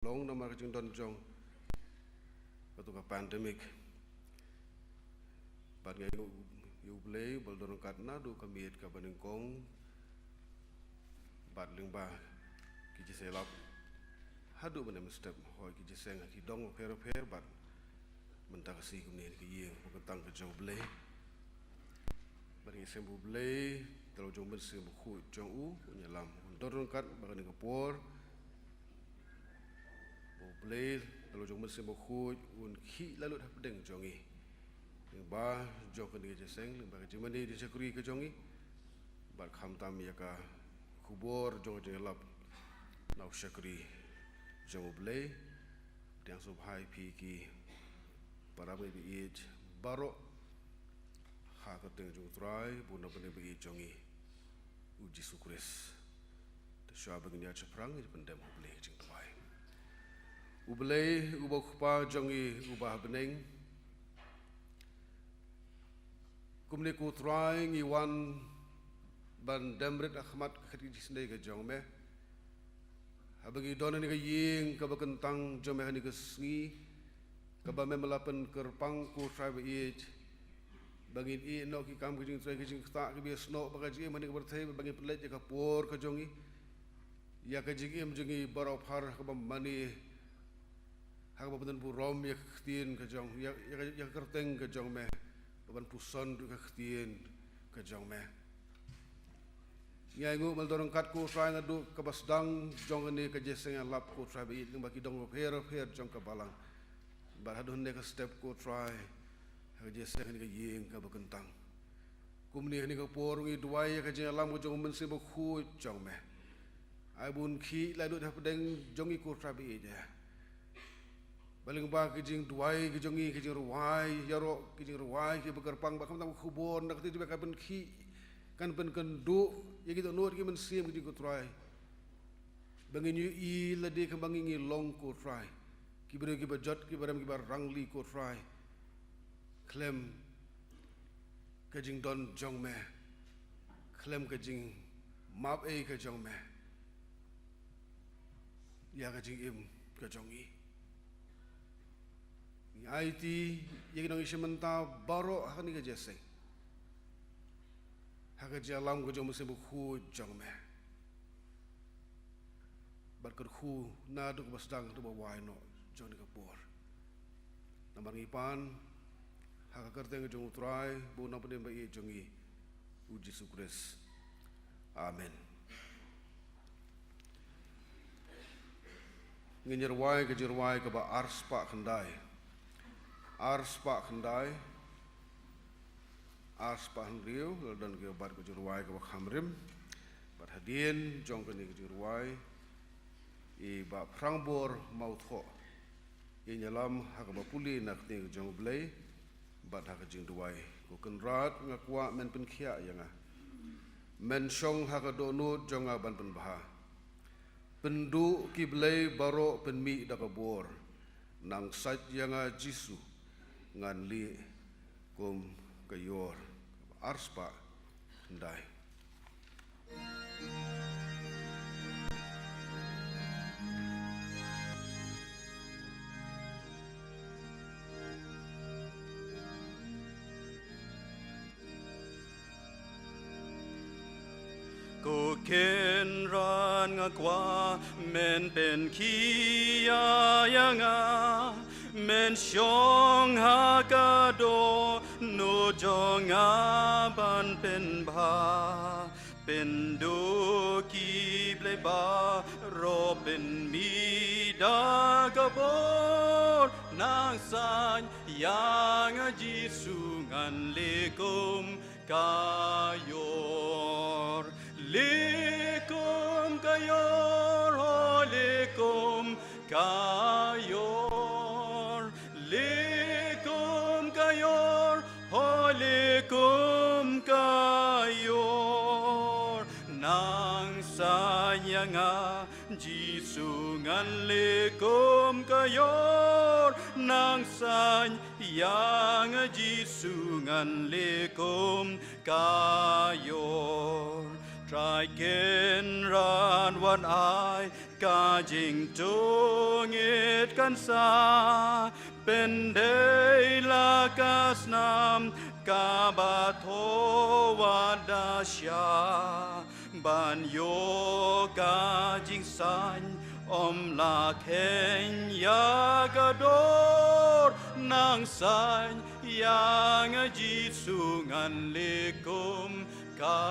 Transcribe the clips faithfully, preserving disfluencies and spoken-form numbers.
long namar ka jingdon jong katu ka pandemic. Bad nga ïa u Blei ba la don ryngkat naduh ka miet kaba nyngkong bad lyngba ki jingïalap haduh ban ym step hoi ki jingïaseng ha ki dong bapher bapher bad mynta ka sngi kumne ha ka ïing ba kyntang ka jong u Blei. Bad ngi ïaseng ba u Blei da la u jong u Mynsiem Bakhuid jong u un ïalam, un don ryngkat bad kane ka por. Ba u Blei da la u jong u Mynsiem Bakhuid un khih laitluid hapdeng jong ngi lyngba jong kane ka jingïaseng, lyngba ka jingmane jingshakri ka jong ngi. Bad khamtam ïa ka khubor jong ka jingïalap na u shakri jong u Blei. Pdiang sngewbha ïa phi ki para bangeit ba ïeit baroh ha ka kyrteng jong u Trai bad u Nongpynim ba ïeit jong ngi u Jisu Khrist. Te shuwa ba ngin ïaid shaphrang, ngin pyndem ha u Blei ka jingduwai. U Blei uba u Kpa jong ngi uba ha bneng, kumne ko Trai ngi wan ban dem rit ha khmat ka khet ka jingisynei ka jong me. Haba ngi don ha kane ka ïing kaba kyntang jong me ha kane ka sngi, kaba me me la pynkyrpang ko Trai ba ïeit, ba ngin ïeh noh ki kam ka jingtrei ka jingktah kiba ïasnoh bad ka jingim ha kane ka pyrthei, ba ngin pynleit ïa ka por ka jong ngi, ïa ka jingim jong ngi baroh phar ha kaba mane, ha kaba pynburom ïa ka ktien ka jong, ïa, ïa ka, ïa ka kyrteng ka jong me, ban puson ruh ka ktien ka jong me. Ngi ainguh ba me la don ryngkat ko Trai naduh kaba sdang jong kane ka jingïaseng ïalap ko Trai ba ïeit lyngba ki dong bapher bapher jong ka balang. Bad haduh kane ka step ko Trai ha ka jingïaseng kane ka ïing kaba kyntang. Kumne ha kane ka por ngi duwai ïa ka jingïalam ka jong u Mynsiem Bakhuid jong me. Ai ba un khih laitluid hapdeng jong ngi ko Trai ba ïeit. Ba lyngba ki jingduwai ki jong ngi, ki jingrwai ïaroh, ki jingrwai kiba kyrpang, ba khamtam ka khubor na ka kti jong me kan pynkhih, kan pynkynduh ïa ki dohnud ki mynsiem ki jong ngi ko Trai. Ba ngin ïohi lade kumba ngi, ngi long ko Trai, ki briew kiba jot, kiba rem, kiba rangli ko Trai, khlem ka jingdon jong me, khlem ka jingmap ei ka jong me ïa ka jingim ka jong ngi. Ngi aiti ïa ki nongïashim bynta baroh ha kane ka jingïaseng ha ka jingïalam ka jong u Mynsiem Bakhuid jong me. Bad kyrkhu naduh kaba sdang haduh ba wai noh jong kane ka por. Namar ngi pan ha ka kyrteng jong u Trai bad u Nongpynim ba ïeit jong ngi u Jisu Khrist. Amen. Ngin ïa rwai ka jingrwai kaba arspah khyndai. Arspah khyndai. Arspah hynriew, la don ki bad ka jingrwai kaba kham rim. Bad hadien jong kane ka jingrwai, i Bah Phrangbor Mawthoh in ïalam ha kaba pule na ka ktien ka jong u Blei bad ha ka jingduwai. Ko Kynrad, nga kwah men pynkhiah ïa nga, men shong ha ka dohnud jong nga ban pynbha. Pynduh ki blei baroh, pynmih da ka bor. Nang sait ïa nga Jisu, ngan lieh kum ka ïor. Arspah khyndai. Ko Kynrad, nga kwah men pynkhiah ïa nga, men shong ha ka dohnud jong nga ban pynbha. Pynduh ki blei baroh, pynmih da ka bor. Nang sait ïa nga Jisu, ngan lieh kum ka ïor. Lieh kum ka ïor, ho, lieh kum ka ïor. Lieh kum ka ïor, ho, lieh kum ka ïor. Nang sait ïa nga Jisu, ngan lieh kum ka ïor. Nang sait ïa nga Jisu, ngan lieh kum ka ïor. Trai Kynrad, wat ai Ka jingtngit kan sa pyndei la ka snam kaba thoh wat da sha ban ïoh ka jingsain. Ym la kheiñ ïa ka dor, nang sain ïa nga Jisu, ngan leh kum ka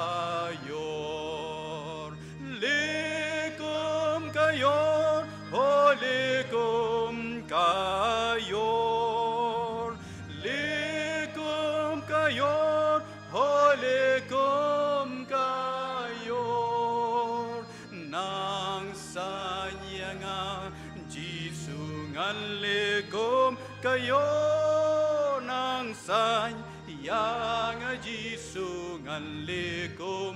ïor. Leh kum ka ïor, ho leh kum ka ïor. Leh kum ka ïor, ho leh kum ka ïor. Nang sain ïa nga Jisu, ngan leh kum ka ïor. Nang sain ïa nga Jisu, ngan leh kum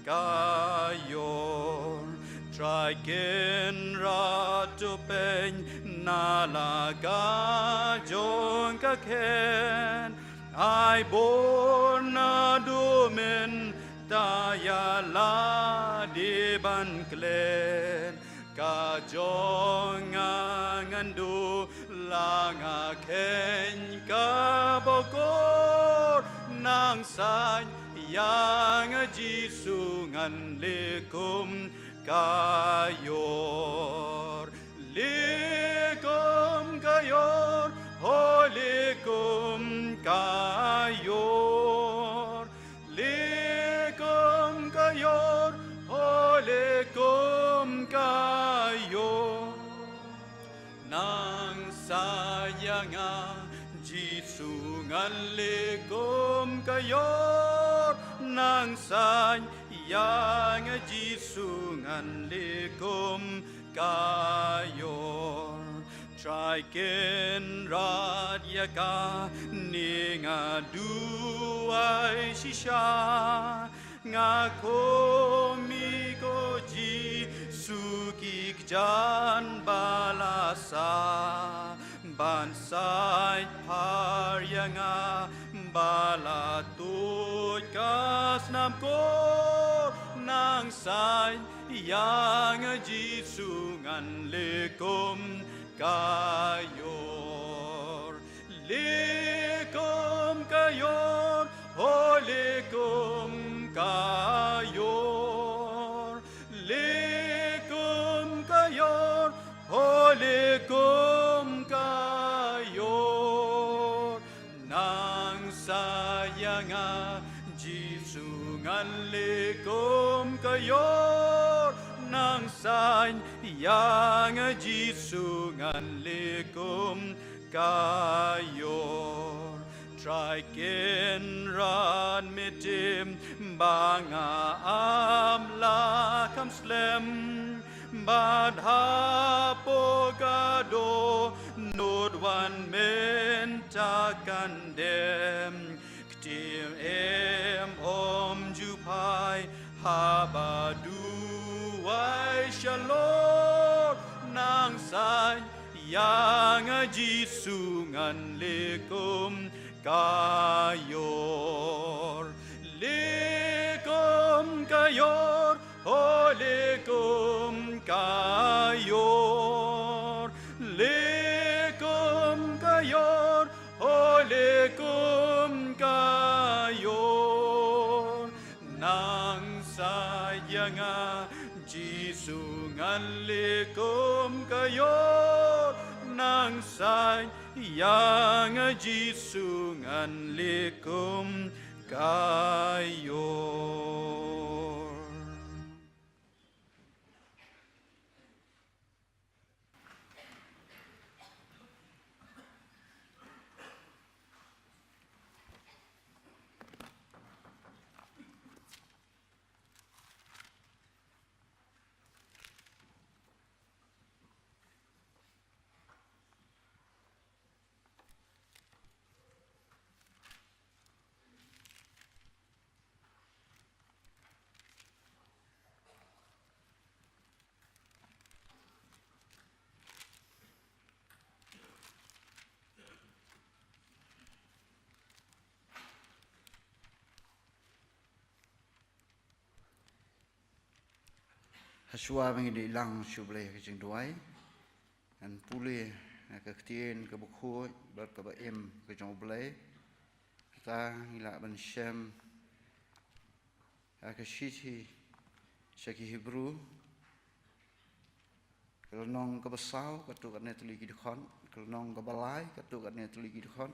ka ïor. Trai Kynrad, to pynna la ka jong ka khein. Ai bor naduh mynta ïa lade ban klet. Ka jong nga ngan duh la nga kheiñ kaba kor. Nang sain ïa nga Jisu, ngan leh kum ka ïor. Leh kum ka ïor, ho leh kum ka ïor. Leh kum ka ïor, ho leh kum ka ïor. Nang sain ïa nga Jisu, ngan leh kum ka ïor. Nang sain ïa nga Jisu, ngan leh kum ka ïor. Trai Kynrad, ïa kane nga duwai shisha. Nga khmih, ko Jisu, ki kjat ba la sah ban sait phar ïa nga ba la tuid ka snam kor. Nang sain ïa nga Jisu, ngan leh kum ka ïor. Leh kum ka ïor, ho leh kum ka ïor. Leh kum ka ïor, ho leh kum ka ïor. Nang sain ïa nga Jisu, ngan leh kum ka ïor. Nang sain ïa nga Jisu, ngan leh kum ka ïor. Trai Kynrad, me tim ba nga ap la kham slem. Bad hapoh ka dohnud wan mynta kan dem. Ktieh im ym ju phai haba duwai sha lor. Nang sain ïa nga Jisu, ngan leh kum ka ïor. Leh kum ka ïor, ho leh kum ka ïor. Leh kum ka ïor, ho leh kum ka ïor. Nang sain ïa nga Jisu, ngan leh kum ka ïor. Nang sain ïa nga Jisu, ngan leh kum ka ïor. Hashwa ba ngin ïalang sha U Blei ha ka jingduwai, ngan pule na ka ktien kaba khuid bad kaba im ka jong U Blei. Kata ngi lah ban shem ha ka shithi sha ki Hebru, ka lynnong kaba saw, katto katne tylli ki dkhot, ka lynnong kaba lai, katto katne tylli ki dkhot,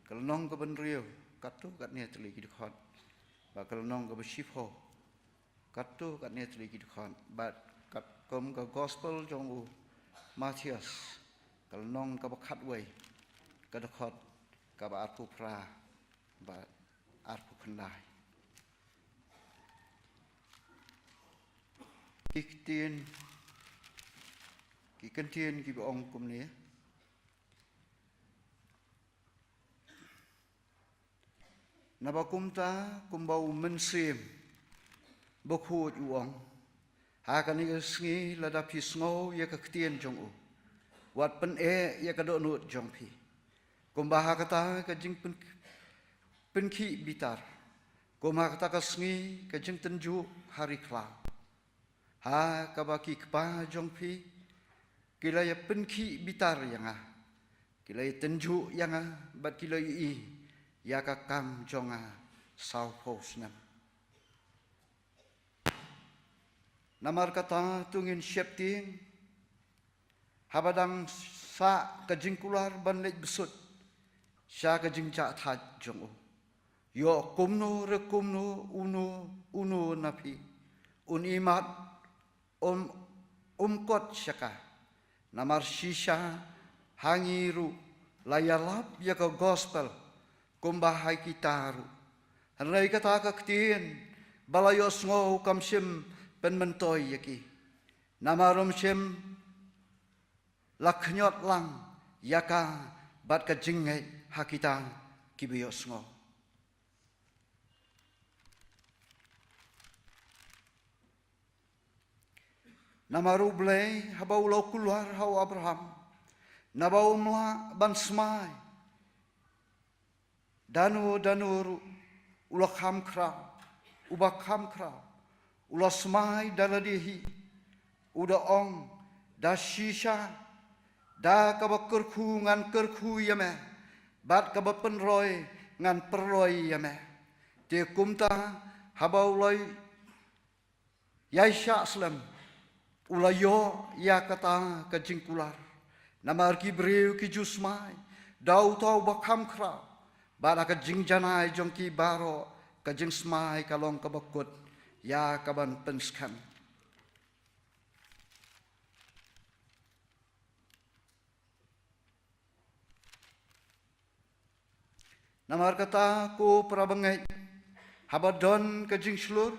ka lynnong kaba hynriew, katto katne tylli ki dkhot, bad ka lynnong kaba shiphew, katto katne tylli ki dkhot, bad katkum ka gospel jong u Mathaios, ka lynnong kaba khatwei, ka dkhot kaba arphew phra bad arphew khyndai. Ki ktien, ki kyntien kiba ong kumne. Naba kumta, kumba U Mynsiem Bakhuid u ong, ha kane ka sngi lada phi sngew ïa ka ktien jong u, wat pyneh ïa ka dohnud jong phi, kumba ha kata ka jingpyn-, pynkhih bitar, kum ha kata ka sngi ka jingtynjuh ha ri khlaw, ha kaba ki kpa jong phi ki la ïa pynkhih bitar ïa nga, ki la ïa tynjuh ïa nga, bad ki la ïohi ïa ka kam jong nga sawphew snem. Namar kata to ngin sheptieng, haba dang sah ka jingkular ban leit bsut sha ka jingjahthait jong u. Ïoh kumno re kumno uno uno na phi un imat, um, um kot sha ka. Namar shisha ha ngi ruh la ïalap ïa ka gospel kumba ha kita ruh. Hynrei kata ka ktien ba la ïohsngew kam shym pynmyntoi ïa ki. Namar um shym la khñiot lang ïa ka bad ka jingngeit ha kita kiba ïohsngew. Namar U Blei haba u la kular ha u Abraham, naba um lah ban smai da uno da uno ruh, u la kham khraw, uba kham khraw u la smai da lade hi, u da ong, da shisha, da kaba kyrkhu ngan kyrkhu ïa me, bad kaba pynroi ngan pynroi ïa me. Te kumta, haba u la ïaishah slem, u la ïoh ïa kata ka jingkular. Namar ki briew ki ju smai da uta uba kham khraw, bad ha ka jingjanai jong ki baroh ka jingsmai ka long kaba kut ïa kaban pynskhem. Namar kata ko para bangeit, haba don ka jingshlur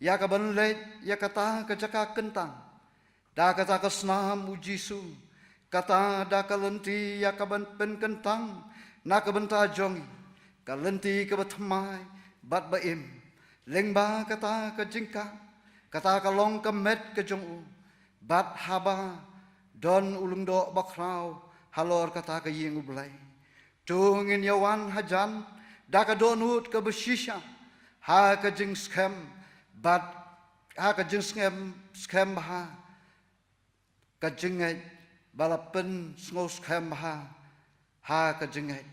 ïa kaban leit ïa kata ka jaka kyntang, da kata ka snam U Jisu, kata da ka lynti ïa kaban pynkyntang na ka bynta jong ngi, ka lynti kaba thymmai bad ba im. Lyngba kata ka jingkah, kata ka long ka met ka jong u, bad haba don u lyngdoh bakhraw halor kata ka ïing U Blei, to ngin ïa wan hajan da ka dohnud kaba shisha ha ka jingskhem, bad ha ka jingskhem, skhem bha, ka jingngeit ba la pynsngew skhem bha ha ka jingngeit,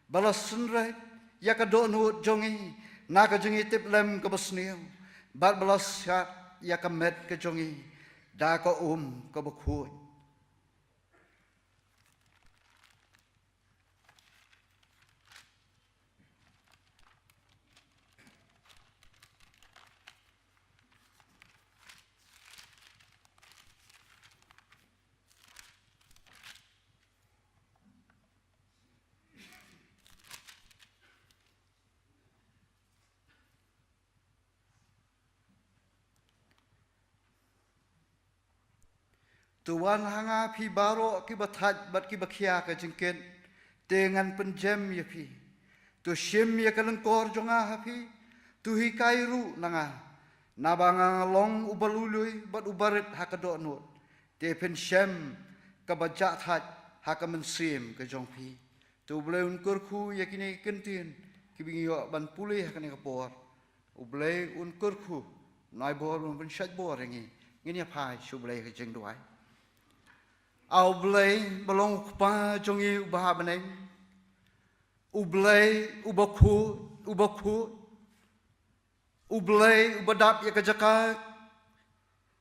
ba la synreit ïa ka dohnud jong ngi na ka jingïatiplem kaba sniew, bad ba la shad ïa ka met ka jong ngi da ka um kaba khuid. To wan ha nga phi baroh kiba thait bad kiba khia ka jingkit, te ngan pynjem ïa phi. To shim ïa ka lyngkor jong nga ha phi, to hikai ruh na nga. Naba nga long uba lui lui bad uba rit ha ka dohnud, te phin shem kaba jahthait ha ka mynsiem ka jong phi. To U Blei un kyrkhu ïa kine ki kyntien kiba ngi ïoh ban pule ha kane ka por. U Blei un kyrkhu, un ai bor, un pynshait bor ïa ngi. Ngin ïa phai sha U Blei ka jingduwai. A U Blei ba long U Kpa jong ngi uba ha bneng, U Blei uba khuid, uba khuid, U Blei uba dap ïa ka jaka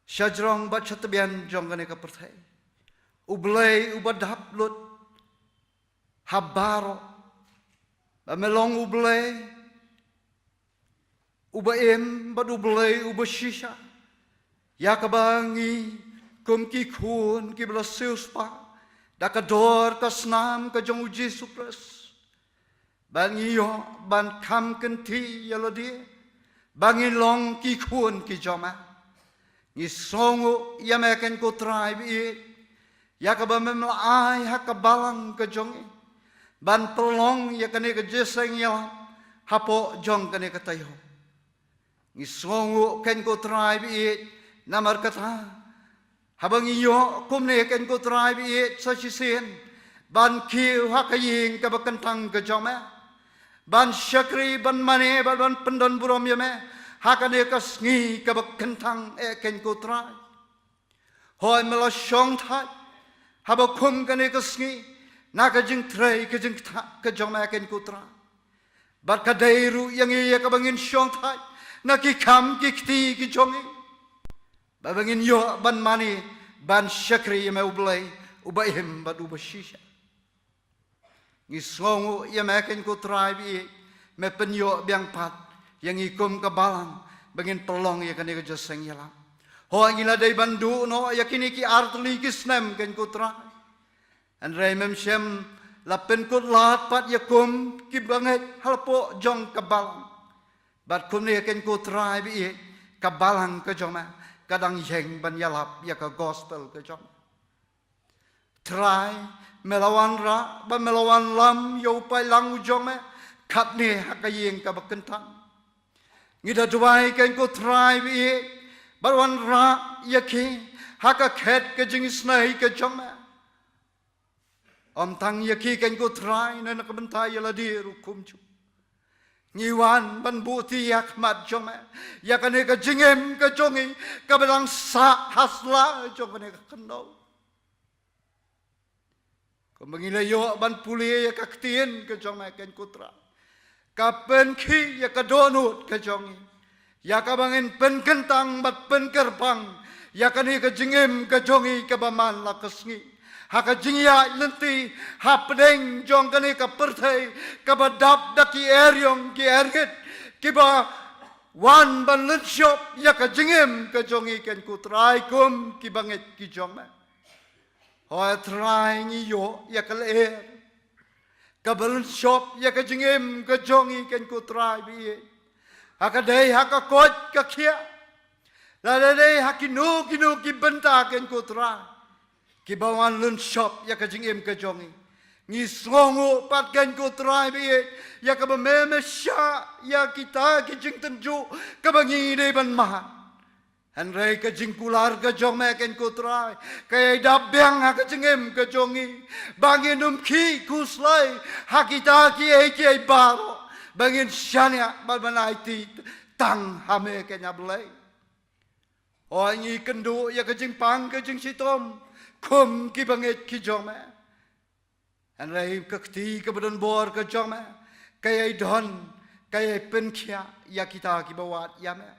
shajrong bad shatbian jong kane ka pyrthei, U Blei uba dap lut ha baroh, ba me long U Blei uba im bad U Blei uba shisha, ïa kaba ngi kum ki khun kiba la siewspah da ka dor ka snam ka jong U Jisu Khrist, ba ngi ïoh ban kham kynti ïa lade ba ngi long ki khun ki jong me. Ngi sngewnguh ïa me keiñ ko Trai ba ïeit, ïa kaba mem la ai ha ka balang ka jong ngi ban pynlong ïa kane ka jingïaseng ïalap hapoh jong kane ka taïew. Ngi sngewnguh keiñ ko Trai ba ïeit, namar kata haba ngi ïoh kumne keiñ ko Trai ba ïeit sa shisien ban kiew ha ka ïing kaba kyntang ka jong me, ban shakri, ban mane, ban, ban pyndon burom ïa me ha kane ka sngi kaba kyntang, eh keiñ ko Trai. Hooid, me la shong thait haba kum kane ka sngi na ka jingtrei ka jingktah ka jong me keiñ ko Trai. Bad ka dei ruh ïa ngi ïa kaba ngin shong thait na ki kam ki kti ki jong ngi, ba, ba ngin ïoh ban mane, ban shakri ïa me U Blei uba im bad uba shisha. Ngi sngewnguh ïa me keiñ ko Trai ba ïeit, me pynïoh biang pat ïa ngi kum ka balang ba ngin pynlong ïa kane ka jingïaseng ïalap. Hooid, ngi la dei ban duh noh ïa kine ki artylli ki snem keiñ ko Trai, hynrei mem shym la pynkut lad pat ïa kum ki bangeit hapoh jong ka balang. Bad kumne keiñ ko Trai ba ïeit, ka balang ka jong me ka dang ïeng ban ïalap ïa ka gospel ka jong me. Trai, me la wanrah bad me la wanlam ïa u paidlang u jong me katne ha ka ïing kaba kyntang. Ngi da duwai keiñ ko Trai ba ïeit, bad wanrah ïa ki ha ka khet ka jingisynei ka jong me. Ym tang ïa ki keiñ ko Trai, na ka bynta ïa lade ruh kumjuh. Ngi wan ban buh kti ha khmat jong me ïa kane ka jingim ka jong ngi kaba dang sah ha sla jong kane ka khyndew. Kumba ngi la ïoh ban pule ïa ka ktien ka jong me keiñ ko Trai, ka pynkhih ïa ka dohnud ka jong ngi, ïa kaba ngin pynkyntang bad pynkyrpang ïa kane ka jingim ka jong ngi kaba man la ka sngi ha ka jingïaid lynti hapdeng jong kane ka pyrthei kaba dap da ki eriong ki erngit kiba wan ban lynshop ïa ka jingim ka jong ngi keiñ ko Trai kum ki bangeit ki jong me. Hooid Trai, ngi ïoh ïa ka lyer kaba lynshop ïa ka jingim ka jong ngi keiñ ko Trai ba ïeit. Ha ka dei ha ka koit ka khiah, lada dei ha kino kino ki bynta keiñ ko Trai, kiba wan lynshop ïa ka jingim ka jong ngi. Ngi sngewnguh pat keiñ ko Trai ba ïeit ïa kaba me, me shah ïa kita ki jingtynjuh kaba ngi dei ban mad. Hynrei ka jingkular ka jong me keiñ ko Trai ka ïai dap biang ha ka jingim ka jong ngi, ba ngin ym khih khuslai ha kita kiei kiei baroh, ba ngin shaniah bad ban aiti tang ha me keiñ A Blei. Hooid, ngi kynduh ïa ka jingpang ka jingshitom kum ki bangeit ki jong me. Hynrei ka kti kaba don bor ka jong me ka ïai don, ka ïai pynkhiah ïa kita kiba wad ïa me.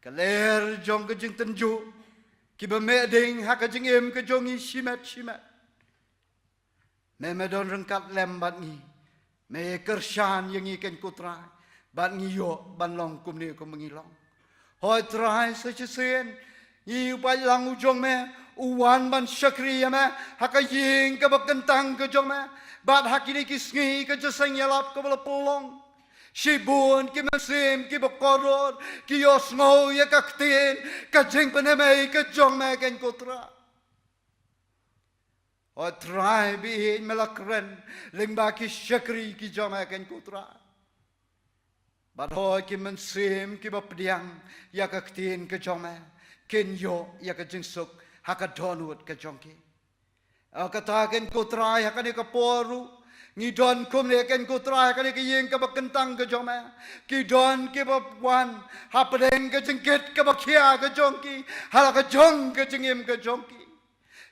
Ka lyer jong ka jingtynjuh kiba meh ding ha ka jingim ka jong ngi shimet shimet. Me, me don ryngkat lem bad ngi. Me kyrshan ïa ngi keiñ ko Trai, bad ngi ïoh ban long kumne kumba ngi long. Hooid Trai, sa shisien ngi, u paidlang u jong me u wan ban shakri ïa me ha ka ïing kaba kyntang ka jong me, bad ha kine ki sngi ka jingïaseng ïalap kaba la pynlong, shibun ki mynsiem kiba kordor ki ïohsngew ïa ka ktien ka jingpynim ei ka jong me keiñ ko Trai. O Trai ba ïeit, me la kren lyngba ki shakri ki jong me keiñ ko Trai. Bad hooid, ki mynsiem kiba pdiang ïa ka ktien ka jong me kin ïoh ïa ka jingsuk ha ka dohnud ka jong ki. O kata keiñ ko Trai, ha kane ka por ruh Ngi don kumne keiñ ko Trai ha kane ka ïing kaba kyntang ka jong me. Ki don kiba wan hapdeng ka jingkit kaba khia ka jong ki ha la ka jong ka jingim ka jong ki.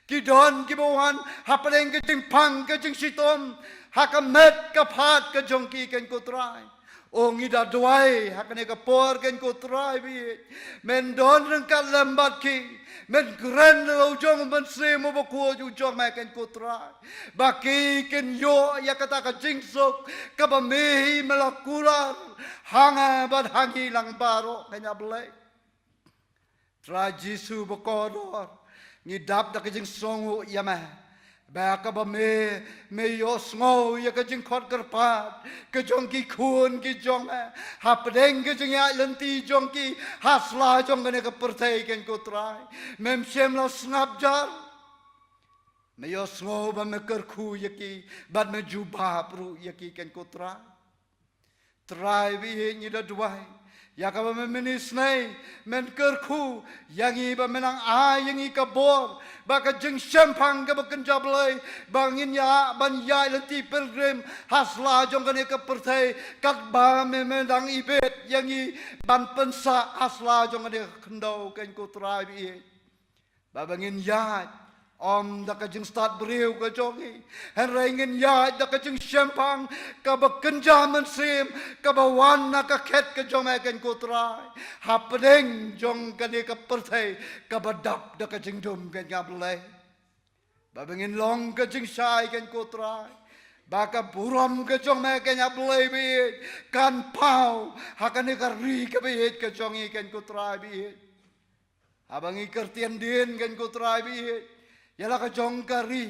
Ki don kiba wan hapdeng ka jingpang ka jingshitom ha ka met ka phad ka jong ki keiñ ko Trai. O ngi da duwai ha kane ka por keiñ ko Trai baieit. Men don ryngkat lem bad ki. Men kren la u jong u Mynsiem Bakhuid u jong me keiñ ko Trai. Ba ki kin ïoh ïa kata ka jingsuk kaba me hi me la kular ha nga bad ha ngi lang baroh keiñ a Blei. Trai Jisu bakordor, ngi dap da ka jingsngew ïa me. Ba kaba me, me ïohsngew ïa ka jingkhot kyrpad ka jong ki khun ki jong me. Hapdeng ka jingïaid lynti jong ki ha sla jong kane ka pyrthei keiñ ko Trai. Mem shym la sngap jar. Me ïohsngew ba me kyrkhu ïa ki bad me jubab ruh ïa ki keiñ ko Trai. Trai baieit ngi da duwai ïa kaba me mynsngi men kyrkhu ïa ngi ba me nang ai ïa ngi ka bor ba ka jingshemphang kaba kynja Blei ba ngin ïa ban ïaid lynti pilgrim ha sla jong kane ka pyrthei katba me, me nang ibit ïa ngi ban pynsah ha sla jong kane ka khyndew keiñ ko Trai baieit. Ba ba ngin ïaid ym da ka jingstad briew ka jong ngi. Hynrei ngin ïaid da ka jingshemphang kaba kynja mynsiem kaba wan na ka khet ka jong me keiñ ko Trai. Hapdeng jong kane ka pyrthei kaba dap da ka jingdum keiñ a Blei. Ba ba ngin long ka jingshai keiñ ko Trai. Ba ka burom ka jong me keiñ a Blei baieit kan paw ha kane ka ri kaba ïeit ka jong ngi keiñ ko Trai baieit. Haba ngi kyrtiang dien keiñ ko Trai baieit ïa la ka jong ka ri,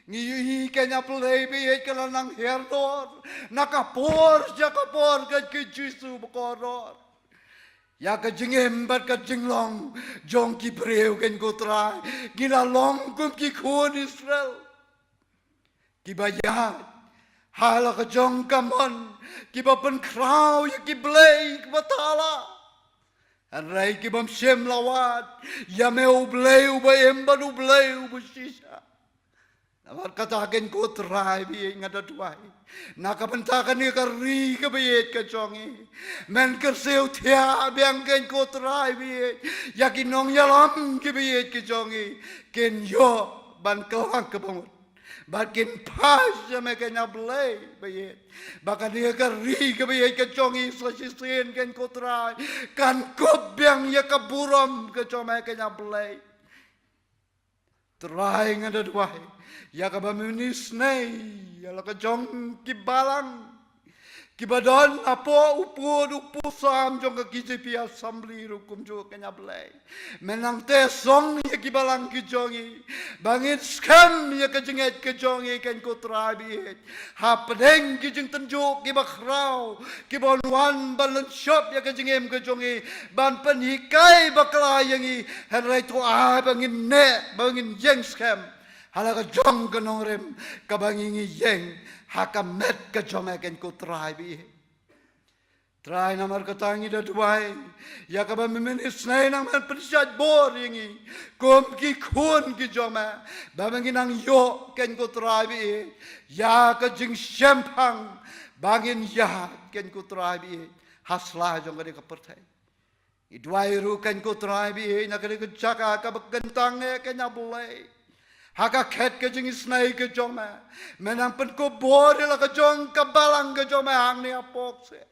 ngi ïohi keiñ a Blei baieit ka la nang hiar dor na ka por sha ka por keiñ ko Jisu bakordor. Ïa ka jingim bad ka jinglong jong ki briew keiñ ko Trai, ngi la long kum ki khun Israel. Kiba ïaid ha la ka jong ka mon, kiba pynkhraw ïa ki blei kiba thala. Hynrei kibym shym la wad ïa me U Blei uba im bad U Blei uba shisha. Namar kata keiñ ko Trai baieit nga da duwai na ka bynta kane ka ri kaba ïeit ka jong ngi. Men kyrsiew thiah biang keiñ ko Trai baieit ïa ki nongïalam kiba ïeit ki jong ngi kin ïoh ban kylla kaba mut. Bad kin phai sha me keiñ a Blei baieit. Ba kane ka ri kaba ïeit ka jong ngi sa shisien keiñ ko Trai kan kup biang ïa ka burom ka jong me keiñ a Blei. Trai nga da duwai ïa kaba me mynsngi ïa la ka jong ki balang kiba don hapoh u pud u pud sam jong ka K J P Assembly ruh kumjuh keiñ a Blei. Me nang teh song ïa ki balang ki jong ngi ba ngin skhem ïa ka jingngeit ka jong ngi keiñ ko Trai baieit. Hapdeng ki jingtynjuh kiba khraw kiba wan ban lynshop ïa ka jingim ka jong ngi ban pynhikai bakla ïa ngi. Hynrei to ai ba ngin neh ba ngin ïeng skhem ha la ka jong ka nongrim kaba ngi ngi ïeng ha ka met ka jong me keiñ ko Trai baieit. Trai namar kata ngi da duwai ïa kaba me mynsngi nang men pynshait bor ïa ngi kum ki khun ki jong me ba me ngi nang ïoh keiñ ko Trai baieit ïa ka jingshemphang ba ngin ïaid keiñ ko Trai baieit ha sla jong kane ka pyrthei. Ngi duwai ruh keiñ ko Trai baieit na kane ka jaka kaba kyntang eh keiñ a Blei. Ha ka khet ka jingisnei ka jong me me nang pynkupbor ïa la ka jong ka balang ka jong me hangne hapoh kseh.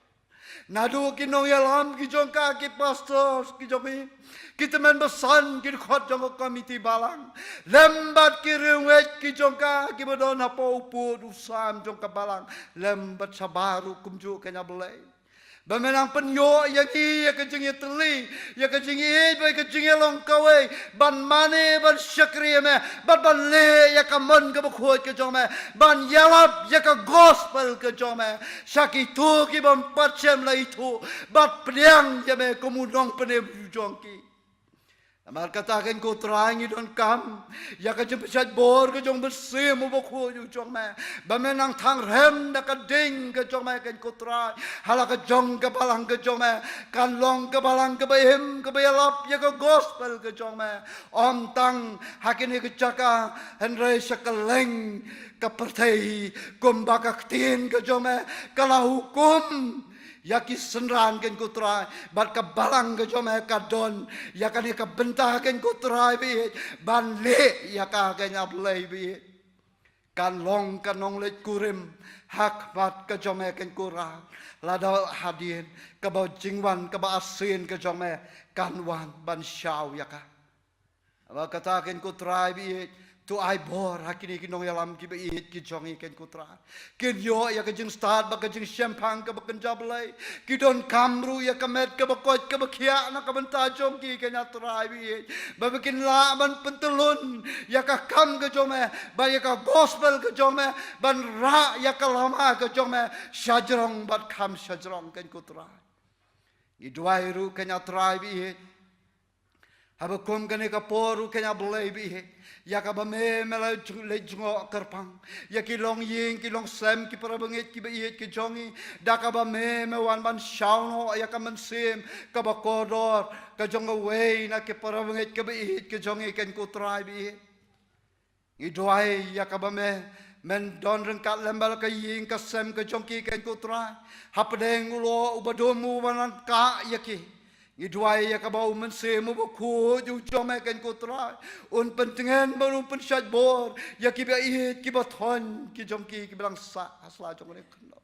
Naduh ki nongïalam ki jong ka ki pastors ki jong ngi ki tymmen basan ki dkhot jong ka komiti balang lem bad ki riewngeit ki jong ka kiba don hapoh u pud u sam jong ka balang lem bad shabar ruh kumjuh keiñ a Blei. Ba me nang pynïoh ïa ngi ïa ka jingïatylli ïa ka jingïeit bad ïa ka jingïalong kawei ban mane ban shakri ïa me bad ban leh ïa ka mon kaba khuid ka jong me ban ïalap ïa ka gospel ka jong me sha kito kibym pat shym la ithuh bad pdiang ïa me kum u nongpynim jong ki. Namar kata keiñ ko Trai ngi donkam ïa ka jingpynshait bor ka jong u Mynsiem Bakhuid u jong me, ba men nang thangrem da ka ding ka jong me keiñ ko Trai ha la ka jong ka balang ka jong me, kan long ka balang kaba im kaba ïalap ïa ka gospel ka jong me. Ym tang ha kine ki jaka hynrei sha kylleng ka pyrthei, kumba ka ktien ka jong me ka la hukum ïa ki synran keiñ ko Trai, bad ka balang ka jong me ka don ïa kane ka bynta keiñ ko Trai ba ïeit, ban leh ïa ka keiñ A Blei ba ïeit. Kan long ka nongleit kurim ha khmat ka jong me keiñ ko Trai, lada hadien kaba jingwan kaba arsien ka jong me kan wan ban shaw ïa ka. Ba kata keiñ ko Trai ba ïeit, to ai bor ha kine ki nongïalam kiba ïeit ki jong ngi keiñ ko Trai, kin ïoh ïa ka jingstad bad ka jingshemphang kaba kynja Blei. Ki donkam ruh ïa ka met kaba koit kaba khiah na ka bynta jong ki keiñ ko Trai ba ïeit, ba, ba kin lah ban pyntyllun ïa ka kam ka jong me bad ïa ka gospel ka jong me, ban rah ïa ka lama ka jong me shajrong bad kham shajrong keiñ ko Trai. Ngi duwai ruh keiñ ko Trai ba ïeit, haba kum kane ka por ruh keiñ A Blei ba ïeit, ïa kaba me, me la jng-, leit jngoh kyrpang ïa ki longïing ki longsem ki parabangeit kiba ïeit ki jong ngi, da kaba me, me wan ban shaw noh ïa ka mynsiem kaba kordor ka jong uwei na ki parabangeit kiba ïeit ki jong ngi keiñ ko Trai ba ïeit. Ngi duwai ïa kaba me, men don ryngkat lem bad ka ïing ka sem ka jong ki keiñ ko Trai. Hapdeng u lyoh uba dum uba nang kah ïa ki, ngi duwai ïa kaba u Mynsiem Bakhuid u jong me keiñ ko Trai un pyntngen bad un pynshait bor ïa kiba ïeit kiba thoiñ ki jong ki kiba dang sah ha sla jong kane ka khyndew,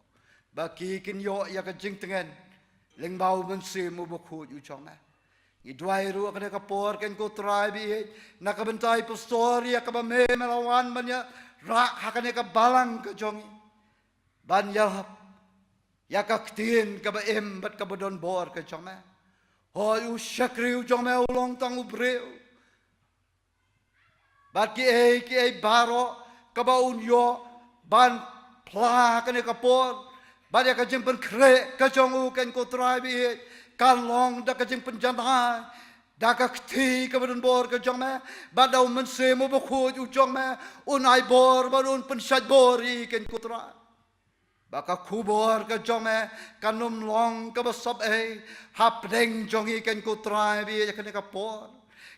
ba ki kin ïoh ïa ka jingtngen lyngba u Mynsiem Bakhuid u jong me. Ngi duwai ruh ha kane ka por keiñ ko Trai ba ïeit, na ka bynta i pastor ïa kaba me, me la wan ban ïa rah ha kane ka balang ka jong ngi, ban ïalap ïa ka ktien kaba im bad kaba don bor ka jong me. Hooid, u shakri u jong me u long tang u briew, bad kiei kiei baroh kaba un ïoh ban phla ha kane ka por, bad ïa ka jingpynkhreh ka jong u keiñ ko Trai ba ïeit, kan long da ka jingpynjanai da ka kti kaba don bor ka jong me, bad da u Mynsiem Bakhuid u jong me un ai bor bad un pynshait bor ïa i keiñ ko Trai, ba ka khubor ka jong me kan ym long kaba sap ei hapdeng jong i keiñ ko Trai ba ïeit. Ïa kane ka por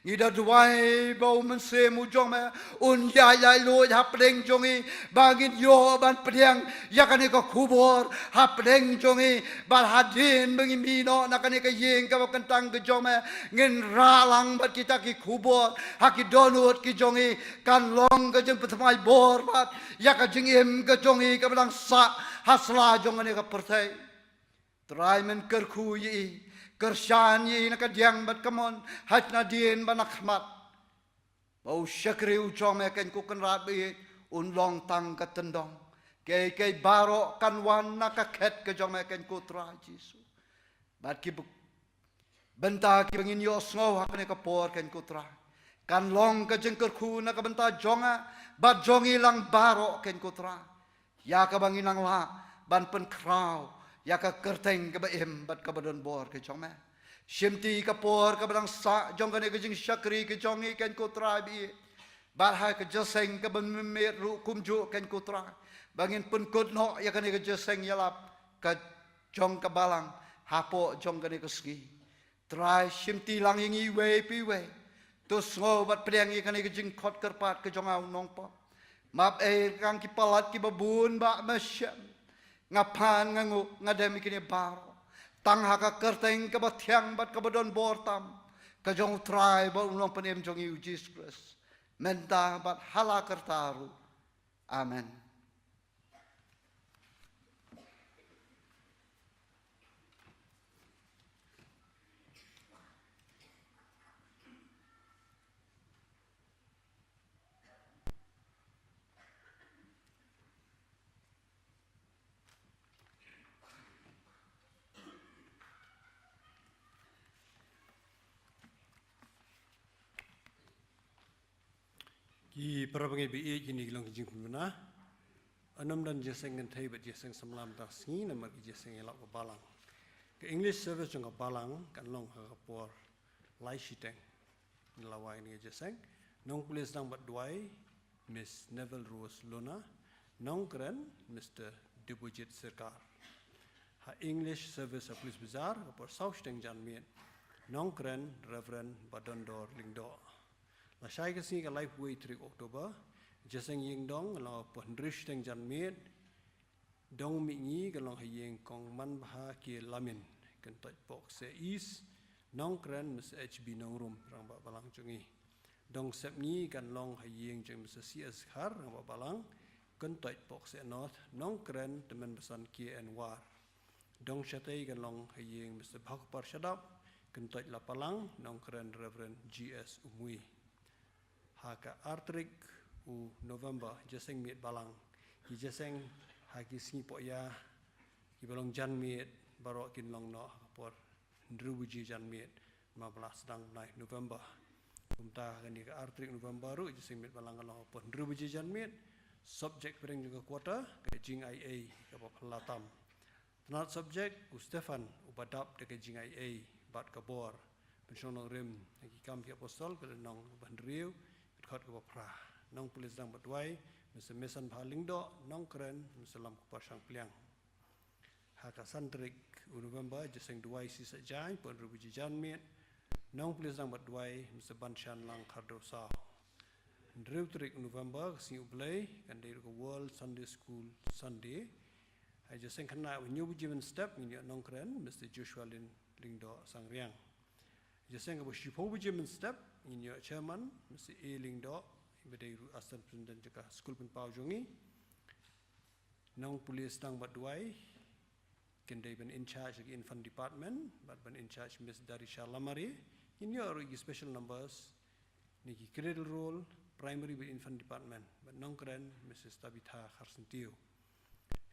ngi da duwai ba u Mynsiem u jong me un ïaid ïaid luid hapdeng jong i, ba ngin ïoh ban pdiang ïa kane ka khubor hapdeng jong i, bad hadien ba ngin mih noh na kane ka ïing kaba kyntang ka jong me, ngin rah lang bad kita ki khubor ha ki dohnud ki jong i, kan long ka jingpynthymmai bor bad ïa ka jingim ka jong i kaba dang sah ha sla jong kane ka pyrthei. Trai men kyrkhu ïa i, kyrshan ïa i na ka diang bad ka mon, hooid na dien bad na khmat, ba u shakri u jong me keiñ ko Kynrad ba ïeit un long tang ka tyndong. Kiei kiei baroh kan wan na ka khet ka jong me keiñ ko Trai Jisu, bad ki buk bynta kiba ngin ïohsngew ha kane ka por keiñ ko Trai, kan long ka jingkyrkhu na ka bynta jong nga bad jong ngi lang baroh keiñ ko Trai, ïa kaba ngin nang lah ban pynkhraw ïa ka kyrteng kaba im bad kaba don bor ka jong me. Shimti ka por kaba dang sah jong kane ka jingshakri ka jong ngi keiñ ko Trai ba ïeit, bad ha ka jingïaseng kaba mynmiet ruh kumjuh keiñ ko Trai, ba ngin pynkut noh ïa kane ka jingïaseng ïalap ka jong ka balang hapoh jong kane ka sngi. Trai, shimti lang ïa ngi iwei pa iwei. To sngew bad pdiang ïa kane ka jingkhot kyrpad ka jong nga u nongpop. Map ei ryngkat ki palat kiba bun ba me shem. Nga pan, nga nguk, nga dem ïa kine baroh tang ha ka kyrteng kaba thiang bad kaba don bor tam ka jong u Trai bad u Nongpynim jong ngi u Jisu Khrist, mynta bad ha la karta ruh. Amen. Ki para bangeit ba ïeit, kine ki long ki jingpynbna. Ym don jingïaseng kynthei bad jingïaseng samla mynta ka sngi namar ki jingïaseng ïalap ka balang. Ka English service jong ka balang kan long ha ka por lai shiteng. Lawai ni Jeseng. Nongpule sdang bad duwai, Miss Neville Rose Luna. Nongkren, Mister Dibujit Sirkar. Ha English Service ha Police Bazar, ka por saw shiteng janmiet. Nongkren, Reverend Badondor Lyngdoh. Lashai ka sngi ka laiphew tarik October, Jeseng Ïingdong, long ha por hynriew shiteng janmiet. Dong mihngi ka long ha ïing Kong Manbha K Lamin, Kyntoit Pok se East. Nongkren, Mister H B Nongrum, Rangbah Balang jong ngi. Dong sepngi kan long ha ïing jong Mister C S Khar, Rangbah Balang, Kyntoit Pok se North. Nongkren, Tymmen Basan K N War. Dong shatei kan long ha ïing Mister Bhakpar Shadap, Kyntoit Lapalang. Nongkren, Reverend G S Umwi. Ha ka ar tarik u November, Jeseng miet balang. Ki Jeseng ha ki sngi pohïa, ki ba long janmiet, baroh kin long noh ha ka por hynriew baje janmiet, namar ba la sdang bnai November. Kumta ha kane ka ar tarik November ruh, Jeseng miet balang ka long ha por hynriew baje janmiet. Subject pyrshang jong ka quarter, ka jingaiei, kaba phylla tam. Tnat subject, u Stephen, uba dap da ka jingaiei bad ka bor. Pynshong nongrim ha Ki Kam ki Apostol, ka lynnong ba hynriew, ka dkhot kaba phra. Nongpule sdang bad duwai, Mister Mason Bha Lyngdoh. Nongkren, Mister Lamkupar Shangpliang. Ha ka san tarik u November, Jeseng duwai shisha jaiñ, por hynriew baje janmiet. Nongpule sdang bad duwai, Mister Banshan Lang Khardew Saw. Hynriew tarik November, ka sngi U Blei, kan dei ruh ka World Sunday School Sunday. Ha Jeseng khynnah hynñiew baje mynstep, ngin ïoh nongkren, Mister Joshua Lin Lyngdoh Sangriang. Jeseng kaba shiphew baje mynstep, ngin ïoh chairman, Mister A Lyngdoh, ba dei ruh assistant president jong ka skul pynpaw jong ngi. Nongpule sdang bad duwai, kin dei ban in charge ki infant department, bad ban in charge Miss Darisha Lamare, ngin ïoh ruh ki special numbers, na ki cradle roll, primary bad infant department, bad nongkren, Missus Tabitha Kharsyntiew.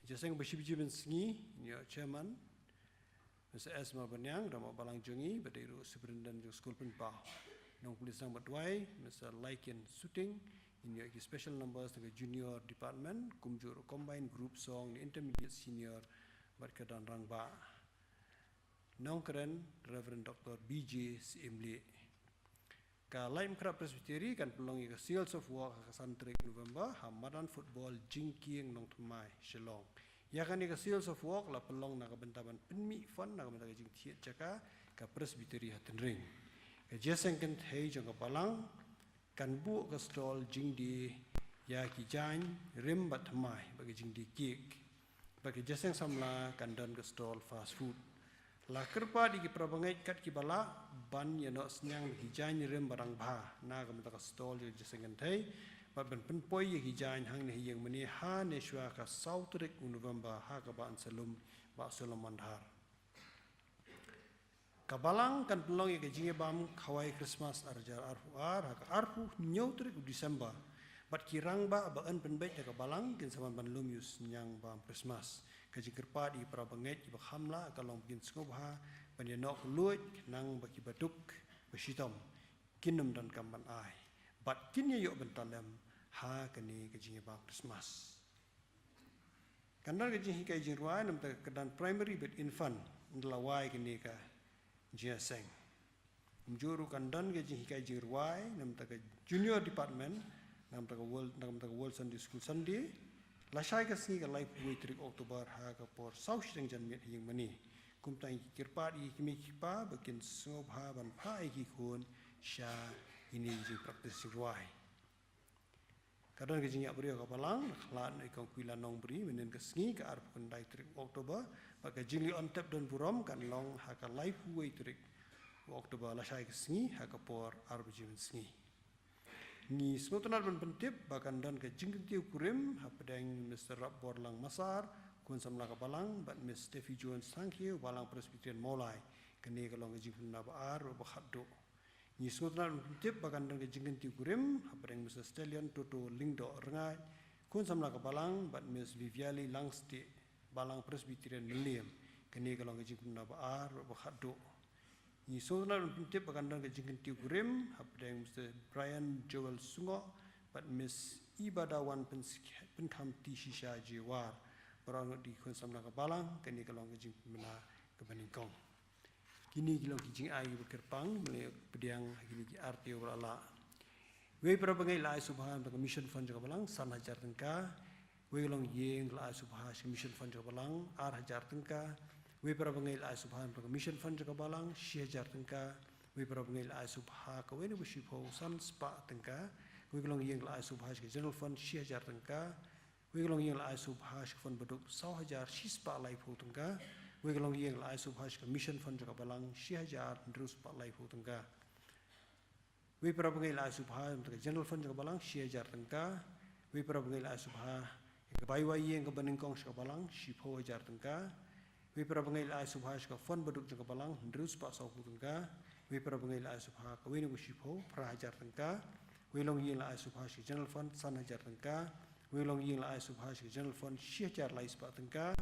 Jeseng ba shi baje mynsngi, ngin ïoh chairman, Mister S Marbaniang, Rangbah Balang jong ngi, ba dei ruh superintendent jong skul pynpaw. Nongpule sdang bad duwai, Mister Laikin Suting, ngin ïoh ki special numbers na ka junior department, kumjuh ruh combined group song, na intermediate senior, bad ka don rangbah. Nongkren, Reverend Doctor B J Syiemlieh. Ka Laitumkhrah Presbytery kan pynlong ïa ka Sales of Work ha ka san tarik November, ha madan football Jingkieng Nongthymmai, Shillong. Ïa kane ka Sales of Work la pynlong na ka bynta ban pynmih fund na ka bynta ka jingthied jaka ka Presbytery ha Tynring. Ka Jeseng Kynthei jong ka Balang kan buh ka stall jingdie ïa ki jaiñ rim bad thymmai bad ka jingdie cake. Bad ka Jeseng Samla kan don ka stall fast food. La kyrpad ïa ki parabangeit kat kiba lah ban ïa noh synñiang da ki jaiñ rim ba rangbha na ka bynta ka stall jong ka Jeseng Kynthei, bad ban pynpoi ïa ki jaiñ hangne ha ïing mane ha ne shuwa ka saw tarik u November ha kaba yn sa lum Bah Solomon Dhar. Ka Balang kan pynlong ïa ka jingïabam Khawai Christmas ar hajar arphew ar ha ka arphew hynñiew tarik u December. Bad ki rangbah ba yn pynbeit da ka Balang kin sa wan ban lum ïa u synñiang bam Christmas. Ka jingkyrpad ïa ki parabangeit kiba kham lah ka long ba kin sngewbha ban ïa noh kylluid khnang ba kiba duk ba shitom kin ym donkam ban ai, bad kin ïa ïoh bynta lem ha kane ka jingïabam Christmas. Kan don ka jinghikai jingrwai na ka bynta ka kyrdan primary bad infant, ynda la wai kane ka jingïaseng. Kumjuh ruh kan don ka jinghikai jingrwai na ka bynta ka junior department, na ka bynta ka World, na ka bynta ka World Sunday School Sunday. Lashai ka sngi ka laiphew tarik October ha ka por saw shiteng janmiet ha ïing mane. Kumta ngi kyrpad ïa ki kmie ki kpa ba kin sngewbha ban phah ïa ki khun sha kine ki jingpractice jingrwai. Ka don ka jingïabriew ka Balang, na ka khlad na i Kong Kuilan Nongbri, mynnin ka sngi ka arphew khyndai tarik October, bad ka jingleit on tep don burom kan long ha ka laiphew tarik October lashai ka sngi ha ka por ar baje mynsngi. Ngi sngewtynnad ban pyntip ba kan don ka jingkyntiew kurim hapdeng Mister Rapborlang Massar, khun samla ka Balang, bad Miss Steffi Jones Thangkhiew, Balang Presbyterian Mawlai. Kane ka long ka jingpynbna ba ar bad ba khatduh. Ngi sngewtynnad ban pyntip ba kan don ka jingkyntiew kurim hapdeng Mister Stallion Toto Lyngdoh Rngaid, khun samla ka Balang, bad Miss Viviali Langstieh, Balang Presbyterian Mylliem. Kane ka long ka jingpynbna ba ar bad ba khatduh. Ngi sngewtynnad ban pyntip ba kan don ka jingkyntiew kurim hapdeng Mister Brian Joel Sungoh bad Miss Ibadawan Pynsk-, Pynkhamti Shisha Jewar. Baroh ngut ki khun samla ka Balang, kane ka long ka jingpynbna kaba nyngkong. Kine ki long ki jingai kiba kyrpang, mynta pdiang ha kine ki arti ba la lah. Wei para bangeit la ai sngewbha na ka Mission Fund jong ka Balang san hajar tyngka. Wei ka longïing la ai sngewbha sha ka Mission Fund jong ka Balang ar hajar tyngka. Wei para bangeit la ai sngewbha na ka Mission Fund jong ka Balang shi hajar tyngka. Wei para bangeit la ai sngewbha kawei na kaba shiphew san spah tyngka. Wei ka longïing la ai sngewbha sha ka General Fund shi hajar tyngka. Wei ka longïing la ai sngewbha sha ka Fund Baduk saw hajar shi spah laiphew tyngka. Wei ka longïing la ai sngewbha sha ka Mission Fund jong ka Balang shi hajar hynriew spah laiphew tyngka. Wei para bangeit la ai sngewbha na ka General Fund jong ka Balang shi hajar tyngka. Wei para bangeit la ai sngewbha ïa ka bai wai ïing kaba nyngkong sha ka Balang shiphew hajar tyngka. Wei para bangeit la ai sngewbha sha ka Fund Baduk jong ka Balang hynriew spah sawphew tyngka. Wei para bangeit la ai sngewbha kawei na kaba shiphew phra hajar tyngka. Wei longïing la ai sngewbha sha ka General Fund san hajar tyngka. Wei longïing la ai sngewbha sha ka General Fund shi hajar lai spah tyngka.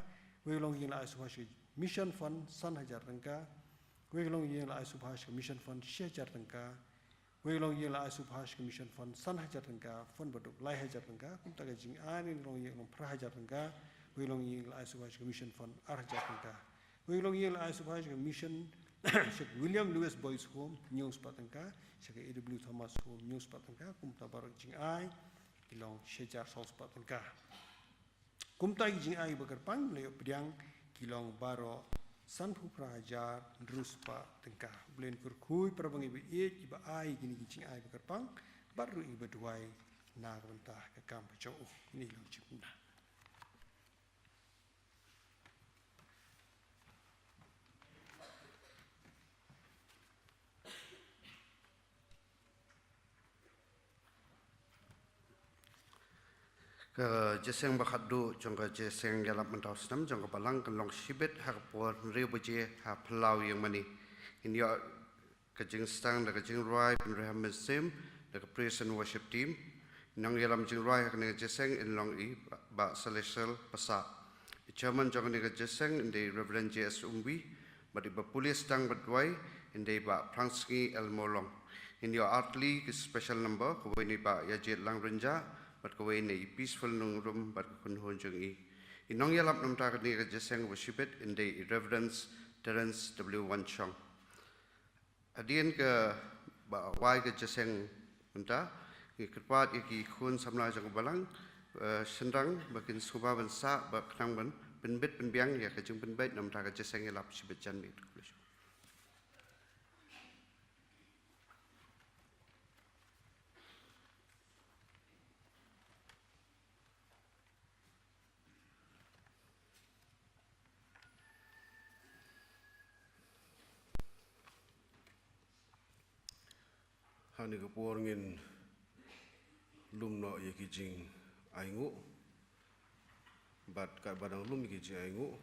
Wei longïing la ai sngewbha sha ka Mission Fund san hajar tyngka. Wei longïing la ai sngewbha sha ka Mission Fund shi hajar tyngka. Wei longïing la ai sngewbha sha ka Mission Fund san hajar tyngka, Fund Baduk lai hajar tyngka, kumta ka jingai longïing long phra hajar tyngka. Wei longïing la ai sngewbha sha ka Mission Fund ar hajar tyngka. Wei longïing la ai sngewbha sha ka Mission, sha ka William Lewis Boys Home hynñiew spah tyngka, sha ka A W Thomas Home hynñiew spah tyngka, kumta baroh jingai ki long shi hajar saw spah tyngka. Kumta ki jingai ba kyrpang la ïoh pdiang ki long baroh sanphew phra hajar hynriew spah tyngka. U Blei un kyrkhu ïa para bangeit ba ïeit kiba ai kine ki jingai ba kyrpang bad ruh ïa kiba duwai na ka bynta ka kam ka jong u. Kine ki long jingpynbna. Ka jingïaseng ba khatduh jong ka jingïaseng ïalap mynta u snem jong ka Balang kan long shibit ha ka por hynriew baje ha phyllaw ïingmane. Ngin ïoh ka jingsdang da ka jingrwai pynrhem mynsiem da ka Praise and Worship Team. Nongïalam jingrwai ha kane ka jingïaseng in long i Bah Celestial Passah. I Chairman jong kane ka jingïaseng in dei Reverend J S Umbi, bad i ba pule sdang bad duwai in dei Bah Prangsngi L Mawlong. Ngin ïoh artylli ki special number, kawei na i Bah Ïajied Langryngja bad kawei na i Peaceful Nongrum bad ka kynhun jong i. I nongïalap na ka bynta kane ka jingïaseng ba shibit in dei i Reverend Terence W Wanshong. Hadien kaba wai ka jingïaseng mynta, ngi kyrpad ïa ki khun samla jong ka Balang, eh, shynrang ba kin sngewbha ban sah bad khnang ban pynbit pynbiang ïa ka jingpynbeit na ka bynta ka jingïaseng ïalap shibit janmiet. Ha kane ka por ngin lum noh ïa ki jingainguh. Bad katba dang lum ïa ki jingainguh,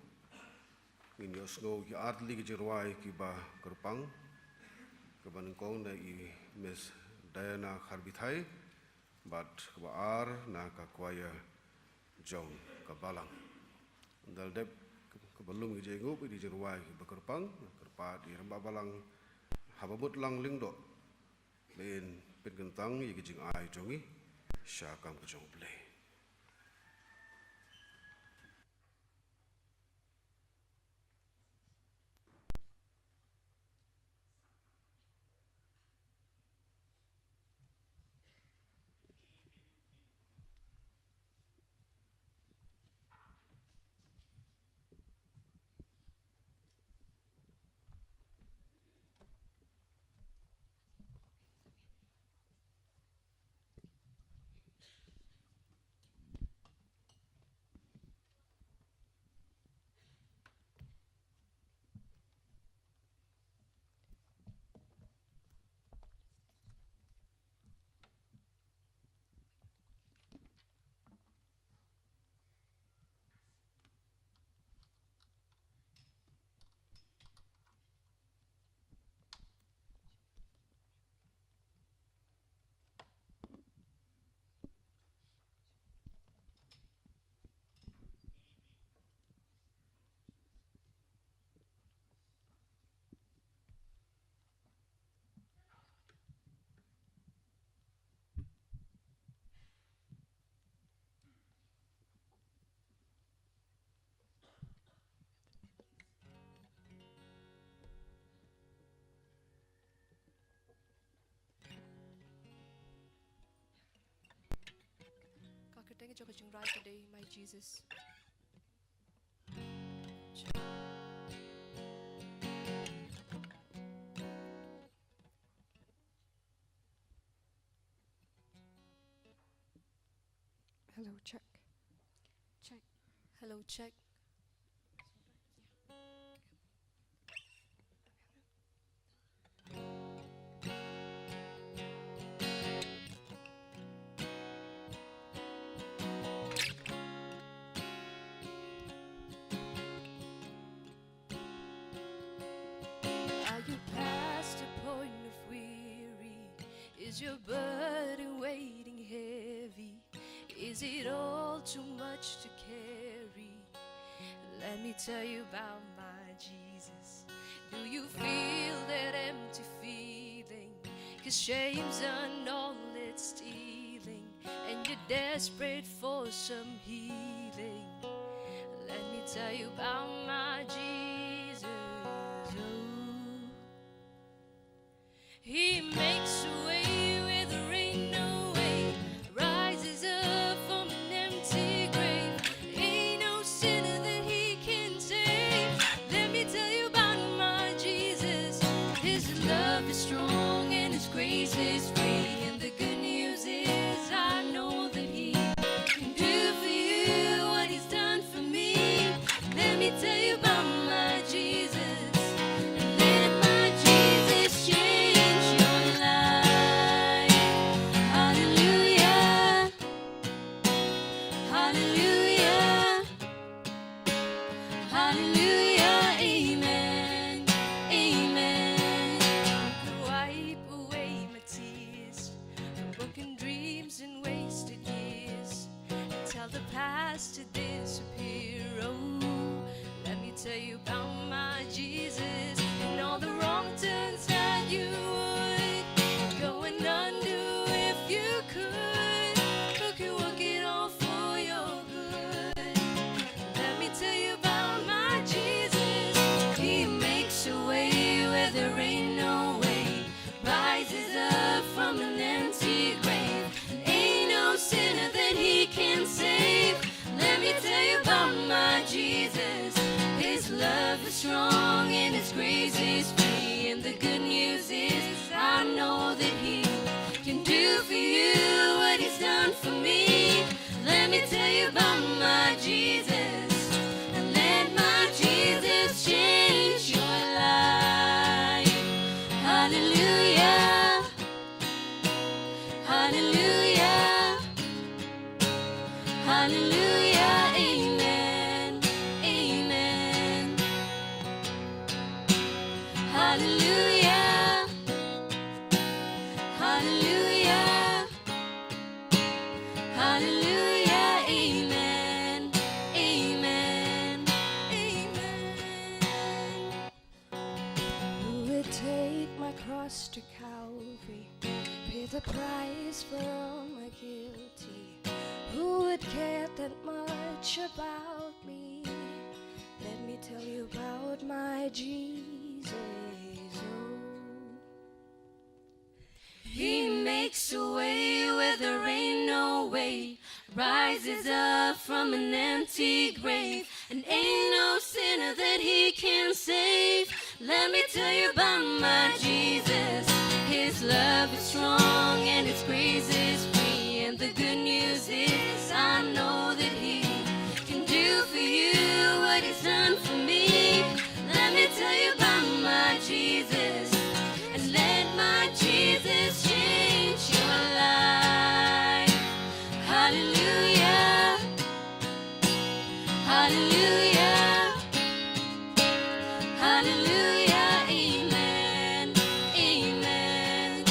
ngin ïohsngew ki artylli ki jingrwai kiba kyrpang, kaba nyngkong na i Miss Diana Kharbithai, bad kaba ar na ka choir jong ka Balang. Ynda la dep kaba lum ki jingainguh bad ki jingrwai kiba kyrpang, kyrpad ïa i Rangbah Balang haba mut lang lyngdoh, ba in pynkyntang ïa ki jingai jong ngi sha ka kam ka jong U Blei. Jong ka jingrwai ka dei My Jesus. Hello, check. Check. Hello, check. Are you past the point of weary? Is your burden weighing heavy? Is it all too much to carry? Let me tell you about my Jesus. Do you feel that empty feeling? 'Cause shame's done all it's stealing, and you're desperate for some healing. Let me tell you about my Jesus. Oh. He makes a way where there ain't no way. Rises up from an empty grave. Ain't no sinner that he can save. Let me tell you about my Jesus. His love is strong and his grace is free. And the good news is I know that he can do for you what he's done for me. Let me tell you about my Jesus. Let my Jesus change your life. Hallelujah. Hallelujah. Hallelujah. Amen. Amen. Wipe away my tears. Broken dreams and wasted years. Tell the past to disappear. Oh, let me tell you about my Jesus and all the wrong turns that you would go and undo if you could. Who can work it all for your good? Let me tell you about my Jesus. He makes a way where there ain't no way. Rises up from an empty grave. And ain't no sinner that he can save. Let me tell you about my Jesus. His love is strong and his grace is free. And the good news is I know that he can do for you what he's done for me. Let me tell you about my Jesus. And let my Jesus change your life. Hallelujah. Hallelujah. Hallelujah. Amen. Amen. Hallelujah. Hallelujah. Hallelujah. Amen. Amen. Amen. Who would take my cross to Calvary, pay the price for all my guilty? Who would care that much about me? Let me tell you about my Jesus. Oh. He makes a way where there ain't no way, rises up from an empty grave, and ain't no sinner that he can save. Let me tell you about my Jesus. His love is strong and his grace is free, and the good news is I know that he can do for you what he's done for me. Let me tell you about my Jesus, and let my Jesus change your life. Hallelujah. Hallelujah. Hallelujah. Amen. Amen.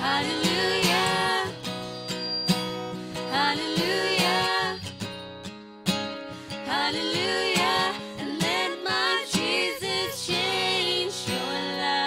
Hallelujah. Hallelujah. Hallelujah. And let my Jesus change your life.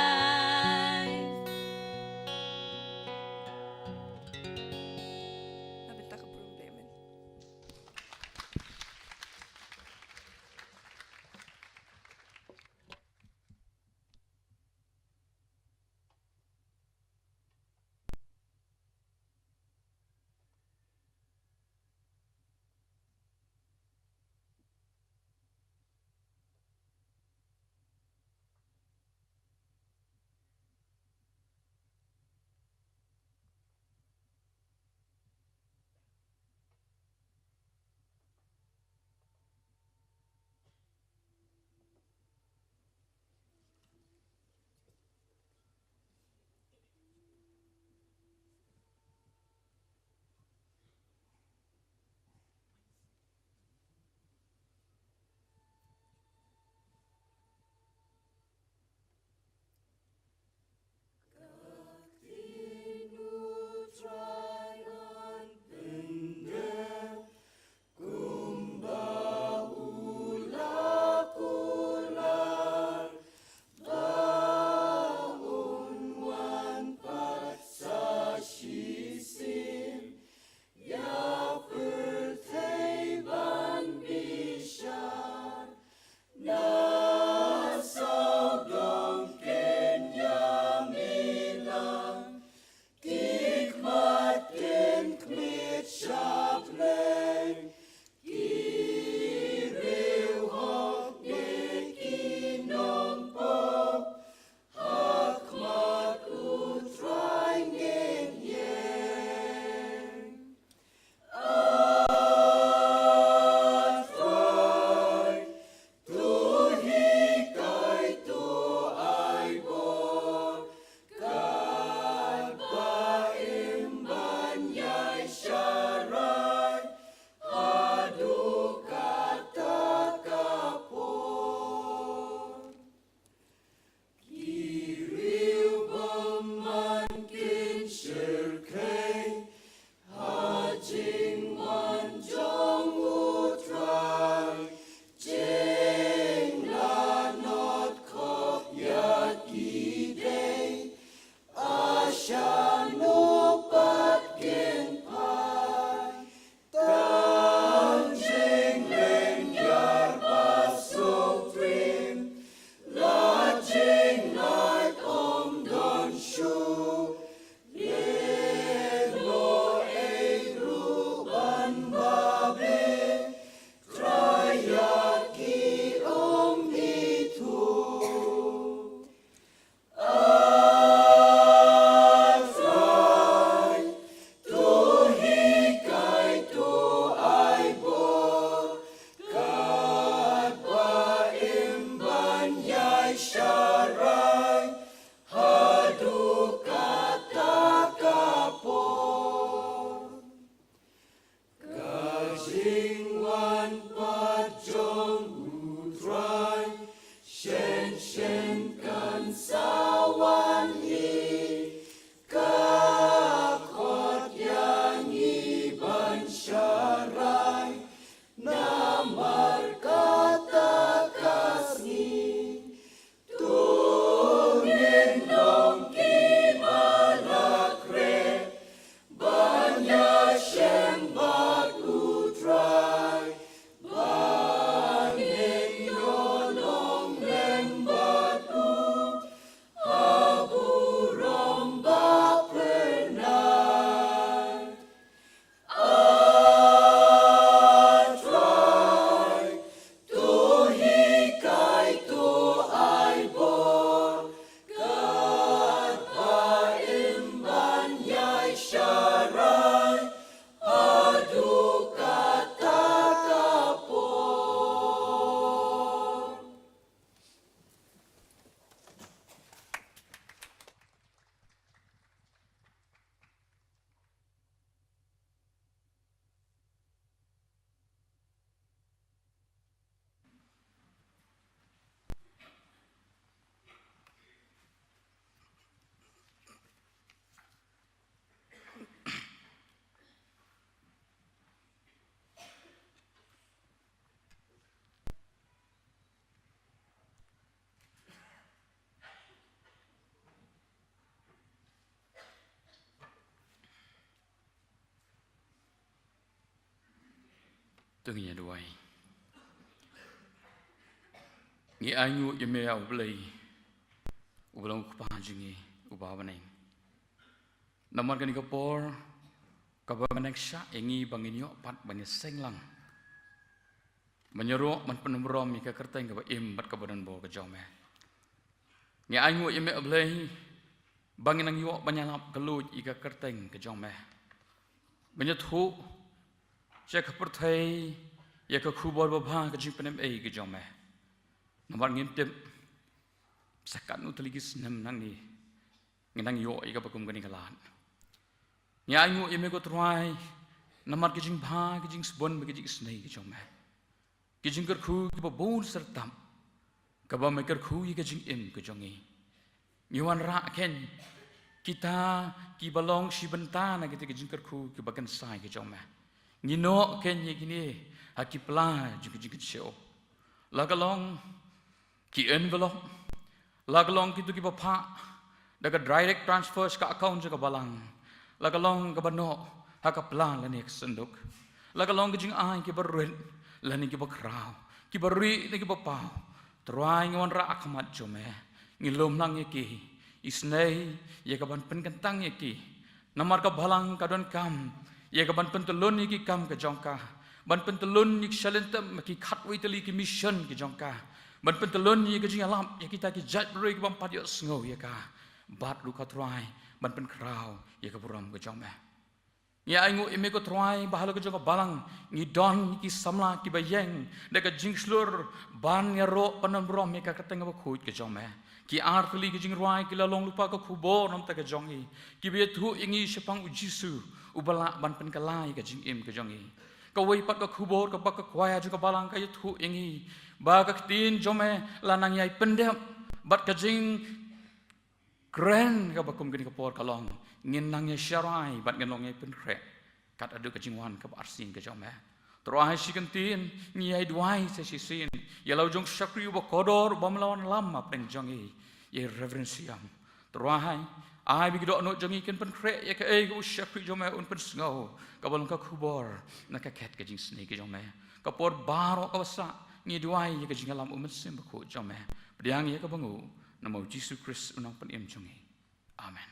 sharai haduh kata ka por. Ki riew bymman kin shyrkhei ha jingwan jong U Trai. Jinglanot khop ïa ki dei, a shano pat kin phai. Tang jingleh ïar ba sngewtriem, la jinglait ym don shuh. Lehnoh ei ruh ban babe, Trai ïa ki ym ithuh. A Trai, to hikai, to ai bor, katba im ban ïai sharai haduh kata ka por. Ka jingwan pat jong U Trai, shen shen kan sa wan hi. Ka khot ïa ngi ban sharai namar kata ka sngi. To ngin long kiba la khreh ban ïashem bad U Trai, ba ngin ïoh long lem bad U ha burom ba phyrnai. A Trai, to hikai, to ai bor, katba im ban ïai sharai haduh kata ka por. To ngin ïa duwai. Ngi ainguh ïa me, A Blei, uba long U Kpa jong ngi uba ha bneng. Namar kane ka por kaba me nang shah ïa ngi ba ngin ïoh pat ban ïaseng lang, ban ïaroh, ban pynburom ïa ka kyrteng kaba im bad kaba donbor ka jong me. Ngi ainguh ïa me, A Blei, ba ngin nang ïoh ban ïalap kylluid ïa ka kyrteng ka jong me, ban ïathuh sha ka pyrthei ïa ka khubor babha ka jingpynim ei ka jong me. Namar ngim tip sa katno tylli ki snem nangne ngin nang ïoh ïa kaba kum kane ka lad. Ngi ainguh ïa me, ko Trai, namar ki jingbha, ki jingsbun bad ki jingisynei ki jong me, ki jingkyrkhu kiba bun syrtap kaba me kyrkhu ïa ka jingim ka jong ngi. Ngi wanrah kein kita kiba long shi bynta na kita ki jingkyrkhu kiba kynsai ki jong me. Ngi noh kein ïa kine ha ki pla jong ki jingkynshew, la ka long ki envelope, la ka long kito kiba phah da ka direct transfer sha ka account jong ka balang, la ka long kaba noh ha ka pla lane ka synduk, la ka long ki jingai kiba rit lane kiba khraw, kiba rieh ne kiba paw. Trai, ngi wanrah ha khmat jong me, ngi lum lang ïa ki, isynei ïa ka ban pynkyntang ïa ki. Namar ka balang ka donkam ïa ka ban pyntyllun ïa ki kam ka jong ka, ban pyntyllun ïa ki shalynter, ki khatwei tylli ki mission ki jong ka, ban pyntyllun ïa ka jingïalap ïa kita ki jaitbynriew ki bym pat ïohsngew ïa ka, bad ruh, ko Trai, ban pynkhraw ïa ka burom ka jong me. Ngi ainguh ïa me, ko Trai, ba halor ka jong ka balang ngi don ki samla kiba ïeng da ka jingshlur ban ïaroh ban pynburom ïa ka kyrteng kaba khuid ka jong me. Ki artylli ki jingrwai ki la long lypa ka khubor namar ka jong ngi, kiba ïathuh ïa ngi shaphang u Jisu, uba lah ban pynkylla ïa ka jingim ka jong ngi. Kawei pat ka khubor kaba ka kwaya jong ka balang ka ïathuh ïa ngi, ba ka ktien jong me la nang ïai pyndep, bad ka jingkren kaba kum kane ka por ka long, ngin nang ïai sharai bad ngin long ïai pynkhreh kat haduh ka jingwan kaba arsien ka jong me. Trai, shi kyntien ngi ïai duwai sa shisien ïa la u jong u shakri uba kordor, uba me la wanlam hapdeng jong ngi, ïa i Reverend Siam. Trai, ai ba ki dohnud jong ngi kin pynkhreh ïa kaei kaba u shakri jong me un pynsngew, kaba long ka khubor na ka khet ka jingsnei ka jong me. Ka por baroh kaba sah ngi duwai ïa ka jingïalam u Mynsiem Bakhuid jong me. Pdiang ïa kaba nguh, namar u Jisu Khrist u Nongpynim jong ngi. Amen.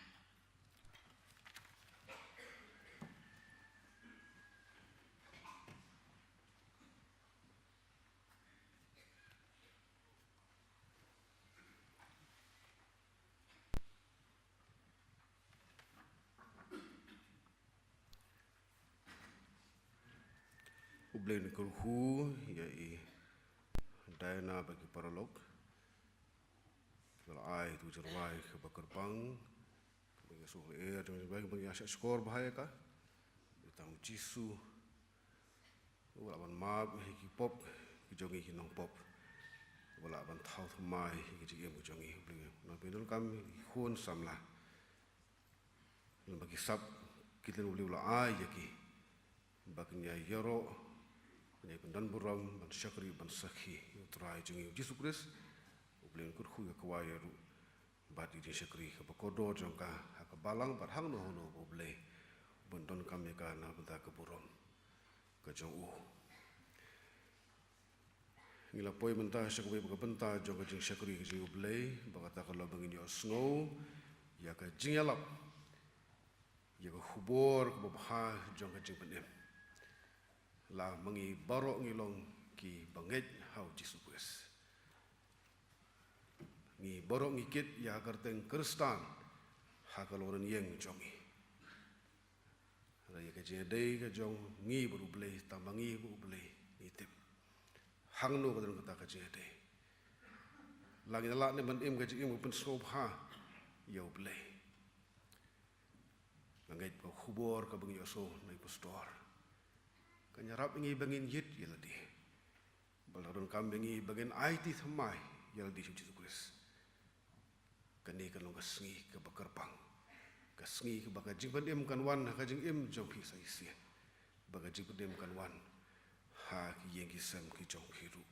U Blei un kyrkhu ïa i Diana bad ki paralok. Ba la ai ïa utu u jingrwai kaba kyrpang, kaba ngi ïa sngewthuh, kaba ngi ïa shahshkor bha ïa ka. Tang u Jisu uba lah ban map ïa ki pop ki jong ngi ki nongpop, uba lah ban thaw thymmai ïa ki jingim ki jong ngi. U Blei un pyndonkam ïa ki khun samla, lem bad ki sap ki lynti u Blei u la ai ïa ki, ba kin ïa ïaroh, kin ïa pyndonburom ban shakri ban sakhi ïa u Trai jong ngi u Jisu Khrist. U Blei un kyrkhu ïa ka wai ïa ruh bad ïa ka jingshakri kaba kordor jong ka ha ka balang bad hangno hangno ba u Blei u pyndonkam ïa ka na ka bynta ka burom ka jong u. Ngi la poi mynta sha kawei pat ka bynta jong ka jingshakri ka jong u Blei, ba kata ka long ba ngin ïohsngew ïa ka jingïalap ïa ka khubor kaba bha jong ka jingpynim. La ma ngi baroh ngi long kiba ngeit ha u Jisu Khrist. Ngi baroh ngi kit ïa ka kyrteng Khristan ha ka longrynieng jong ngi. Hynrei ïa ka jingïadei ka jong ngi bad u Blei, tang ma ngi bad u Blei ngi tip hangno ka don kata ka jingïadei. La ngi la leh ne ban im ka jingim ka pynsngewbha ïa u Blei. Nga ngeit ba ka khubor kaba ngi ïohsngew na i pastor kan ïarap ïa ngi ba ngin ïit ïa lade, ba la donkam ïa ngi ba ngin aiti thymmai ïa lade sha u Jisu Khrist. Kane kan long ka sngi kaba kyrpang, ka sngi kaba ka jingpynim kan wan ha ka jingim jong phi sa shisien, ba ka jingpynim kan wan ha ki ïing ki sem ki jong phi ruh.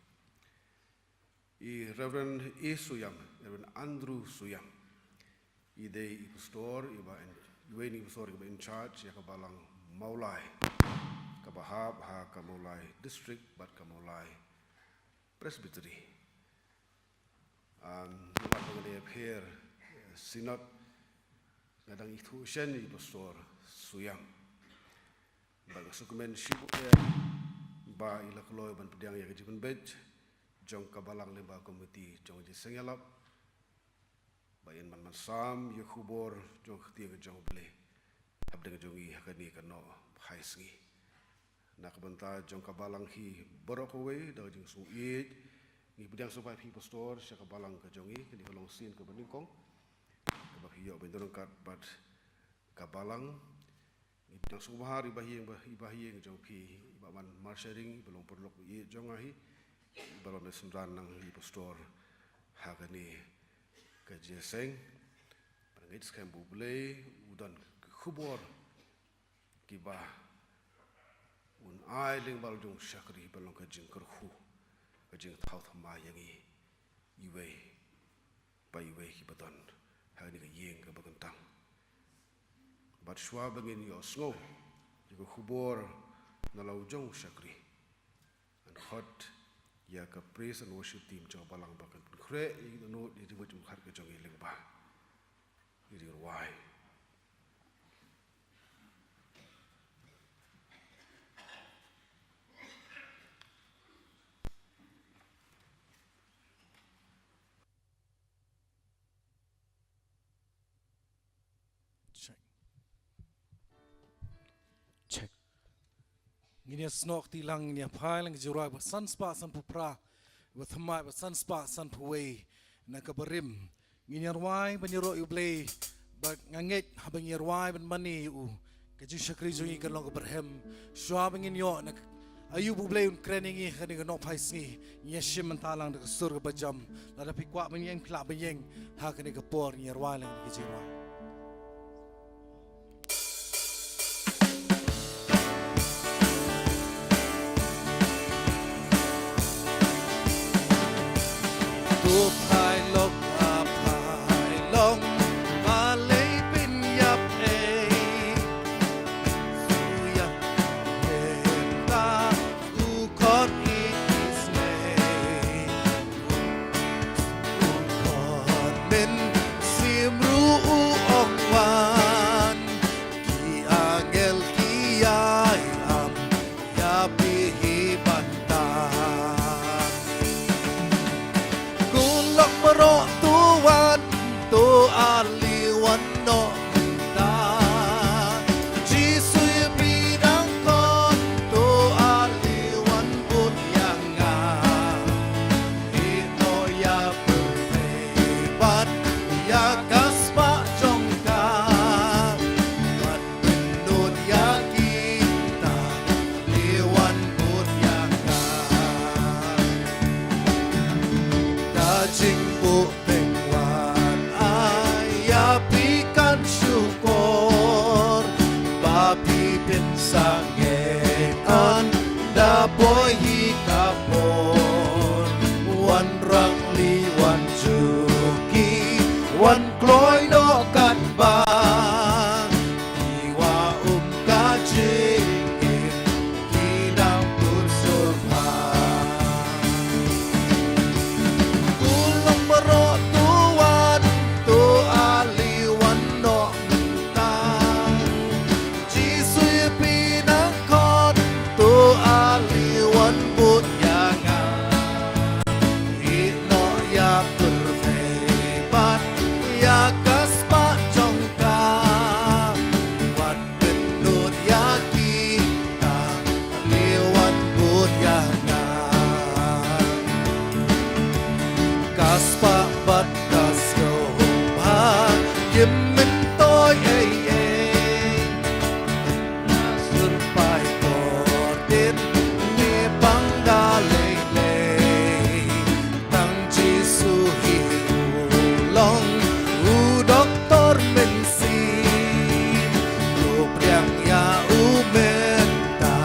I Reverend E Suyam, Reverend Andrew Suyam, i dei i pastor iba in, iwei na ki pastor iba in charge ïa ka balang Mawlai, kaba hap ha ka Mawlai District bad ka Mawlai Presbytery. Um, namar ba ngan ïapher, eh, Synod, nga dang ithuh shen i pastor Suyam. Bad nga sngewkmen shibun ïa ba i la kloi ban pdiang ïa ka jingpynbeit jong ka balang lyngba ka komiti jong ka jingseng ïalap, ba yn man ban sam ïa ka khubor jong ka ktien ka jong u Blei hapdeng jong ngi ha kane ka Nohphai Sngi. Na ka bynta jong ka balang hi baroh kawei, da ka jingsngewbha ngi pdiang sngewbha ïa phi pastor sha ka balang ka jong ngi, kane ka long sien kaba nyngkong kaba phi ïoh ban don ryngkat bad ka balang. Ngi pdiang sngewbha ïa i bahaïing, ba, i bahaïing jong phi, i Bah Marsharing, iba long paralok ba ïeit jong nga hi, iba long ne synran nang i pastor ha kane ka jingïaseng. Bad nga ngeit skhem ba u Blei u don ki khubor kiba un ai lyngba la u jong u shakri, ban long ka jingkyrkhu, ka jingthaw thymmai ïa ngi iwei pa iwei kiba don ha kane ka ïing kaba kyntang. Bad shuwa ba ngin ïohsngew ïa ka khubor na la u jong u shakri, ngan khot ïa ka praise and worship team jong ka balang ba kan pynkhreh ïa ki dohnud ïa ka jingmut jingpyrkhat ka jong ngi lyngba ïa ka jingrwai. Check. Check. Ngin ïa snoh kti lang, ngin ïa phai lang ka jingrwai ba san spah sanphew phra, ba thymmai ba san spah sanphew wei na ka barim Ngin ïa rwai ban ïaroh ïa U Blei, ba nga ngeit haba ngin ïa rwai ban mane ïa u, ka jingshakri jong ngi kan long kaba rhem. Shuwa ba ngin ïoh na aïu ba U Blei un kren ïa ngi ha kane ka nohphai sngi, ngin ïa shim bynta lang da ka sur kaba jam. Lada phi kwah ban ïeng, phi lah ban ïeng ha kane ka por. Ngin ïa rwai lang da ka jingrwai. To phai lok, a phai lok, balei phin ïap ei? Shu ïap ei ta, u khot i isynei. U khot mynsiem ruh u ong wan. Ki angel ki ïai am ïa phi hi ban tang. Ko lok baroh to wan, to ale wan noh mynta. Jisu ïa phi dang khot, to ale wan bud ïa nga. Ïeh noh ïa pyrthei bad ïa ka spah jong ka. Wan pynlut ïa kita, ale wan bud ïa nga. Ka jingbuh peng wan ai ïa phi kan shukor, ba phi phin sangeh ynda poi hi ka por. Wan rangli, wan juki, wan kloi noh katba ki wa um ka jingim ki dang put sur pha. Ko lok baroh to wan, to ale wan noh mynta. Jisu ïa phi dang khot, to ale wan bud ïa nga. Ïeh noh ïa pyrthei bad ïa ka spah jong ka. Wan pynlut ïa kita, ale wan bud ïa nga. Ka spah bad ka sngewbha kim myntoi ei ei. Na sur paidbah dien ne pang da lei lei. Tang Jisu hi u long u doktor mynsiem. U pdiang ïa u mynta,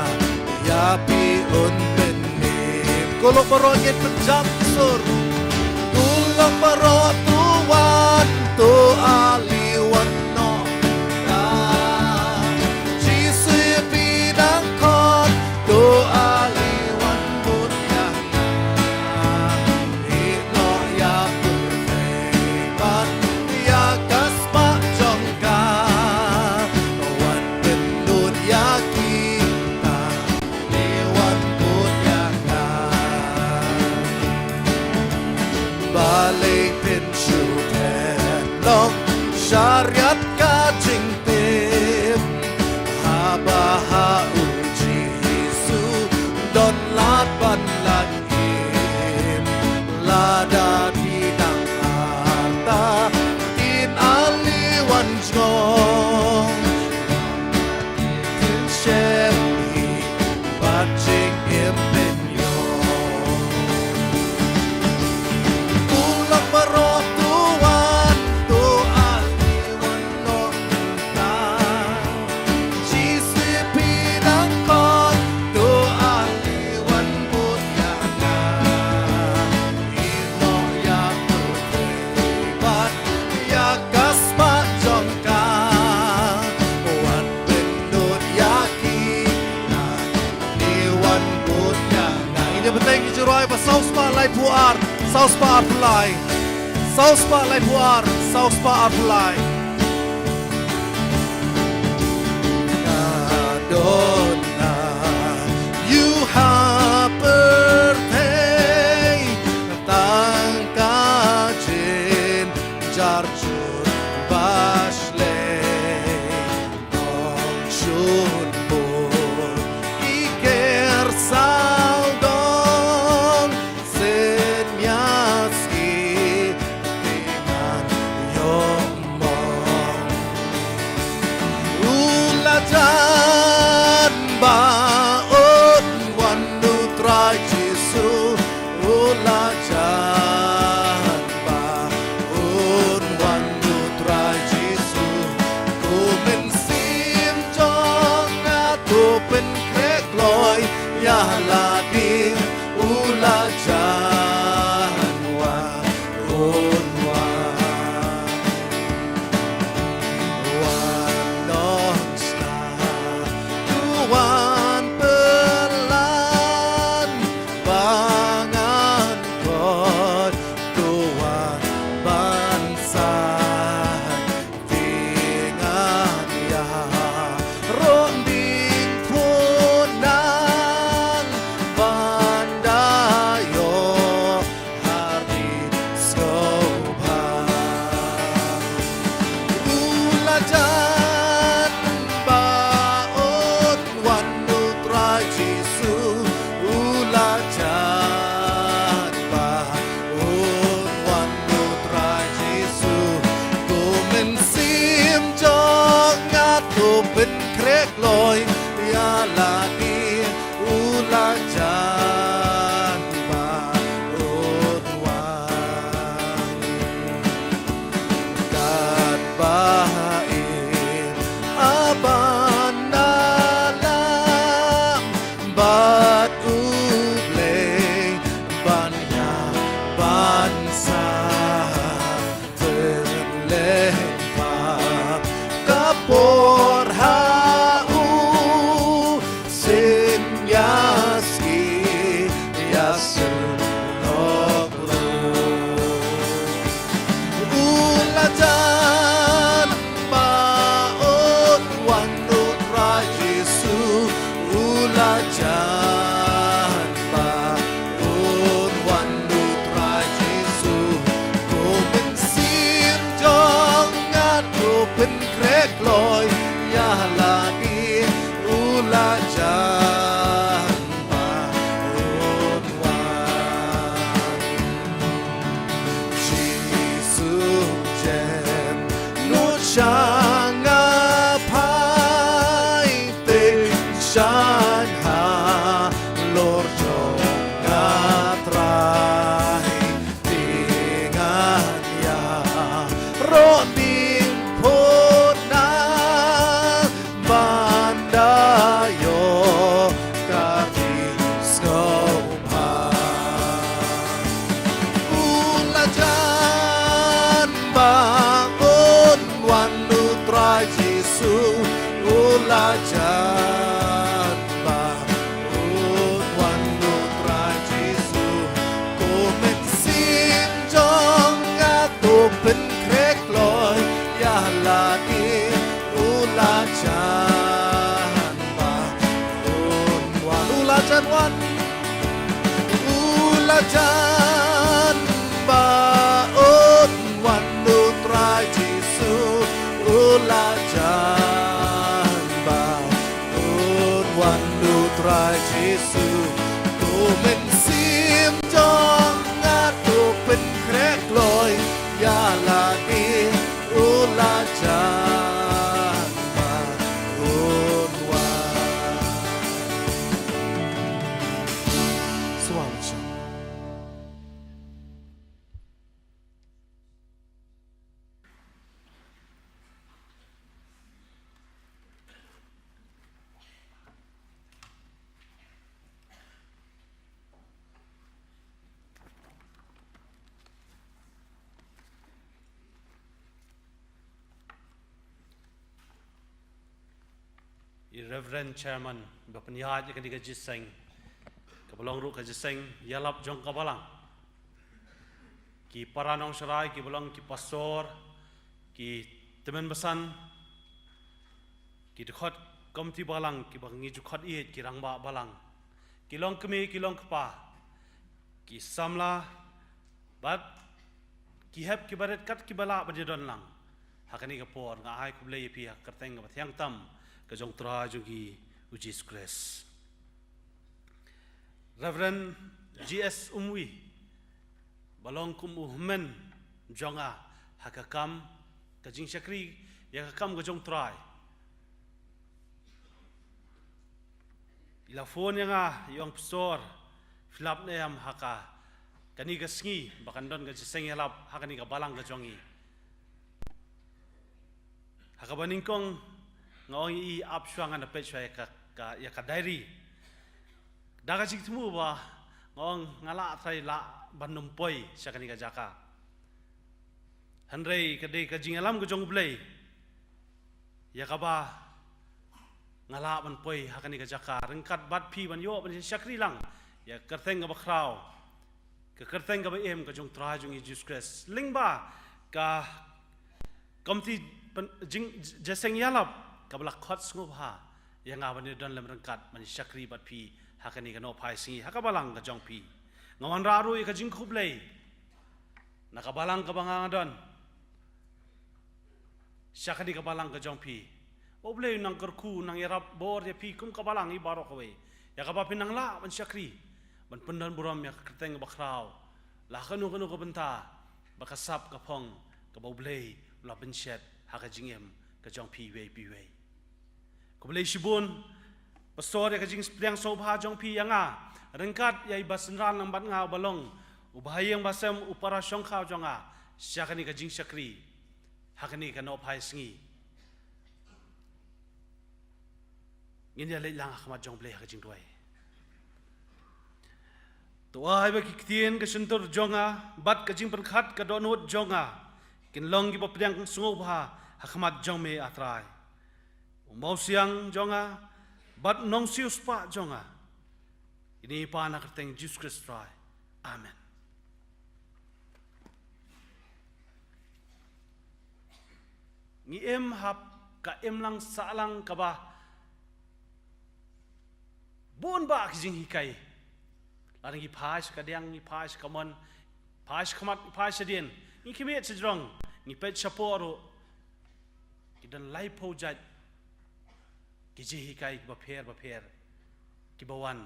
ïa phi un pynim. Ko lok baroh ngin pynjam sur. Ko lok baroh to wan, to ale wan noh mynta. Jisu ïa phi dang khot, to ale wan bud ïa nga. Ïeh noh ïa pyrthei bad ïa ka spah jong ka. Wan pynlut ïa kita, ale wan bud ïa nga. Balei phin shu thep long shariat ka jingtip? Haba ha u Jisu don lad ban lait im. Lada phi dang artatien, ale wan jngoh. Phin shem hi bad jingim phin ïoh. Ko lok baroh to wan, to ale wan noh mynta. Jisu ïa phi dang khot, to ale wan bud ïa nga. Ïeh noh ïa pyrthei bad ïa ka spah jong ka. Wan pynlut ïa kita, ale wan bud ïa nga. Ngin ïa bteng ki jingrwai ba saw spah laiphew ar, saw spah arphew lai. Saw spah laiphew ar, saw spah arphew lai. Ka don na ïu ha pyrthei tang ka jynjar jur ba shlei. Nongshun bun ki ker sawdong, synñias ki tyngan Oi, ïa lade u la jan wan un wan. Wan nong sha, u wan pynlan ba ngan koit, u wan ban sa. Te ngan ïaroh diengphna ban da ïoh ha ri sngewbha. U la jan ba un wan u Trai Jisu, u la jan ba un wan u Trai Jisu. Ko mynsiem jong nga, to pynkhreh kloi ïa lade, u la jan ba un wan. Katba in, haba na lam bad U Blei ban ïa ban sa pynleit, ka por ha u sien ïa ski ïa sien nok ruh. U la jan ba un wan u Trai Jisu, u la jan ba un wan u Trai Jisu. Ko mynsiem jong nga, to pynkhreh kloi ïa lade, u la jan ba un wan. Jisu jem nud sha nga, phai te shan halor jong nga Trai. Te ngan ïaroh diengphna ban da ïoh ka ri sngewbha. U la jan ba un wan u Trai Jisu, u la jan ba un wan u Trai Jisu. Ko mynsiem jong nga, to pynkhreh kloi ïa lade, u la jan ba un wan, u la jan wan. U la jan ba un wan u Trai Jisu, u la jan ba un wan u Trai Jisu. Ko mynsiem jong nga, to pynkhreh kloi ïa lade, u la jan ba un wan. Shuwa shuwa. I Reverend Chairman ba pynïaid ïa kane ka jingïaseng, kaba long ruh ka jingïaseng ïalap jong ka balang. Ki para nongsharai, kiba long ki pastor, ki tymmen basan, ki dkhot komiti balang, kiba ngi ju khot ïeit ki rangbah balang, ki longkmie, ki longkpa, ki samla, bad ki hep ki barit kat kiba lah ban ïadon lang ha kane ka por. Nga ai khublei ïa phi ha ka kyrteng kaba thiang tam ka jong u Trai jong ngi u Jisu Khrist. Reverend G S Umwi, ba long kum u hynmen jong nga ha ka kam ka jingshakri ïa ka kam ka jong u Trai. I la phone ïa nga, i ong, Pastor, phi lap ne em ha ka, kane ka sngi ba kan don ka jingïaseng ïalap ha kane ka balang ka jong ngi. Ha kaba nyngkong nga ong ïa i, ap shuwa, ngan peit shuwa ïa ka, ka, ïa ka diary. Da ka jingthmu ba nga ong nga lah trai lah ban ym poi sha kane ka jaka. Hynrei ka dei ka jingïalam ka jong U Blei ïa kaba nga lah ban poi ha kane ka jaka ryngkat bad phi ban ïoh ban shakri lang ïa ka kyrteng kaba khraw, ka kyrteng kaba im ka jong U Trai jong ngi Jisu Khrist. Lyngba ka Komiti pyn- jing- jingïaseng ïalap kaba la khot sngewbha ïa nga ban ïadon lem ryngkat ban shakri bad phi ha kane ka nohphai sngi ha ka balang ka jong phi. Nga wanrah ruh ïa ka jingkhublei na ka balang kaba nga nga don sha kane ka balang ka jong phi. U Blei u nang kyrkhu, u nang ïarap bor ïa phi kum ka balang hi baroh kawei, ïa kaba phi nang lah ban shakri ban pyndon burom ïa ka kyrteng kaba khraw la ha kano kano ka bynta ba ka sap ka phong kaba U Blei u la pynshet ha ka jingim ka jong phi iwei pa iwei. Khublei shibun Pastor ïa ka jingpdiang sngewbha jong phi ïa nga ryngkat ïa i basynran lang bad nga uba long u bahaïing basem u para shongkha jong nga sha kane ka jingshakri ha kane ka nohphai sngi. Ngin ïa leit lang ha khmat jong U Blei ha ka jingduwai. To ai ba ki ktien ka shyntur jong nga bad ka jingpyrkhat ka dohnud jong nga kin long kiba pdiang sngewbha ha khmat jong me, A Trai. U mawsiang jong nga bad u nongsiewspah jong nga, ïa kine ngi pan ha ka kyrteng Jisu Khrist Trai. Amen. Ngi im ha ka imlang sahlang kaba bun bah ki jinghikai. Lada ngi phai sha kadiang, ngi phai sha kamon, phai sha khmat, phai sha dien, ngi khmih sha jrong, ngi peit shapoh ruh, ki don laiphew jait ki jinghikai kiba pher ba pher kiba wan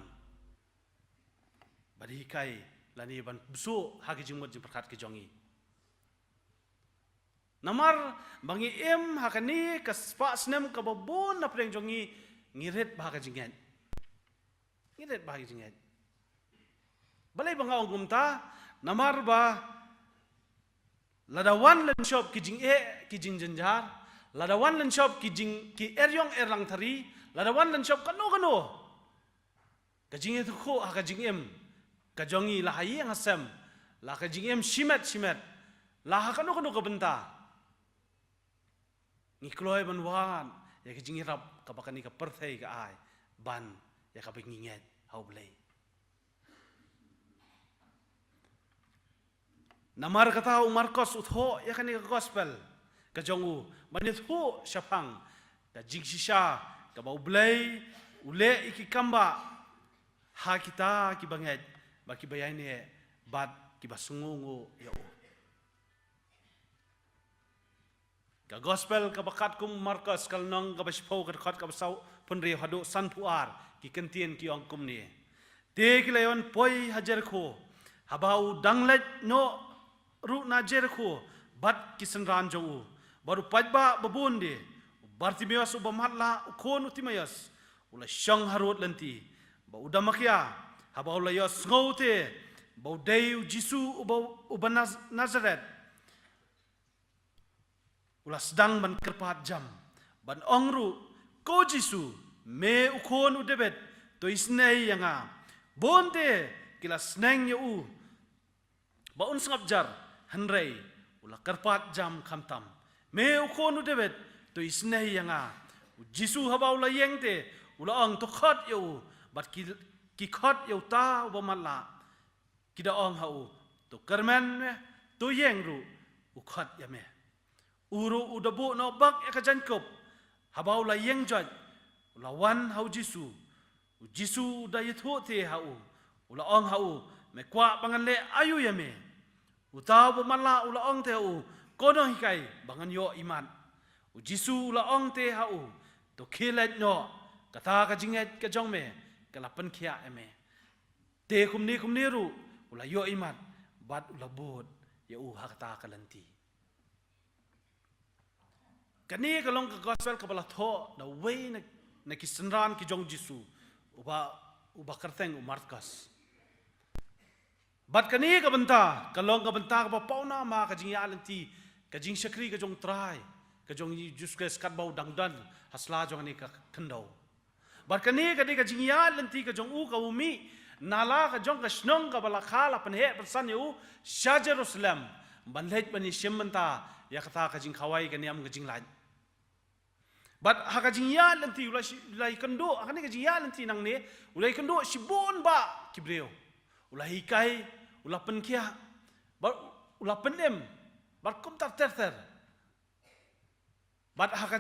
ban hikai lane ban bsuh ha ki jingmut jingpyrkhat ki jong ngi. Namar ba ngi im ha kane ka spah snem kaba bun na pdeng jong ngi, ngi rit bha ka jingngeit. Ngi rit bha ka jingngeit. Balei ba nga ong kumta? Namar ba lada wan lynshop ki jingeh ki jingjynjar, lada wan lynshop ki jing ki eriong erlang thari, lada wan lynshop kano kano ka jingïathuhkhuh ha ka jingim ka jong ngi, la ha ïing ha sem, la ka jingim shimet shimet, la ha kano kano ka bynta, ngi kloi ban wad ïa ka jingïarap kaba kane ka pyrthei ka ai ban ïa kaba ngi ngeit ha U Blei. Namar kata u Markos u thoh ïa kane ka gospel ka jong u ban ïathuh shaphang ka jingshisha kaba U Blei u leh ïa ki kambah ha kita kiba ngeit bad kiba ïaineh bad kiba sngewnguh ïa u. Ka gospel kaba katkum u Markos ka lynnong kaba shiphew ka dkhot kaba sawphew hynriew haduh sanphew ar, ki kyntien ki ong kumne. Te ki la ïawan poi ha Jerikho, haba u dang leit noh ruh na Jerikho bad ki synran jong u, bad u paidbah babun de, u Bartimeus uba matlah u khun u Timaios, u la shong harud lynti, ba u da makia, haba u la ïohsngew te ba u dei u Jisu uba, uba Naz- Nasaret, u la sdang ban kyrpad jam ban ong ruh, Ko Jisu, me u khun u Dabid, to isynei ïa nga. Bun te ki la sneng ïa u ba un sngap jar, hynrei u la kyrpad jam khamtam, Me u khun u Dabid, to isynei ïa nga. U Jisu haba u la ïeng te u la ong, To khot ïa u. Bad ki, ki khot ïa uta uba matlah, ki da ong ha u, To kyrmen me, to ïeng ruh, u khot ïa me. U ruh u da buh noh bak ïa ka jaiñkup. Haba u la ïeng joit, u la wan ha u Jisu. U Jisu u da ïathuh te ha u, u la ong ha u, Me kwah ba ngan leh aïu ïa me? Uta uba matlah u la ong te ha u, Ko nonghikai, ba ngan ïoh imat. U Jisu u la ong te ha u, To khie leit noh, kata ka jingngeit ka jong me ka la pynkhiah ïa me. Te kumne kumne ruh u la ïoh imat bad u la bud ïa u ha kata ka lynti. Kane ka long ka gospel kaba la thoh da uwei na, na ki synran ki jong u Jisu, uba, uba kyrteng u Markos. Bad kane ka bynta ka long ka bynta kaba pawnam ha ka jingïaid lynti, ka jingshakri ka jong u Trai, ka jong u Jisu Khrist katba u dang don ha sla jong kane ka khyndew. Bad kane ka dei ka jingïaid lynti ka jong u kaba u mih na la ka jong ka shnong kaba la kha la pynheh pynsan ïa u sha Jerusalem ban leit ban ïashim bynta ïa kata ka jingkhawai ka niam ka jinglait. Bad ha ka jingïaid lynti u la shi-, u la ïakynduh, ha kane ka jingïaid lynti nangne, u la ïakynduh shibun bah ki briew. U la hikai, u la pynkhiah, bad u la pynim, bad kumta ter ter. Bad ha ka,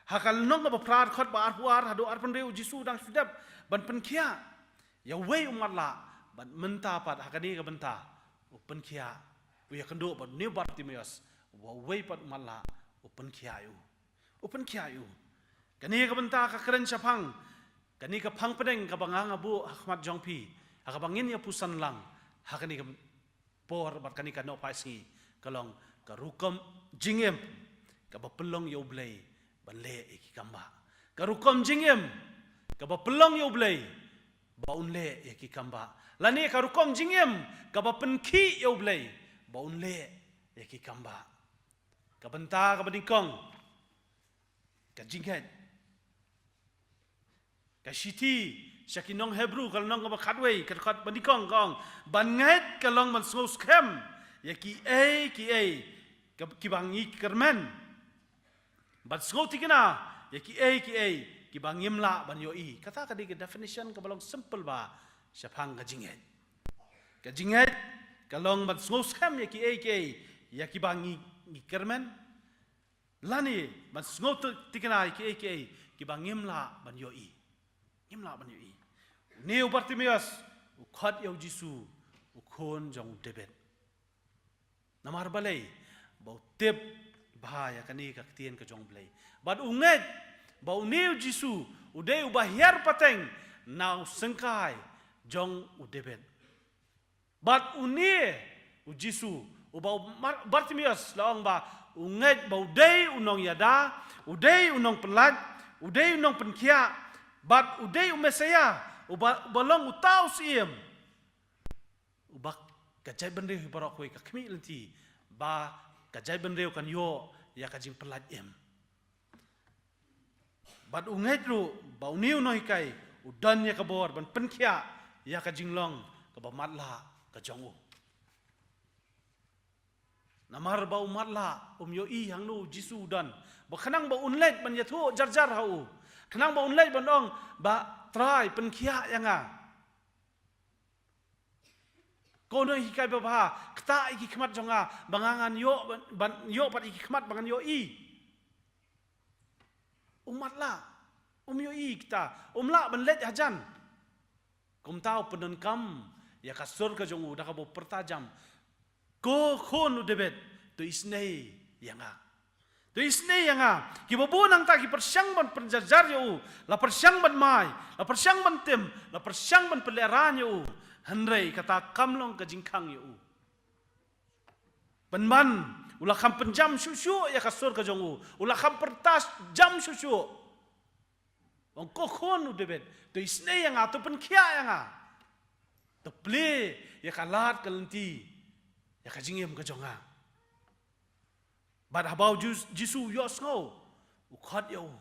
ha ka lynnong kaba phra dkhot ba arphew ar haduh arphew hynriew u Jisu u dang shu dep ban pynkhiah ïa uwei u matlah, bad mynta pat ha kane ka bynta u pynkhiah, u ïakynduh bad une u Bartimeus, uba uwei pat u matlah, u pynkhiah ïa u. U pynkhiah ïa u. Kane ka bynta ka kren shaphang kane ka phang pdeng kaba nga nga buh ha khmat jong phi, ha kaba ngin ïa puson lang ha kane ka por bad kane ka nohphai sngi, ka long ka rukom jingim kaba pynlong ïa U Blei ban leh ïa ki kam bah. Ka rukom jingim kaba pynlong ïa U Blei ba un leh ïa ki kam bah, lane ka rukom jingim kaba pynkhih ïa U Blei ba un leh ïa ki kam bah. Ka bynta kaba nyngkong, ka jingngeit. Ka shithi sha ki nong Hebru ka lynnong kaba khatwei, ka dkhot ba nyngkong ka ong, ban ngeit ka long ban sngewskhem ïa kiei kiei ka, kiba ngi kyrmen, ban sngewthikna ïa kiei kiei kiba ngim lah ban ïohi. Kata ka dei ka definition kaba long simple bah shaphang ka jingngeit. Ka jingngeit ka long ban sngewskhem ïa kiei kiei ïa kiba ngi, ngi kyrmen, lane ban sngewthikna ïa kiei kiei kiba ngim lah ban ïohi. Ngim lah ban ïohi. Une u Bartimeus u khot ïa u Jisu, u khun jong u David. Namar balei? Ba u tip bha ïa kane ka ktien ka jong U Blei. Bad u ngeit ba une u Jisu u dei uba hiar pateng na u syngkai jong u David. Bad une u Jisu, uba u Mar-, Bartimeus la ong ba u ngeit ba u dei u nongïada, u dei u nongpyllait, u dei u nongpynkhiah, bad u dei u Messaïah, uba, uba long uta u Syiem. Uba ka jaitbynriew hi baroh kawei ka khmih lynti ba ka jaitbynriew kan ïoh ïa ka jingpyllait im. Bad u ngeit ruh ba une u nonghikai u don ïa ka bor ban pynkhiah ïa ka jinglong kaba matlah ka jong u. Namar ba u matlah um ïohi hangno u Jisu u don, ba khnang ba un leit ban ïathuh jar jar ha u, khnang ba un leit ban ong ba, Trai, pynkhiah ïa nga. Ko nonghikai babha, ktah ïa ki khmat jong nga ba nga ngan ïoh ban, ban ïoh pat ïa ki khmat ba ngan ïohi. U matlah um ïohi kita, um lah ban leit hajan. Kumta u pyndonkam ïa ka sur ka jong u da kaba u pyrta jam, Ko khun u David, to isynei ïa nga. To isynei ïa nga. Kiba bun hangta ki pyrshang ban pynjar jar ïa u, la pyrshang ban mai, la pyrshang ban tim, la pyrshang ban pynlehrain ïa u. Hynrei kata kam long ka jingkhang ïa u. Pynban u la kham pynjam shuh shuh ïa ka sur ka jong u, u la kham pyrta jam shuh shuh. Ong, Ko khun u David, to isynei ïa nga, to pynkhiah ïa nga. To plie ïa ka lad ka lynti ïa ka jingim ka jong nga. Bad haba u Jis-, Jisu u ïohsngew, u khot ïa u.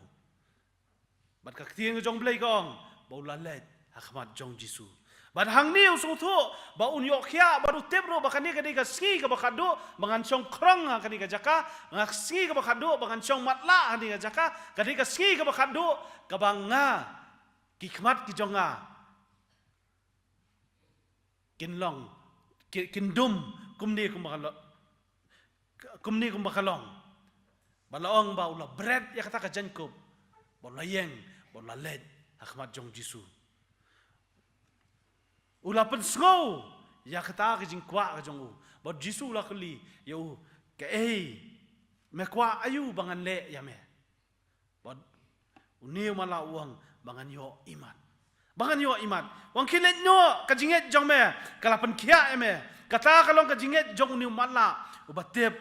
Bad ka ktien ka jong U Blei ka ong ba u la leit ha khmat jong Jisu. Bad hangne u sngewthuh ba un ïoh khiah, bad u tip ruh ba kane ka dei ka sngi kaba khatduh ba ngan shong khrong ha kane ka jaka, ka sngi kaba khatduh ba ngan shong matlah ha kane ka jaka, ka dei ka sngi kaba khatduh kaba nga, ki khmat ki jong nga kin long, ki-, kin dum kumne kumba ka lo-, kumne kumba ka long. Ba la ong ba u la bret ïa kata ka jaiñkup, ba u la ïeng, ba u la leit ha khmat jong Jisu. U la pynsngew ïa kata ka jingkwah ka jong u. Bad Jisu u la kylli ïa u, Kaei me kwah, aïu ba ngan leh ïa me? Bad une u matlah u ong, Ba ngan ïoh imat. Ba ngan ïoh imat. Wan khie leit noh, ka jingngeit jong me ka la pynkhiah ïa me. Kata ka long ka jingngeit jong une u matlah uba tip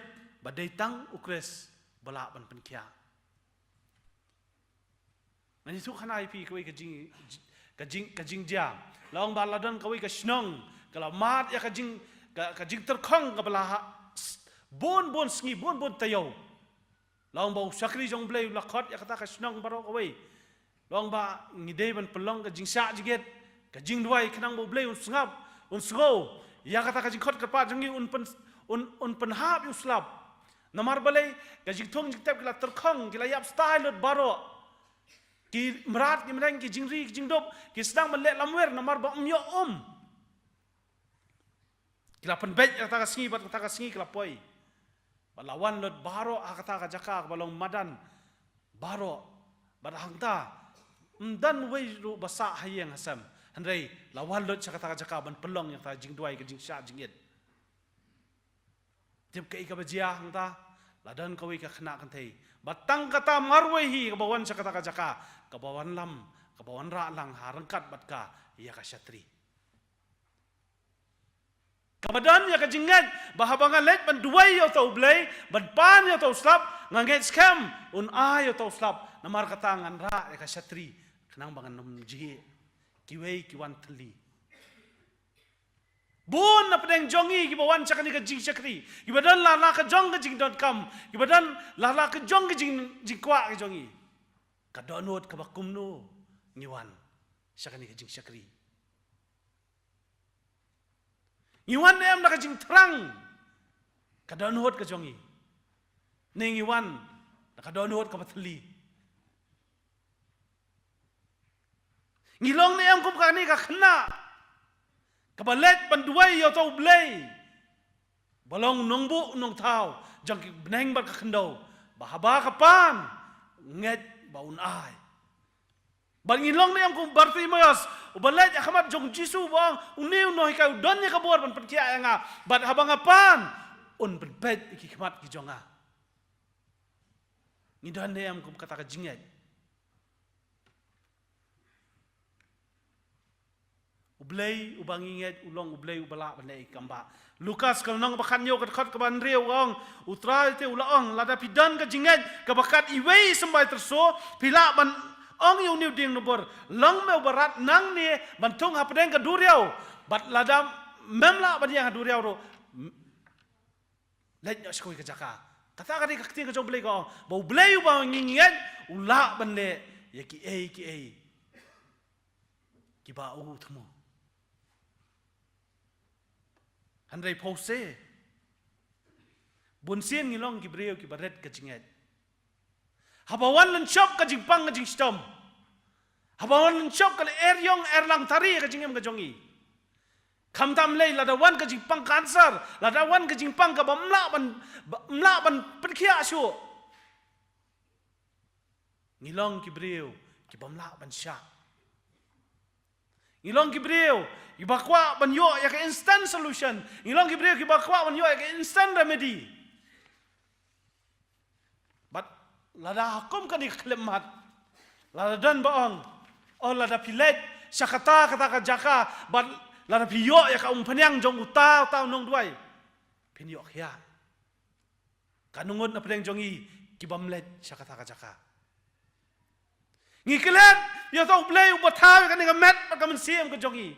ba dei tang U Khrist ba lah ban pynkhiah. Ngan ïathuh khana ïa phi kawei ka jing, ka jing, ka jingjia. La ong ba la don kawei ka shnong, ka la mad ïa ka jing, ka, ka jingtyrkhong kaba la ha, s-, bun bun sngi, bun bun taïew. La ong ba u shakri jong U Blei u la khot ïa kata ka shnong baroh kawei. Long ba ngi dei ban pynlong ka jingshah jingit, ka jingduwai khnang ba U Blei un sngap, un sngew ïa kata ka jingkhot kyrpad jong ngi, un pyn, un, un pynhap ïa u slap. Namar balei? Ka jingthung jingtep ki la tyrkhong, ki la ïap stai lut baroh. Ki mrad ki mneng, ki jingri ki jingdup, ki sdang ban leh lamwir namar ba ym ïoh um. Ki la pynbeit ïa kata ka sngi bad kata ka sngi ki la poi. Bad la wan lut baroh ha kata ka jaka kaba long madan baroh. Bad hangta ym don uwei ruh ba sah ha ïing ha sem. Hynrei la wan lut sha kata ka jaka ban pynlong ïa kata ka jingduwai, ka jingshah jingit. Tip kaei kaba jia hangta? La don kawei ka khynnah kynthei ba tang kata marwei hi kaba wan sha kata ka jaka, kaba wanlam, kaba wanrah lang ha ryngkat bad ka ïa ka shatri. Kaba don ïa ka jingngeit ba haba nga leit ban duwai ïa uta U Blei, ban pan ïa uta u slap, nga ngeit skhem un ai ïa uta u slap. Namar kata ngan rah ïa ka shatri khnang ba ngan ym jhieh. Kiwei ki wan thylli. Bun na pdeng jong ngi kiba wan sha kane ka jingshakri, kiba don la la ka jong ka jingdonkam, kiba don la la ka jong ka jing, jingkwah ka jong ngi. Ka dohnud kaba kumno ngi wan sha kane ka jingshakri? Ngi wan ne em da ka jingthrang ka dohnud ka jong ngi, ne ngi wan da ka dohnud kaba thylli? Ngi long ne em kum kane ka khynnah kaba leit ban duwai ïa uta U Blei ba long nongbuh nongthaw jong ki bneng bad ka khyndew, ba haba ka pan, ngeit ba un ai? Bad ngi long ne em kum Bartimaeus uba leit ha khmat jong Jisu, ba ong, une u nonghikai u don ïa ka bor ban pynkhiah ïa nga, bad haba nga pan, un pynpeit ïa ki khmat ki jong nga? Ngi don ne em kum kata ka jingngeit? U Blei uba ngi ngeit u long U Blei uba lah ban leh ïa ki kambah. Lukas ka lynnong ba khathynñiew ka dkhot kaba hynriew ka ong, U Trai te u la ong, lada phi don ka jingngeit kaba kat iwei i symbai tyrso, phi lah ban ong ïa une u dieng nubor, long me uba rat nangne ban thung hapdeng ka duriaw, bad lada mem lah ban ïeng ha duriaw ruh, leit noh sha kawei ka jaka. Kata ka dei ka ktien ka jong U Blei ka ong ba U Blei uba ngi ngeit u lah ban leh ïa kiei kiei kiba u thmu. Hynrei pause, bunsien ngi long ki briew kiba rit ka jingngeit. Haba wan lynshop ka jingpang ka jingshitom, haba wan lynshop ka la er ïong er lang tari ka jingim ka jong ngi. Khamtam lei lada wan ka jingpang cancer, lada wan ka jingpang kaba ym lah ban, ym lah ban pynkhiah shuh, ngi long ki briew kiba ym lah ban shah. Ngi long ki briew kiba kwah ban ïoh ïa ka instant solution. Ngi long ki briew kiba kwah ban ïoh ïa ka instant remedy. Bad lada ha kum kane ka khyllipmat, lada don ba ong, oh, lada phi leit sha kata kata ka jaka, bad lada phi ïoh ïa ka umphniang jong uta uta u nongduwai, phin ïoh khia. Katno ngut na pdeng jong ngi ki bym leit sha kata ka jaka? Ngi klet ïa uta U Blei uba thaw ïa kane ka met bad ka mynsiem ka jong ngi.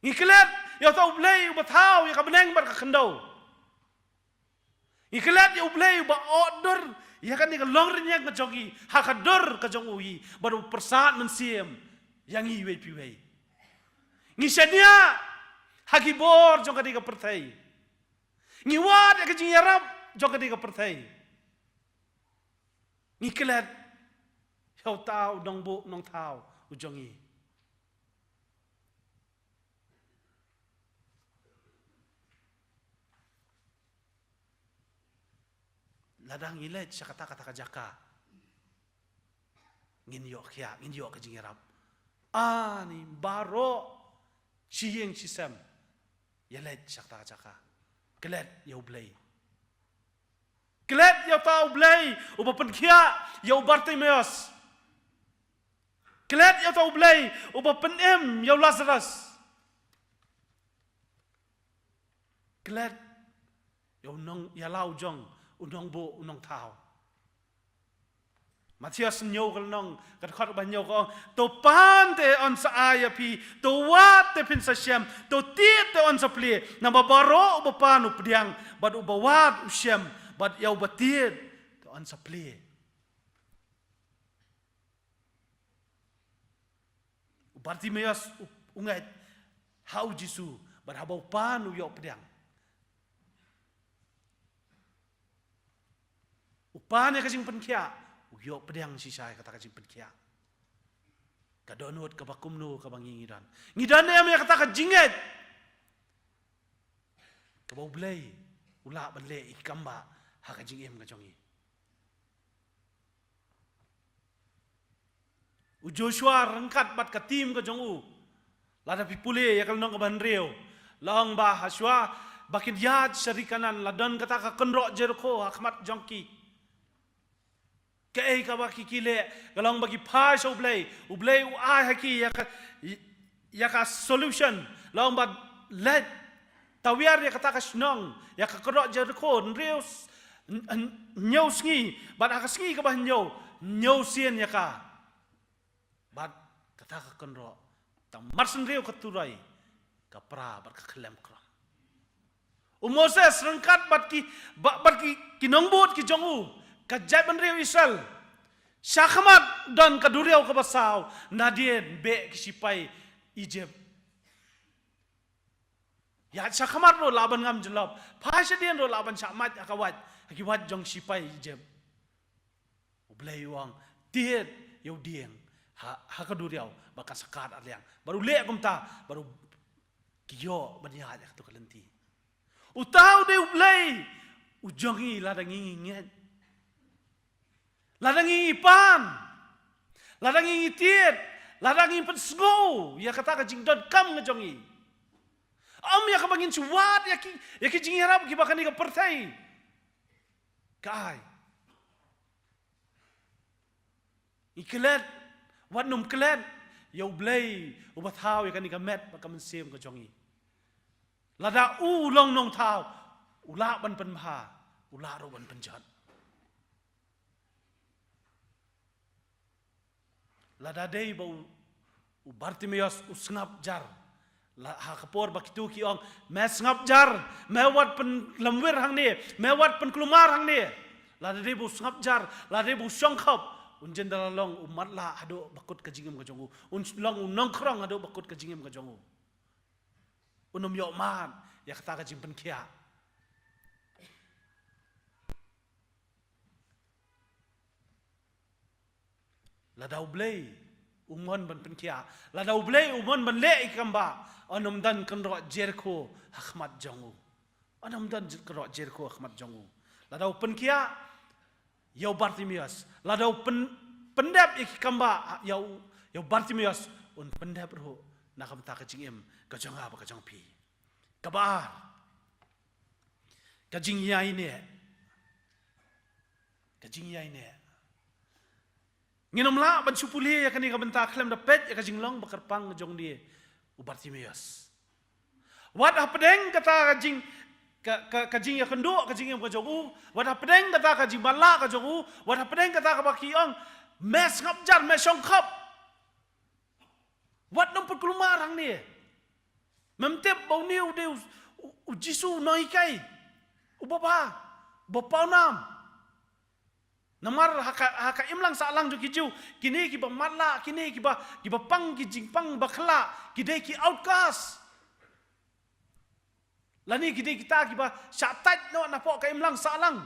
Ngi klet ïa uta U Blei uba thaw ïa ka bneng bad ka khyndew. Ngi klet ïa U Blei uba ïoh dur ïa kane ka longrynïeng ka jong ngi ha ka dur ka jong u hi, bad u pyrsad mynsiem ïa ngi iwei pa iwei. Ngi shaniah ha ki bor jong kane ka pyrthei. Ngi wad ïa ka jingïarap jong kane ka pyrthei. Ngi klet ïa uta u nongbuh nongthaw u jong ngi. Lada ngi leit sha kata kata ka jaka, ngin ïoh khia, ngin ïoh ka jingïarap. Ani baroh shi ïing shi sem, ïa leit sha kata ka jaka. Klet ïa U Blei. Klet ïa uta U Blei uba pynkhiah ïa u Bartimaeus. Klet ïa uta U Blei uba pynim ïa u Lazarus. Klet ïa u nong, ïa la u jong u nongbuh u nongthaw. Mathaios hynñiew ka lynnong ka dkhot ba hynñiew ka ong, to pan te yn sa ai ïa phi, to wad te phin sa shem, to tied te yn sa plie. Namar baroh uba pan u pdiang, bad uba wad u shem, bad ïa uba tied te yn sa plie. Bartimeus u, u ngeit ha u Jisu, bad haba u pan u ïoh pdiang. U pan ïa ka jingpynkhiah, u ïoh pdiang shisha ïa kata ka jingpynkhiah. Ka dohnud kaba kumno kaba ngi ngi don. Ngi don em ïa kata ka jingngeit kaba U Blei u lah ban leh ïa ki kambah ha ka jingim ka jong ngi. U Joshua ryngkat bad ka team ka jong u. Lada phi pule ïa ka lynnong kaba hynriew, la ong ba hashwa ba kin ïaid sha ri Kanaan, la don kata ka kynroh Jerikho ha khmat jong ki. Kaei kaba ki, ki leh, ka long ba ki phai sha U Blei, U Blei u ai ha ki ïa ka, ïa ka solution, la ong ba leit tawiar ïa kata ka shnong, ïa ka kynroh Jerikho, hynriew s-, hyn-, hyn-, hynñiew sngi, bad ha ka sngi kaba hynñiew, hynñiew sien ïa ka. Bad kata ka kynroh, tang mar shen hynriew ka turoi, ka pra bad ka khlem khrong. U Moses ryngkat bad ki, ba-, bad ki, ki nongbud ki jong u, ka jaitbynriew Israel. Sha khmat don ka duriaw kaba saw, nadien beh ki shipai Egypt. Ïa sha khmat ruh lah ban ngam jyllop. Phai shadien ruh lah ban shah mait ha ka wait, ha ki wait jong shipai Egypt. U Blei u ong, tied ïa u dieng ha, ha ka duriaw, bad kan sa kad arliang. Bad u leh kumta, bad u, ki ïoh ban ïaid ha kato ka lynti. Uta u dei U Blei u jong ngi lada ngi ngi ngeit. Lada ngi ngi pan. Lada ngi ngi tied. Lada ngi pynsngew ïa kata ka jingdonkam ka jong ngi. Ym ïa kaba ngin shu wad ïa ki, ïa ki jingïarap kiba kane ka pyrthei ka ai. Ngi klet, wat nym klet ïa U Blei uba thaw ïa kane ka met bad ka mynsiem ka jong ngi. Lada u long nongthaw, u lah ban pynbha, u lah ruh ban pynjot. Lada dei ba u, u Bartimeus u sngap jar. La, ha ka por ba kito ki ong, me sngap jar, me wat pynlamwir hangne, me wat pynkulmar hangne. Lada dei ba u sngap jar, lada dei ba u shongkhop, un jin da la long u matlah haduh ba kut ka jingim ka jong u, un long u nongkhrong haduh ba kut ka jingim ka jong u. Un ym ïoh mad ïa kata ka jingpynkhiah. Lada U Blei u mon ban pynkhiah, lada U Blei u mon ban leh ïa ki kambah, yn ym don kynroh Jerikho ha khmat jong u. Yn ym don kynroh Jerikho ha khmat jong u. Lada u pynkhiah ïa u Bartimeus, lada u pyn-, pyndep ïa ki kambah ïa u, ïa u Bartimeus, un pyndep ruh na ka bynta ka jingim ka jong nga bad ka jong phi. Kaba ar, ka jingïaineh. Ka jingïaineh. Ngin ym lah ban shu pule ïa kane ka bynta khlem da peit ïa ka jinglong ba kyrpang jong une u Bartimeus. Wat hapdeng kata ka jing, ka, ka, ka jingïakynduh ka jingim ka jong u, wat hapdeng kata ka jingmatlah ka jong u, wat hapdeng kata kaba ki ong, me sngap jar, me shongkhop. Wat nym pynkulmar hangne. Mem tip ba une u dei u, u, u Jisu u nonghikai. Uba bha, uba pawnam. Namar ha ka, ha ka imlang sahlang jong ki Jiw, kine kiba matlah, kine kiba, kiba pang ki jingpang bakla, ki dei ki outcast. Lane ki dei kita kiba shah tait noh napoh ka imlang sahlang.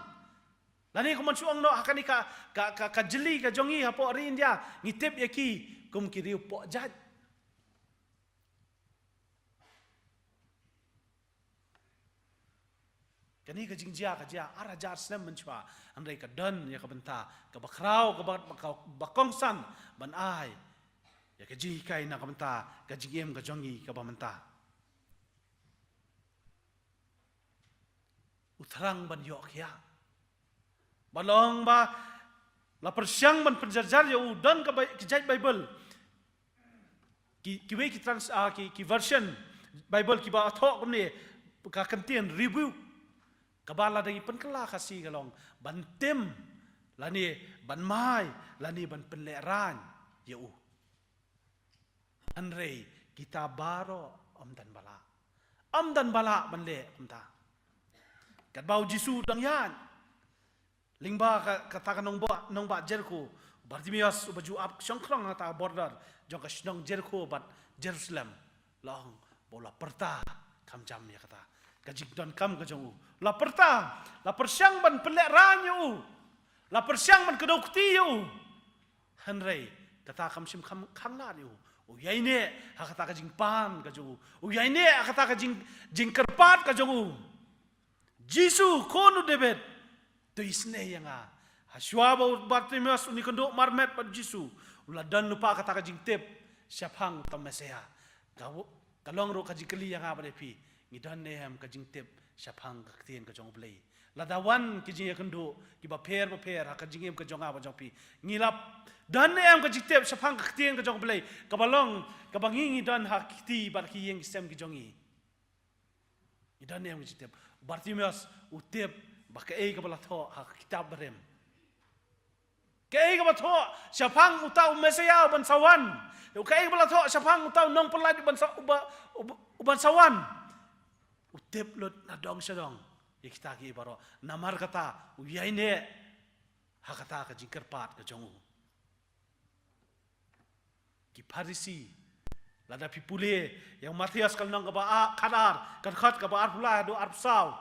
Lane kumban shu ong noh ha kane ka, ka, ka, ka jylliew ka jong ngi hapoh ri India, ngi tip ïa ki kum ki riew poh jait. Kane ka jingjia ka jia ar hajar snem mynshuwa, hynrei ka don ïa ka bynta kaba khraw, kaba, kaba, kaba kongsan ban ai ïa ka jinghikai na ka bynta ka jingim ka jong ngi kaba mynta. U thrang ban ïoh khiah. Ba long ba la pyrshang ban pynjarjar ïa u, don ka Bai-, ka jait Baibl. Ki, kiwei ki trans-, ah, ki, ki version Baibl kiba thoh kumne, ka kyntien rebuke. Kaba lada ngi pynkylla Khasi ka long ban tim, lane ban mai, lane ban pynlehraiñ ïa u. Hynrei kita baroh ym don ba lah. Ym don ba lah ban leh kumta. Katba u Jisu u dang ïaid lyngba ka, kata ka nongbah, nongbah Jerikho, Bartimeus uba ju ap shongkhlong ha kata border jong ka shnong Jerikho bad Jerusalem, la ong ba u la pyrta kham jam ïa kata ka jingdonkam ka jong u. La pyrta, la pyrshang ban pynlehrain ïa u, la pyrshang ban kdew kti ïa u. Hynrei kata kam shym khang lad ïa u. U ïaineh ha kata ka jingpan ka jong u, u ïaineh ha kata ka jing, jingkyrpad ka jong u. Jisu, khun u David, to isynei ïa nga. Hashwa ba u Bartimeus, une u kyndoh marmet bad Jisu, u la don lypa kata ka jingtip shaphang uta u Messaïah. Ka, ka long ruh ka jingkylli ïa nga bad ïa phi, ngi don ne em ka jingtip shaphang ka ktien ka jong u Blei? Lada wan ki jingïakynduh kiba pher bapher ha ka jingim ka jong nga bad jong phi, ngi la don ne em ka jingtip shaphang ka ktien ka jong u Blei, kaba long kaba ngi, ngi don ha ki kti bad ki ïing ki sem ki jong ngi? Ngi don ne em ka jingtip? Bartimeus u tip ba kaei kaba la thoh ha ka kitab barim, kaei kaba thoh shaphang uta u Messaïah uban sa wan, kaei kaba la thoh shaphang uta u nongpyllait uban sa, uba, uba, uban sa wan, u tip lut na dong sha dong ïa kita kiei baroh. Namar kata u ïaineh ha kata ka jingkyrpad ka jong u. Ki Pharisi, lada phi pule ïa u Mathaios ka lynnong kaba ar, khatar, ka dkhot kaba arphew lai haduh arphew saw,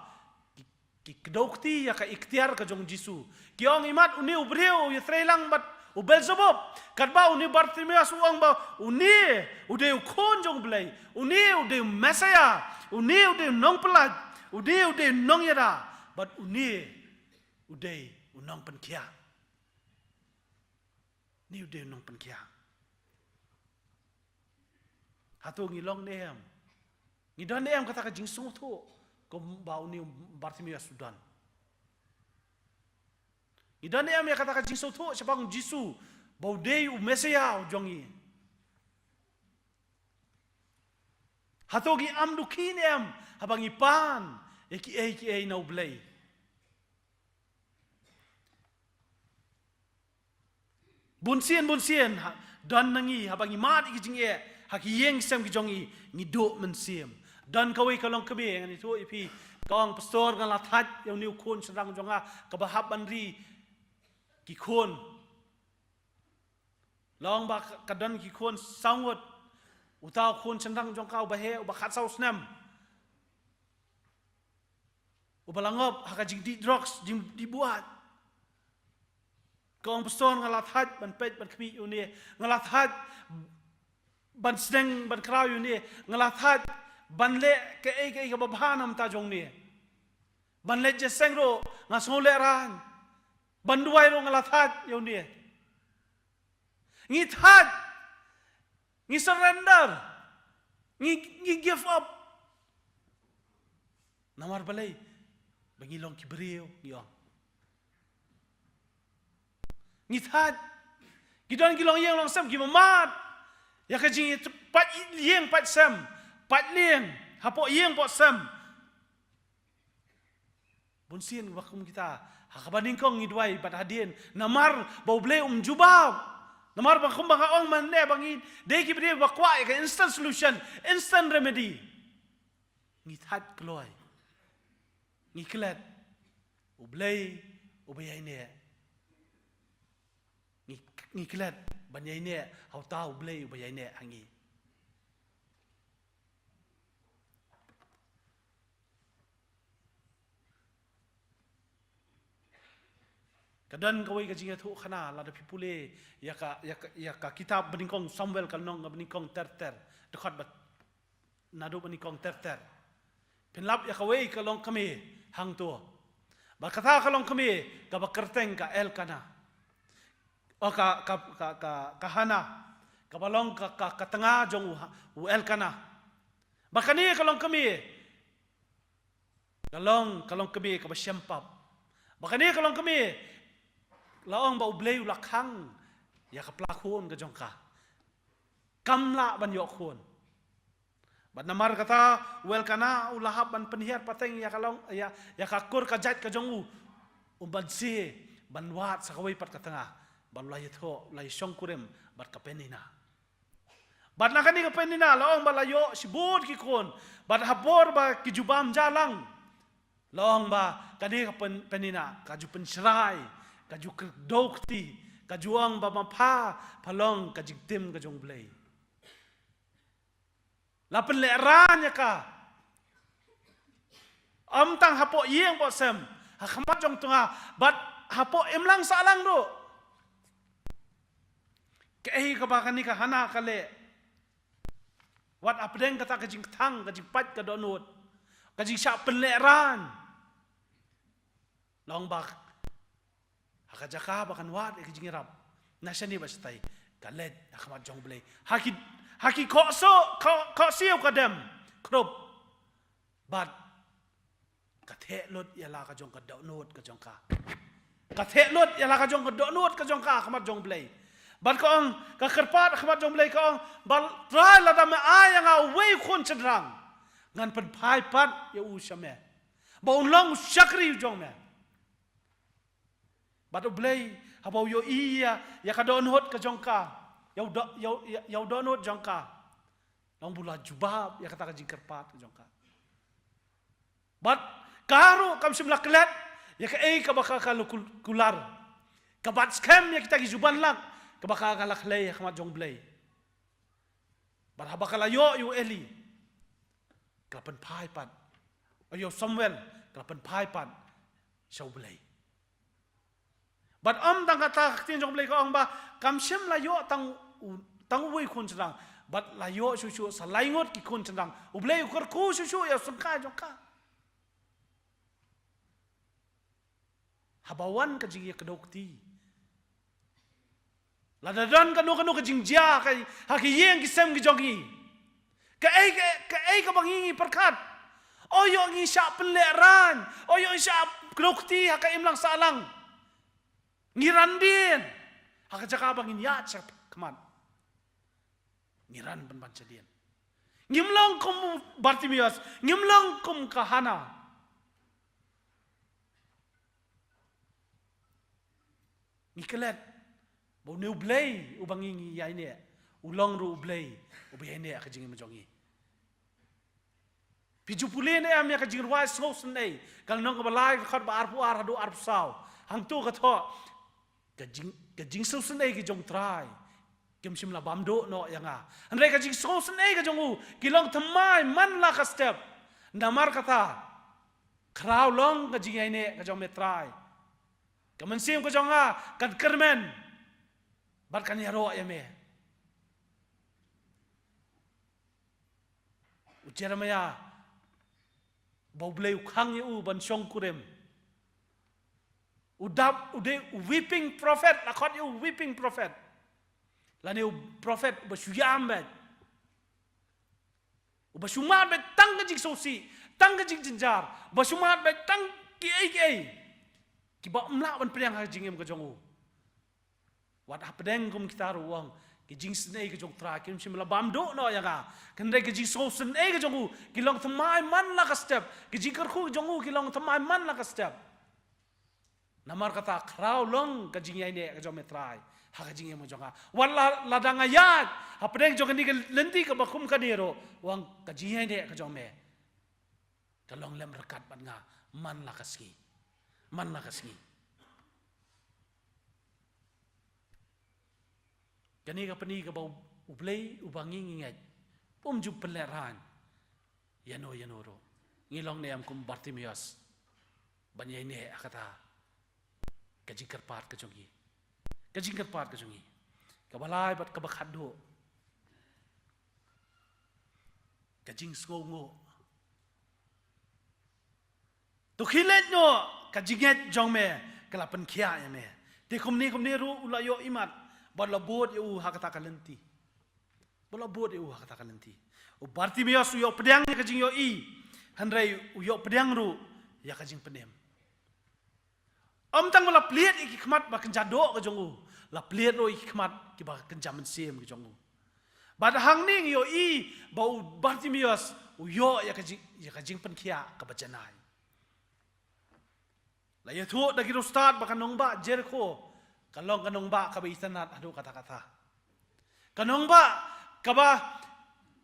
ki, ki kdew kti ïa ka iktiar ka jong u Jisu. Ki ong, imat une u briew u ïatreilang bad u Beelzebub, katba une u Bartimeus u ong ba une u dei u khun jong u Blei, une u dei u Messaïah, une u dei u nongpyllait, une u dei u nongïada, bad une u dei u nongpynkhiah. Une u dei u nongpynkhiah. Hato ngi long ne em? Ngi don ne em kata ka jingsngewthuh kumba une u Bartimeus u don? Ngi don ne em ïa kata ka jingsngewthuh shaphang u Jisu ba u dei u Messaïah u jong ngi? Hato ngi am dukhi ne em haba ngi pan ïa kiei kiei na u Blei? Bunsien, bunsien, ha, don na ngi, haba ngi mad ïa ki jingeh ha ki ïing sem ki jong ngi, ngi duh mynsiem. Don kawei ka longkmie, ngan ïathuh ïa phi, ka ong, pastor, nga la thait ïa une u khun shynrang jong nga kaba hap ban ri ki khun. La ong ba ka, ka don ki khun saw ngut. Uta u khun shynrang jong ka uba heh, uba khatsaw snem, uba la ngop ha ka jingdih drugs, jingdih buaid. Ka ong, pastor, nga la thait ban peit ban khmih ïa une, nga la thait ban sneng ban khraw ïa une, nga la thait ban leh kaei kaei kaba bha na bynta jong une. Ban leit jingïaseng ruh nga sngewlehraiñ, ban duwai ruh nga la thait ïa une. Ngi thait, ngi surrender, ngi, ngi give up. Namar balei? Ba ngi long ki briew, ngi ong. Ngi thait, ngi don ki longïing longsem, ki mad ïa ka jingïapait ïing pait sem, pait lieng hapoh ïing poh sem. Bunsien ba kum kita, ha kaba nyngkong ngi duwai bad hadien, namar ba U Blei um jubab. Namar ba kum ba nga ong mynne ba ngi dei ki briew ba kwah ïa ka instant solution, instant remedy. Ngi thait kloi, ngi klet, U Blei uba ïaineh. Ngi, ngi klet ban ïaineh ha uta U Blei uba ïaineh ha ngi. Ka don kawei ka jingïathuhkhana lada phi pule ïa ka, ïa ka, ïa ka kitab banyngkong Samuel ka lynnong banyngkong ter ter, dkhot ba, naduh banyngkong ter ter. Phin lap ïa kawei ka longkmie hangto. Bad kata ka longkmie kaba kyrteng ka Elkana. Oh, ka, ka, ka, ka, ka Hana. Kaba long ka, ka, ka tnga jong u Ha-, u Elkana. Bad kane ka longkmie ka long, ka longkmie kaba shem pap. Bad kane ka longkmie, la ong ba U Blei u la khang ïa ka pla khun ka jong ka. Kam lah ban ïoh khun. Bad namar kata u Elkana u la hap ban pynhiar pateng ïa ka long, ïa, ïa ka kur ka jait ka jong u, um banse ban wad sa kawei pat ka tnga. Bad u la ïathoh, u la ïashongkurim bad ka Peninah. Bad na kane ka Peninah la ong ba la ïoh shibun ki khun. Bad ha por ba ki ju bam ja lang, la ong ba kane ka Pen-, Peninah ka ju pynshrai, ka ju kyrdoh kti, Ka ju ong ba ma pha, pha long ka jingtim ka jong U Blei. La pynlehrain ïa ka. Ym tang hapoh ïing hapoh sem, ha khmat jong u tnga, bad hapoh imlang sahlang ruh. Kaei kaba kane ka Hana ka leh? Wat hapdeng kata ka jingkthang, ka jingpait, ka dohnud, ka jingshah pynlehrain. Long ba ha ka jaka ba kan wad ïa ka jingïarap, na shane bad shatai, ka leit ha khmat jong U Blei. Ha ki, ha ki khohsiew, khoh, khohsiew ka dem khrup. Bad ka theh lut ïa la ka jong ka dohnud ka jong ka. Ka theh lut ïa la ka jong ka dohnud ka jong ka ha khmat jong U Blei. Bad ka ong, ka kyrpad ha khmat jong U Blei, ka ong, ba Trai, lada me ai ïa nga uwei u khun shynrang, ngan pynphai pat ïa u sha me, ba un long u shakri u jong me. Bad U Blei, haba u ïohi ïa, ïa ka dohnud ka jong ka, ïa u doh, ïa u, ïa, ïa u dohnud jong ka, long ba u la jubab ïa kata ka jingkyrpad ka jong ka. Bad ka ruh kam shym la klet ïa kaei kaba ka, ka la kul-, kular. Ka bat skhem ïa kita ki juban lak kaba ka, ka la khlei ha khmat jong U Blei. Bad haba ka la ïoh ïa u Eli, ka la pynphai pat. Ïa u Samuel, ka la pynphai pat sha U Blei. Bad ym tang kata, ka ktien jong U Blei ka ong ba kam shym la ïoh tang u, tang uwei u khun shynrang, bad la ïoh shuh shuh sa lai ngut ki khun shynrang. U Blei u kyrkhu shuh shuh ïa u syngkai jong ka. Haba wan ka jingïakdew kti, lada don kano kano ka jingjia ha ka, ha ka ïing ki sem ki jong ngi, kaei, kaei, kaei kaba ngi, ngi pyrkhat? O ïoh ngi shah pynlehrain, o ïoh ngi shah kdew kti ha ka imlang sahlang. Ngi ran dien ha ka jaka ba ngin ïaid shakhmat. Ngi ran pynban shadien. Ngim long kum u Bartimeus, ngim long kum ka Hana. Ngi klet ba une U Blei uba ngi, ngi ïaineh, u long ruh U Blei uba ïaineh ha ka jingim jong ngi. Phi ju pule ne em ïa ka jingrwai Sngewsynei, ka lynnong kaba lai, ka dkhot ba arphew ar haduh arphew saw. Hangto ka thoh, ka jing, ka jingsngewsynei ka jong U Trai kim shym la bam duh noh ïa nga. Hynrei ka jingsngewsynei ka jong u ki long thymmai man la ka step. Namar kata, khraw long ka jingïaineh ka jong me Trai. Ka mynsiem ka jong nga kan kyrmen bad kan ïaroh ïa me. U Jeremiah, ba U Blei u khang ïa u ban shong kurim. U dap, u dei u weeping prophet, la khot ïa u weeping prophet. Lane u prophet uba shu ïam beit. Uba shu mad beit tang ka jingsngewsih, tang ka jingjynjar, uba shu mad beit tang kiei kiei kiba ym lah ban pdiang ha ka jingim ka jong u. Wat hapdeng kum kita ruh u ong, ki jingsngewsynei ka jong U Trai kim shym la bam duh noh ïa nga. Hynrei ki jingsngewsynei ka jong u ki long thymmai man la ka step. Ki jingkyrkhu ka jong u ki long thymmai man la ka step. Namar kata, khraw long ka jingïaineh ka jong me Trai ha ka jingim ka jong nga. Wat la, lada nga ïaid hapdeng jong kane ka lynti kaba kum kane ruh, u ong, ka jingïaineh ka jong me ka long lem ryngkat bad nga man la ka sngi. Man la ka sngi. Kane ka pyni kaba U Blei uba ngi, ngi ngeit, um ju pynlehrain ïano ïano ruh. Ngi long ne em kum Bartimeus ban ïaineh ha kata ka jingkyrpad ka jong ngi? Ka jingkyrpad ka jong ngi. Kaba lai bad kaba khatduh, ka jingsngewnguh. To khie leit noh, ka jingngeit jong me ka la pynkhiah ïa me. Te kumne kumne ruh u la ïoh imat bad la bud ïa u ha kata ka lynti. Bad la bud ïa u ha kata ka lynti. U Bartimeus u ïoh pdiang ïa ka jingïohi, hynrei u ïoh pdiang ruh ïa ka jingpynim. Ym tang ba la plied ïa ki khmat ba kynja doh ka jong u, la plied ruh ïa ki khmat kiba kynja mynsiem ka jong u. Bad hangne ngi ïohi ba u Bartimeus u ïoh ïa ka jing, ïa ka jingpynkhiah kaba janai. La ïathuh da ki riewstad ba ka nongbah Jerikho ka long ka nongbah kaba itynnad haduh katta katta. Ka nongbah kaba,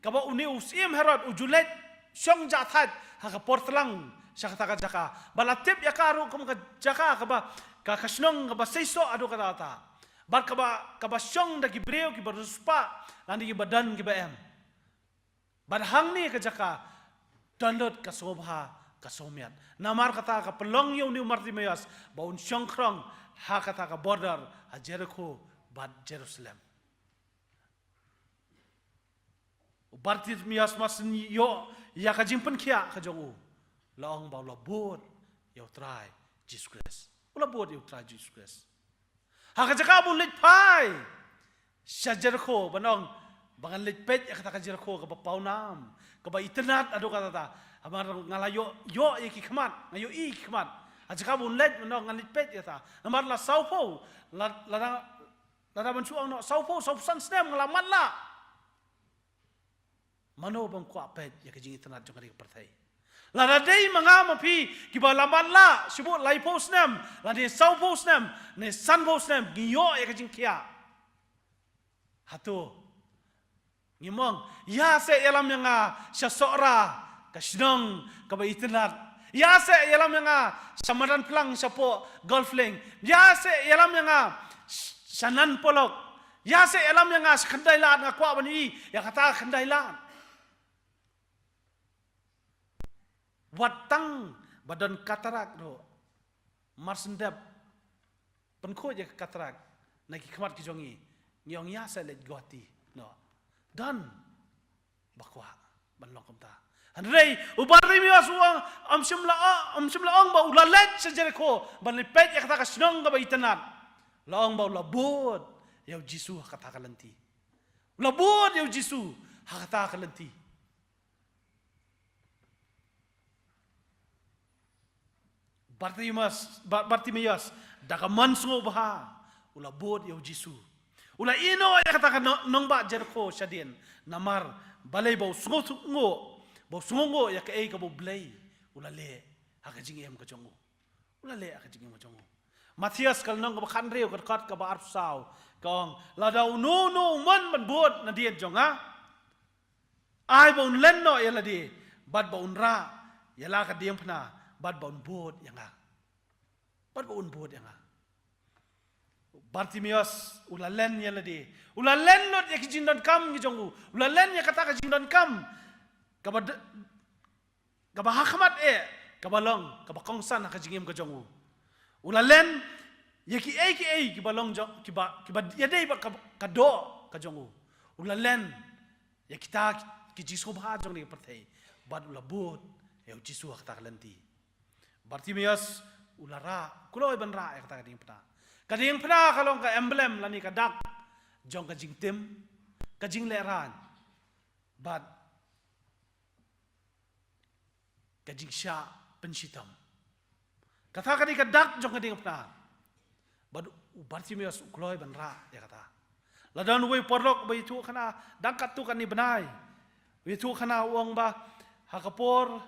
kaba une u Syiem Herod u ju leit shong jahthait ha ka por tlang sha kata ka jaka. Ba la tip ïa ka ruh kum ka jaka kaba, ka, ka shnong kaba seisoh haduh katta katta. Bad kaba, kaba shong da ki briew kiba riewspah, lane kiba don kiba em. Bad hangne ka jaka, download ka sngewbha, ka sngewmiat. Namar kata ka pynlong ïa une u Bartimaeus, ba un shong khrong, ha kata ka border, ha Jericho, bad Jerusalem. U Bartimaeus mar shu ïoh ïa ka jingpynkhiah ka jong u, la ong ba u la bud ïa u Trai Jisu Khrist. U la bud ïa u Trai Jisu Khrist. Ha ka jaka ba un leit phai sha Jericho, ban ong ba ngan leit peit ïa kata ka Jericho kaba pawnam, kaba itynnad haduh katta. Namar nga la ïoh, ïoh ïa ki khmat, nga ïohi ki khmat. Ha jaka ba un leit, ban ong ngan leit peit ïa kata. Namar la sawphew, la, la, la, lada ban shu ong noh, sawphew, sawphew san snem nga la matlah. Mano bym kwah peit ïa ka jingitynnad jong kane ka pyrthei? Lada dei ma nga ma phi kiba la matlah, shibun laiphew snem, lane sawphew snem, ne sanphew snem, ngi ïoh ïa ka jingkhiah. Hato ngim ong, ïa seh ïalam ïa nga sha Sohra, ka shnong kaba itynnad. Ïa seh ïalam ïa nga sha madan phlang shapoh Golf Link. Ïa seh ïalam ïa nga sh-, sha Nan Polok. Ïa seh ïalam ïa nga sha Khyndailad, nga kwah ban ïohi ïa kata Khyndailad. Wat tang ba don katarak ruh, mar shu dep pynkhuid ïa ka katarak na ki khmat ki jong ngi, ngi ong ïa seh leit Guwahati. Noh. Don ba kwah ban long kumta. Hynrei u Bartimaeus u ong, ym shym la, ym shym la ong ba u la leit sha Jericho ban leit peit ïa kata ka shnong kaba itynnad. La ong ba u la bud ïa u Jisu ha kata ka lynti. U la bud ïa u Jisu ha kata ka lynti. Bartimaeus, Ba-, Bartimaeus, da ka mon sngewbha, u la bud ïa u Jisu. U la ïehnoh ïa kata ka no-, nongbah Jericho shadien, namar balei? Ba u sngew, sngew, ba u sngewnguh ïa kaei kaba U Blei u la leh ha ka jingim ka jong u. U la leh ha ka jingim ka jong u. Mathaios ka lynnong kaba khathynriew, ka dkhot kaba arphew saw, ka ong, lada uno uno u mon ban bud nadien jong nga, ai ba un len noh ïa lade, bad ba un rah ïa la ka diengphna, bad ba un bud ïa nga. Bad ba un bud ïa nga. Bartimaeus u la len ïa lade. U la len lut ïa ki jingdonkam ki jong u. U la len ïa kata ka jingdonkam kaba d-, kaba ha khmat eh, kaba long kaba kongsan ha ka jingim ka jong u. U la len ïa kiei kiei kiba long jong, kiba, kiba ïadei bad ka, ka doh ka jong u. U la len ïa kita ki, ki jingsngewbha jong kane ka pyrthei, bad u la bud ïa u Jisu ha kata ka lynti. Bartimaeus u la rah, kloi ban rah ïa kata ka diengphna. Ka diengphna ka long ka emblem lane ka dak jong ka jingtim, ka jinglehrain, bad ka jingshah pynshitom. Kata ka dei ka dak jong ka diengphna. Bad u Bartimaeus u kloi ban rah ïa kata. La don uwei u paralok ba ïathuhkhana, dang katto katne bnai, u ïathuhkhana, u ong ba, ha ka por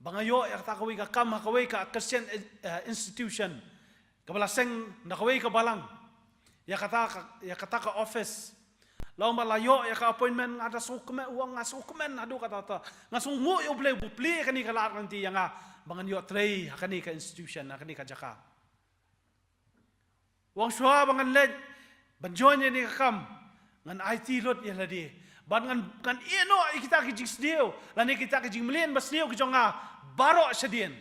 ba nga ïoh ïa kata kawei ka kam ha kawei ka Christian, eh, institution, kaba la seng na kawei ka balang, ïa kata ka, ïa kata ka office. La ong ba la ïoh ïa ka appointment, nga da sngewkmen, u ong, nga sngewkmen haduh katta katta. Nga sngewnguh ïa U Blei ba u plie ïa kane ka lad ka lynti ïa nga, ba ngan ïoh trei ha kane ka institution, ha kane ka jaka. U ong, shuwa ba ngan leit ban join ïa kane ka kam, ngan aiti lut ïa lade. Bad ngan, ngan ïehnoh ïa kita ki jingsniew lane kita ki jingmlien basniew ki jong nga baroh shadien.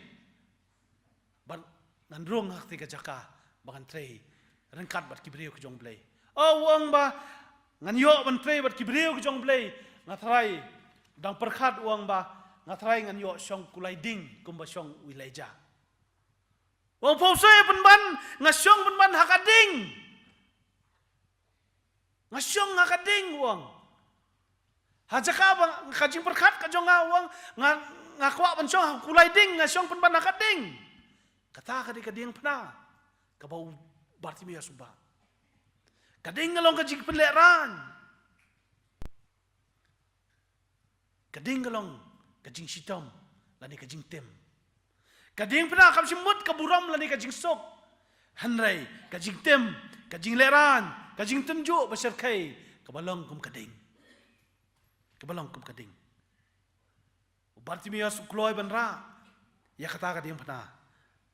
Bad ngan rung ha kata ka jaka ba ngan trei ryngkat bad ki briew ki jong U Blei. O, u ong ba ngan ïoh ban trei bad ki briew ki jong U Blei, nga tharai, dang pyrkhat, u ong ba nga tharai ngan ïoh shong kulai ding kumba shong u Elijah. U ong, pynban, nga shong pynban ha ka ding. Nga shong ha ka ding, u ong. Ha jaka ba ka jingpyrkhat ka jong nga, u ong, nga, nga kwah ban shong ha kulai ding, nga shong pynban ha ka ding. Kata ka dei ka diengphna kaba u Bartimaeus u bah. Ka ding ka long ka jingpynlehrain. Ka ding ka long ka jingshitom lane ka jingtim. Ka diengphna kam shym mut ka burom lane ka jingsuk. Hynrei ka jingtim, ka jinglehrain, ka jingtynjuh bashyrkhei, kaba long kum ka ding. Kaba long kum ka ding. U Bartimaeus u kloi ban rah ïa kata ka diengphna.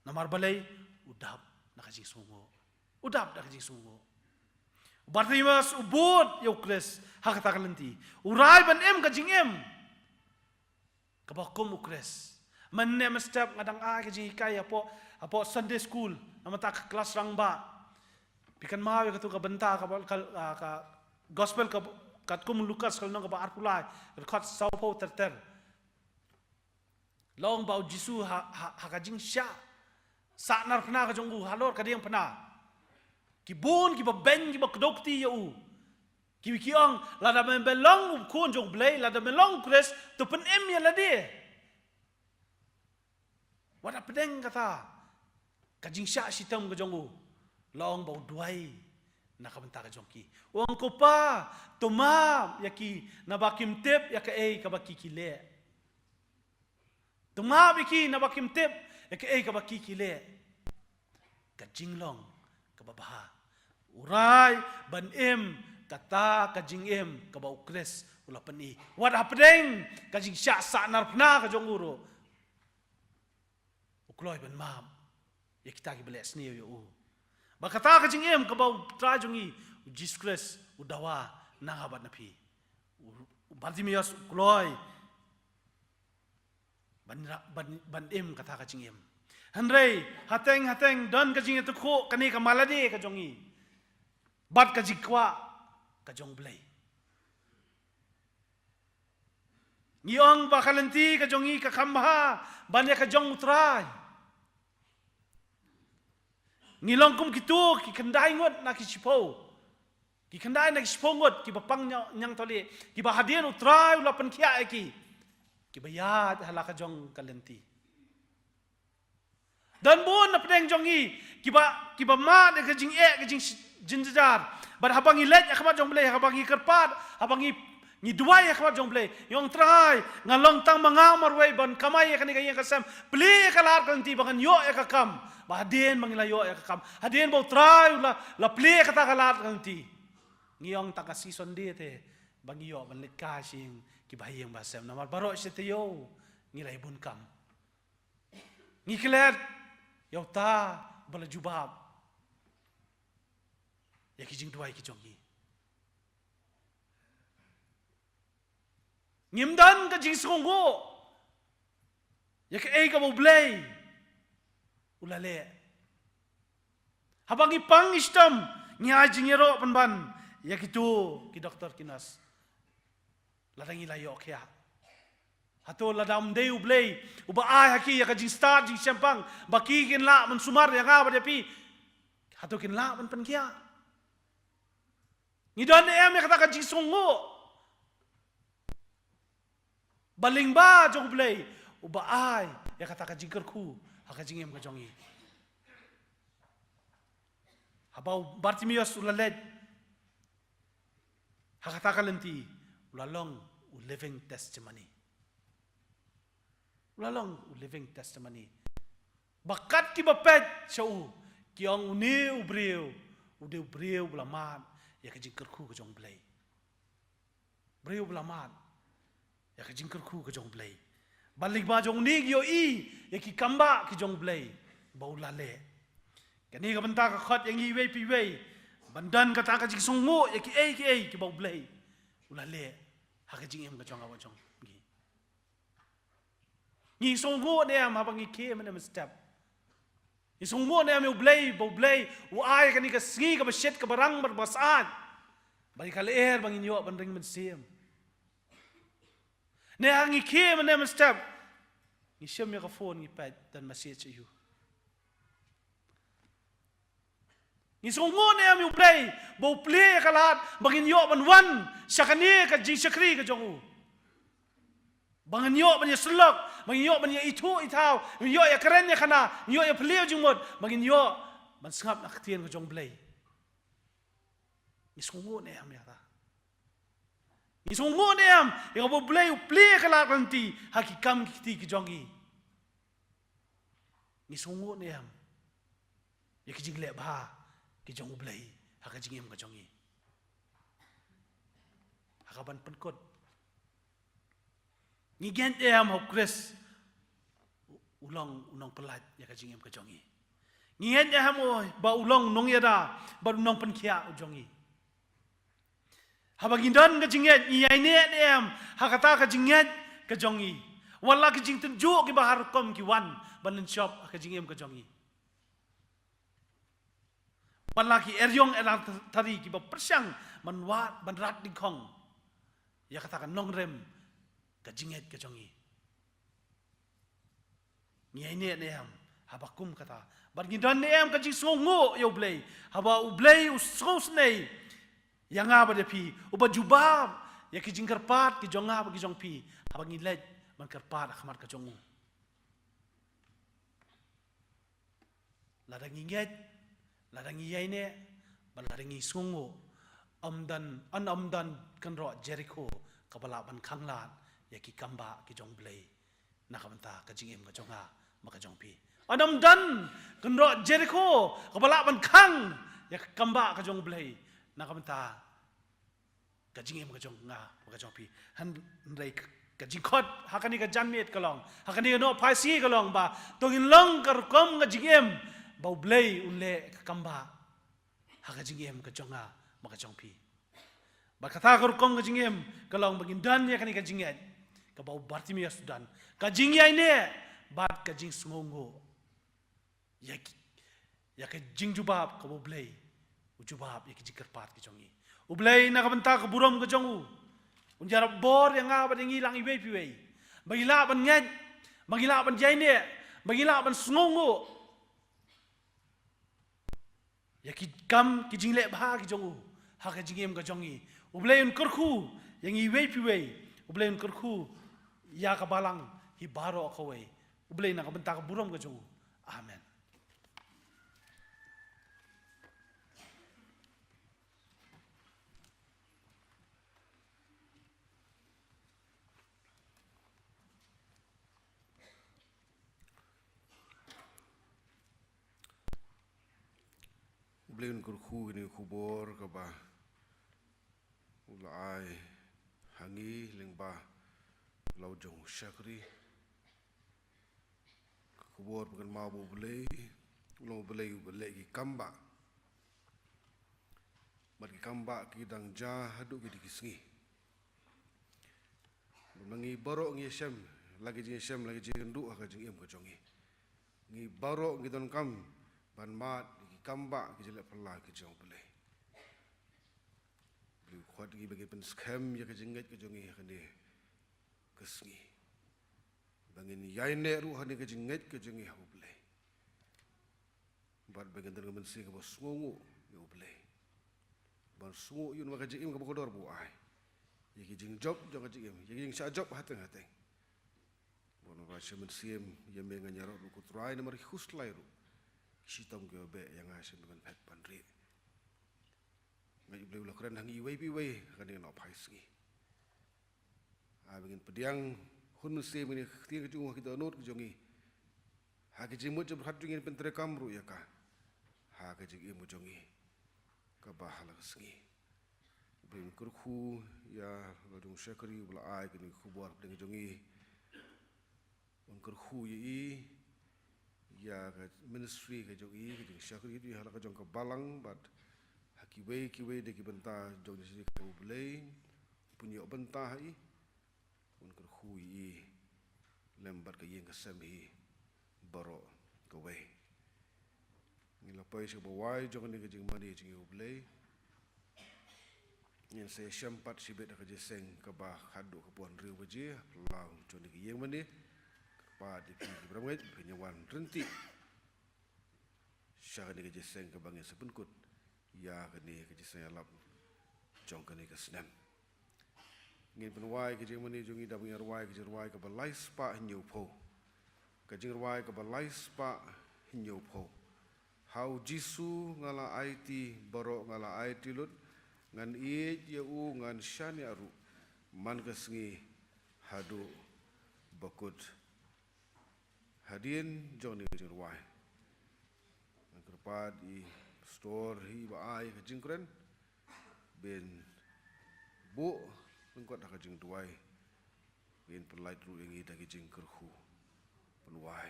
Namar balei? U dap na ka jingsngewnguh. U dap na ka jingsngewnguh. Bartimaeus u bud ïa u Khrist ha kata ka lynti. U rai ban im ka jingim kaba kum u Khrist. Mynne mynstep nga dang ai ka jinghikai hapoh, hapoh Sunday school, namar ta ka klas rangbah. Phi kynmaw ïa katu ka bynta kaba, ka, ka, ka gospel ka, katkum u Lukas ka lynnong kaba arphew lai, ka dkhot sawphew ter ter. Long ba u Jisu ha, ha, ha ka jingshah sahnarphna ka jong u halor ka diengphna, ki bun kiba beiñ kiba kdew kti ïa u. Ki, ki ong, lada me long u Khun jong u Blei, lada me long u Khrist, to pynim ïa lade. Wat hapdeng kata ka jingshah shitom ka jong u, long ba u duwai na ka bynta ka jong ki. U ong, Ko Pa, to map ïa ki, naba kim tip ïa kaei kaba ki ki leh. To map ïa ki naba kim tip ïa kaei kaba ki ki leh. Ka jinglong kaba bha. U rai ban im kata ka jingim kaba u Khrist u la pyni. Wat hapdeng ka jingshah sahnarphna ka jong u ruh, u kloi ban map ïa kita kiba leh sniew ïa u. Ba kata ka jingim kaba u Trai jong ngi, u Jisu Khrist, u dawa na nga bad na phi. U, u Bartimaeus u kloi ban ra-, ban, ban im kata ka jingim. Hynrei hateng hateng don ka jingïatakhuh kane ka malade ka jong ngi bad ka jingkwah ka jong u Blei. Ngi ong ba ka lynti ka jong ngi ka kham bha ban ïa ka jong u Trai. Ngi long kum kitu ki khyndai ngut na ki shiphew. Ki khyndai na ki shiphew ngut kiba pang ñiang, ñiangthohlieh, kiba hadien u Trai u la pynkhiah ïa ki, kiba ïaid ha la ka jong ka lynti. Don bun na pdeng jong ngi kiba, kiba mad ïa ka jingeh, ka jing, jingjar. Bad haba ngi leit ha khmat jong u Blei, haba ngi kyrpad, haba ngi, ngi duwai ha khmat jong u Blei, ngi ong, Trai, nga long tang ma nga marwei ban kamai ïa kane ka ïing ka sem. Plie ïa ka lad ka lynti ba ngan ïoh ïa ka kam. Ba hadien ba ngi la ïoh ïa ka kam, hadien ba u Trai u la, la plie ïa kata ka lad ka lynti, ngi ong, tang ka sngi Sunday te ba ngi ïoh ban leit kai sha ïing kiba ha ïing ba sem, namar baroh shi taïew ngi la ïa bun kam. Ngi klet ïa uta ba la jubab ïa ki jingduwai ki jong ngi. Ngim don ka jingsngewnguh ïa kaei kaba u Blei u la leh. Haba ngi pang ngi shitom, ngi ai jingïaroh pynban ïa kitu ki doktor ki nurse. Lada ngi la ïoh khiah, hato lada ym dei u Blei uba ai ha ki ïa ka jingstad jingshemphang ba ki kin lah ban sumar ïa nga bad ïa phi, hato kin lah ban pynkhiah? Ngi don ne em ïa kata ka jingsngewnguh ba lyngba jong u Blei uba ai ïa kata ka jingkyrkhu ha ka jingim ka jong ngi? Haba u Bartimaeus u la leit ha kata ka lynti, u la long u living testimony. U la long u living testimony. Ba kat kiba peit sha u, ki ong, une u briew u dei u briew ba la mad ïa ka jingkyrkhu ka jong u Blei. Briew ba la mad ïa ka jingkyrkhu ka jong u Blei. Ba lyngba jong une ngi ïohi ïa ki kambah ki jong u Blei ba u la leh. Kane ka bynta ka khot ïa ngi iwei pa iwei ban don kata ka jingsngewnguh ïa kiei kiei kiba u Blei u la leh ha ka jingim ka jong nga bad jong ngi. Ngi sngewnguh ne em haba ngi khie mynne mynstep? Ngi sngewnguh ne em ïa u Blei ba u Blei u ai kane ka sngi kaba shit, kaba rang bad ba syaid, ba ïa ka lyer ba ngin ïoh ban ring mynsiem? Ne ha ngi khie mynne mynstep, ngi shim ïa ka phone, ngi peit don message aiu? Ngi sngewnguh ne em ïa u Blei ba u plie ïa ka lad ba ngin ïoh ban wan sha kane ka jingshakri ka jong u, ba ngin ïoh ban ïasyllok, ba ngin ïoh ban ïaithuh ithaw, ngin ïoh ïakren ïakhana, ngin ïoh ïaphylliew jingmut, ba ngin ïoh ban sngap na ka ktien ka jong u Blei? Ngi sngewnguh ne em ïa kata? Ngi sngewnguh ne em ïa kaba u Blei u plie ïa ka lad ka lynti ha ki kam ki kti ki jong ngi? Ngi sngewnguh ne em ïa ki jingleh bha ki jong u Blei ha ka jingim ka jong ngi? Ha kaban pynkut, ngi ngeit ne em ha u Khrist u long u nongpyllait ïa ka jingim ka jong ngi? Ngi ngeit ne em ba u long u nongïada bad u nongpynkhiah u jong ngi? Haba ngi don ka jingngeit, ngi ïaineh ne em ha kata ka jingngeit ka jong ngi, wat la ki jingtynjuh kiba har rukom ki wan ban lynshop ha ka jingim ka jong ngi, wat la ki eriong elar tari kiba pyrshang ban wad, ban rat dingkhong ïa kata ka nongrim ka jingngeit ka jong ngi. Ngi ïaineh ne em haba kum kata? Bad ngi don ne em ka jingsngewnguh ïa U Blei haba U Blei u sngewsynei ïa nga bad ïa phi, uba jubab ïa ki jingkyrpad ki jong nga bad ki jong phi haba ngi leit ban kyrpad ha khmat ka jong u? Lada ngi ngeit, lada ngi ïaineh, bad lada ngi sngewnguh, ym don, yn ym don kynroh Jerikho kaba lah ban khanglad ïa ki kambah ki jong U Blei na ka bynta ka jingim ka jong nga bad ka jong phi. Yn ym don kynroh Jerikho kaba lah ban khang ïa ka kambah ka jong U Blei na ka bynta ka jingim ka jong nga bad ka jong phi. Hynrei ka jingkhot ha kane ka janmiet ka long, ha kane ka nohphaisngi ka long ba to ngin long ka rukom ka jingim ba U Blei un leh ka kambah ha ka jingim ka jong nga bad ka jong phi. Bad kata ka rukom ka jingim ka long ba ngin don ïa kane ka jingngeit kaba u Bartimeus u don, ka jingïaineh bad ka jingsngewnguh ïa ki, ïa ka jingjubab kaba U Blei u jubab ïa ki jingkyrpad ki jong ngi. U Blei na ka bynta ka burom ka jong u un ïarap bor ïa nga bad ïa ngi lang iwei pa iwei, ba ngi lah ban ngeit, ba ngi lah ban ïaineh, ba ngi lah ban sngewnguh ïa ki kam ki jingleh bha ki jong u ha ka jingim ka jong ngi. U Blei un kyrkhu ïa ngi iwei pa iwei. U Blei un kyrkhu ïa ka balang hi baroh kawei. U Blei na ka bynta ka burom ka jong u. Amen. U Blei un kyrkhu ïa kane ka khubor kaba u la ai ha ngi lyngba u la u jong u shakri. Ka khubor ba kynmaw ba U Blei u long U Blei uba leh ki kambah. Bad ki kambah ki dang jia haduh kine ki sngi. Ba ma ngi baroh ngi ïashem la ki jingïashem la ki jingïakynduh ha ka jingim ka jong ngi, ngi baroh ngi donkam ban mad ïa ki kambah ki jingleh phylla ki jong U Blei. Blei u khot ngi ba ngin pynskhem ïa ka jingngeit ka jong ngi ha kane ka sngi, ba ngin ïaineh ruh ha kane ka jingngeit ka jong ngi ha U Blei. Bad ba ngin don ka mynsiem kaba sngewnguh ïa U Blei, ban sngewnguh ïa u namar ka jingim kaba kordor ba u ai, ïa ki jingjop jong ka jingim, ïa ki jingshah jop hateng hateng. Bad namar ba sha mynsiem ïa me ngan ïaroh ruh ko Trai, namar ki khuslai ruh ki shitom kiba beh ïa nga sha me ban phet ban rieh. Nga ngeit U Blei u la kren ha ngi iwei pa iwei ha kane ka nohphaisngi. Ai ba ngin pdiang hun mynsiem ïa kane ka ktien ka jong u ha ki dohnud ka jong ngi, ha ki jingmut jingpyrkhat jong ngi, ngin pyntreikam ruh ïa ka ha ka jingim ka jong ngi kaba ha la ka sngi. Ba ngin kyrkhu ïa la jong u shakri uba la ai kane ka khubor hapdeng ka jong ngi. Un kyrkhu ïa i, ïa ka ministry ka jong i, ka jingshakri ïa ha la ka jong ka balang bad ha kiwei kiwei de ki bynta jong ka jingshakri ka U Blei, pynïoh bynta ha i. Un kyrkhu ïa i lem bad ka ïing ka sem hi baroh kawei. Ngi la poi sha kaba wai jong kane ka jingmane jong ngi U Blei. Ngin sa ïashem pat shibit ha ka jingïaseng kaba haduh kaba hynriew baje ha phyllaw jong kane ka ïing mane. Kyrpad ïa phi kiba ram ngeit ba phin ïa wan ryntih sha kane ka jingïaseng kaba ngin sa pynkut ïa kane ka jingïaseng ïalap jong kane ka snem. Ngin pynwai ka jingmane jong ngi da ba ngin rwai ka jingrwai kaba lai spah hynñiew phew. Ka jingrwai kaba lai spah hynñiew phew. Ha U Jisu nga la aiti baroh, nga la aiti lut, ngan ïeit ïa u, ngan shaniah ruh man ka sngi haduh ba kut. Hadien jong kane ka jingrwai, ngan kyrpad ïa i pastor hi ba ai ka jingkren, ba in buh lyngkot ha ka jingduwai, ba in pynlait ruh ïa ngi da ka jingkyrkhu. Pynwai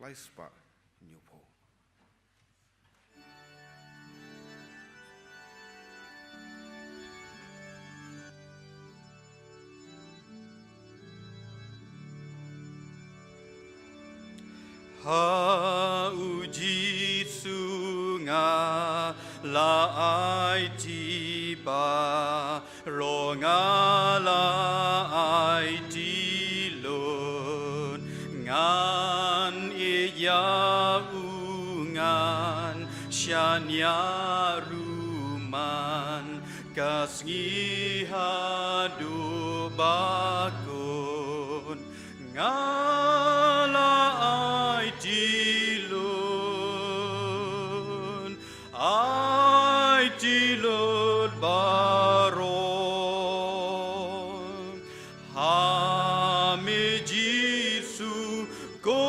lai spah hynñiew phew. Ha u Jisu nga la aiti ba, ro nga la aiti lut, ngan ïa u ngan shaniah ruh man, ka sngi haduh ba kut. Nga la aiti lut, aiti lut baroh. Ha me Jisu ko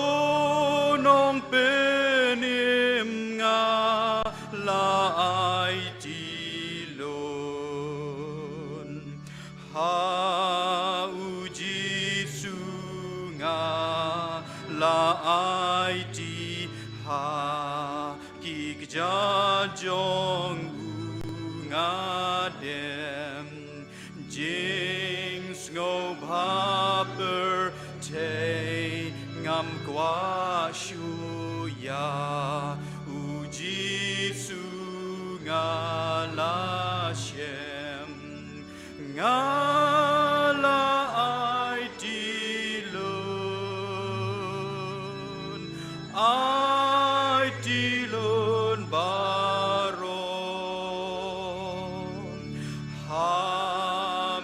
nongpynim nga la aiti lut. Ha u Jisu nga la aiti, ha ki kjat jong u nga dem. Jingsngewbha pyrthei ngam kwah shuh ïa u Jisu nga la shem. Nga la aiti lut, aiti lut baroh. Ha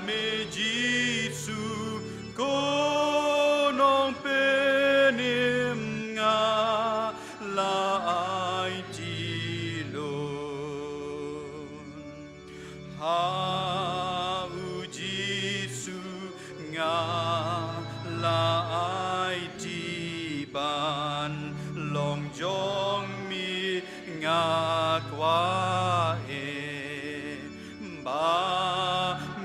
me Jisu ko nongpynim nga la aiti lut. Ha u Jisu nga la aiti, ban long jong me nga kwah, eh, ba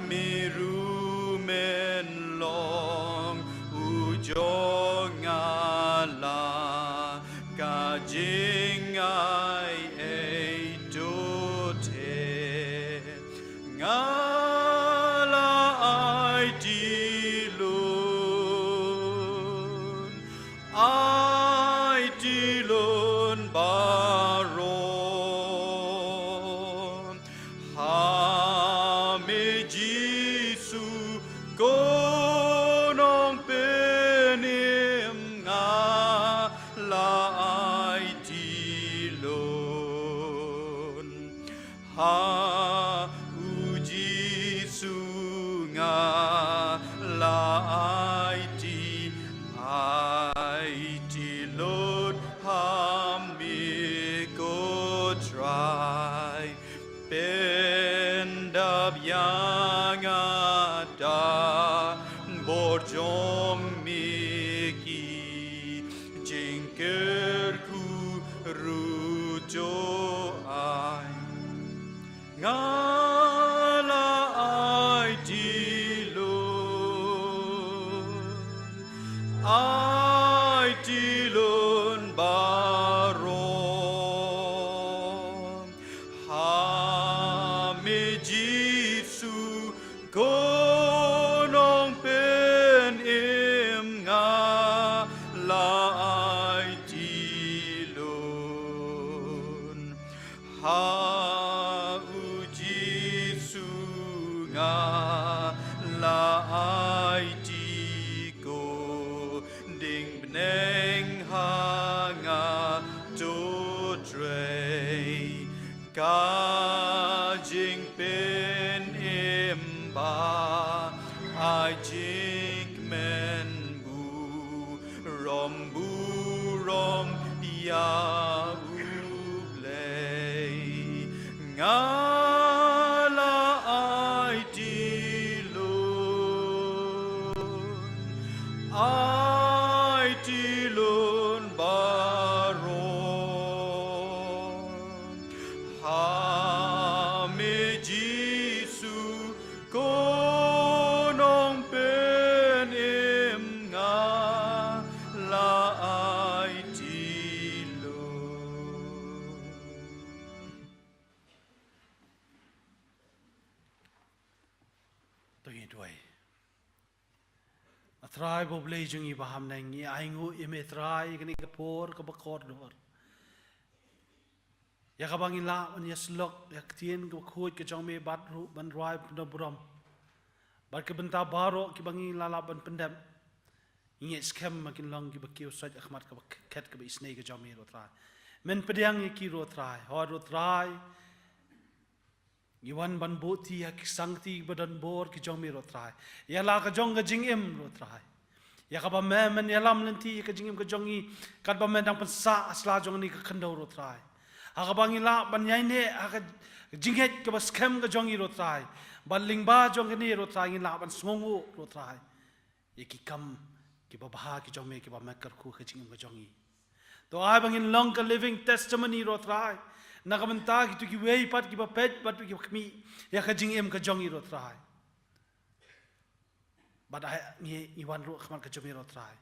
me ruh men long u jong nga la ka jingai ei to te. Nga la aiti lut, aiti lut baroh. Ha me Jisu ko nongpynim nga la aiti lut. Ha u Jisu nga la aiti, aiti lut ha me ko Trai. Pyndap ïa nga da bor jong me, ki jingkyrkhu ruh to ai. Nga la aiti lut, aiti lut baroh. Ha me Jisu ko nongpynim nga la aiti lut. Ha u Jisu nga la aiti, ko ding bneng ha nga to trei. Ka jingpynim ba ai jingkmen burom burom ïa u Blei. Nga la aiti lut, aiti lut baroh. Ha me Jisu ko nongpynim nga la aiti lut. To ngin duwai. A Trai ba U Blei jong ngi ba ha bneng, ngi ainguh ïa me Trai, kane ka por kaba kordor. Ïa kaba ngin lah ban ïasyllok ïa ka ktien kaba khuid ka jong me bad ruh ban rwai pyndonkam. Bad ki bynta baroh kiba ngi la lah ban pyndep, ngi ngeit skhem ba kin long kiba kiew sait ha khmat kaba khet kaba isynei ka jong me ruh Trai. Men pdiang ïa ki ruh Trai, hooid ruh Trai. Ngi wan ban buh ti ïa ki sangti ba don bor ki jong me ruh Trai. Ïa la ka jong ka jingim ruh Trai. Ïa kaba me men ïalam lynti ïa ka jingim ka jong ngi, katba me dang pynsah ha sla jong kane ka khyndew ruh Trai. Ha kaba ngin lah ban ïaineh ha ka jingngeit kaba skhem ka jong ngi ruh Trai. Bad lyngba jong kane ruh Trai ngin lah ban sngewnguh ruh Trai ïa ki kam kiba bha ki jong me kiba me kyrkhu ha ka jingim ka jong ngi. To ai ba ngin long ka living testimony ruh Trai na ka bynta kito kiwei pat kiba peit bad kiba khmih ïa ka jingim ka jong ngi ruh Trai. Bad ai ngi, ngi wan ruh ha khmat ka jong me ruh Trai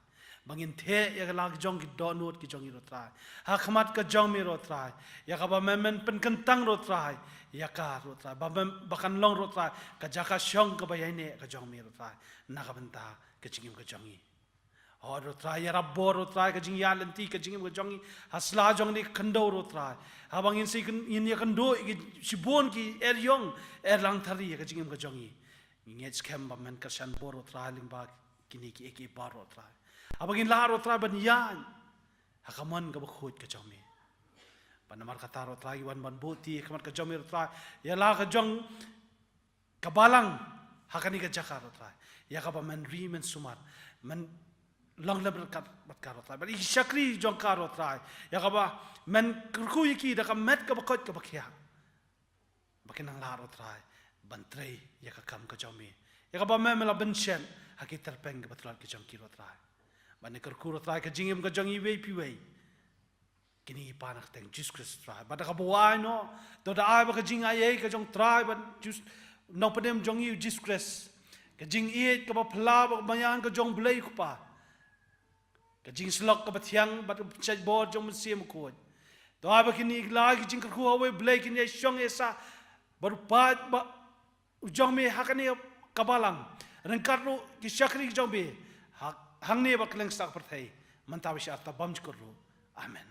ba ngin theh ïa ka la ka jong ki dohnud ki jong ngi ruh Trai. Ha khmat ka jong me ruh Trai, ïa kaba men men pynkyntang ruh Trai ïa ka ruh Trai, ba men, ba kan long ruh Trai ka jaka shong kaba ïaineh ka jong me ruh Trai na ka bynta ka jingim ka jong ngi. Hooid ruh Trai, ïarap bor ruh Trai ka jingïaid lynti ka jingim ka jong ngi ha sla jong kane ka khyndew ruh Trai. Haba ngin sa ïakyn-, ngin ïakynduh ïa ki shibun ki eriong erlang thari ïa ka jingim ka jong ngi, ngi ngeit skhem ba men kyrshan bor ruh Trai lyngba kine kiei kiei baroh ruh Trai. Haba ngin lah ruh Trai ban ïaid ha ka mon kaba khuid ka jong me. Bad namar kata ruh Trai ngi wan ban buh ti ha khmat ka jong me ruh Trai ïa la ka jong ka balang ha kane ka jaka ruh Trai, ïa kaba men ri men sumar, men long lem ryngkat bad ka ruh Trai, bad ïa ki shakri jong ka ruh Trai, ïa kaba men kyrkhu ïa ki da ka met kaba koit kaba khiah, ba kin nang lah ruh Trai ban trei ïa ka kam ka jong me, ïa kaba me men la pynshet ha ki tyrpeng kaba tlot ki jong ki ruh Trai. Bad ngi kyrkhu ruh Trai ka jingim ka jong iwei pa iwei. Kine ngi pan ha ka kyrteng Jisu Khrist Trai. Bad da kaba wai noh, to da ai ba ka jingaiei ka jong Trai bad Jisu, Nongpynim jong ngi u Jisu Khrist, ka jingïeit kaba phylla bad kaba maïan ka jong U Blei U Kpa, ka jingsyllok kaba thiang bad ka jingpynshait bor jong U Mynsiem Bakhuid. To ai ba kine ki lai ki jingkyrkhu ha uwei U Blei kin ïai shong ïai sah bad u paid ba u jong me ha kane ka balang, ryngkat ruh ki shakri ki jong me, ha, hangne bad kylleng satia ka pyrthei, mynta bad sha arta bymjukut ruh. Amen.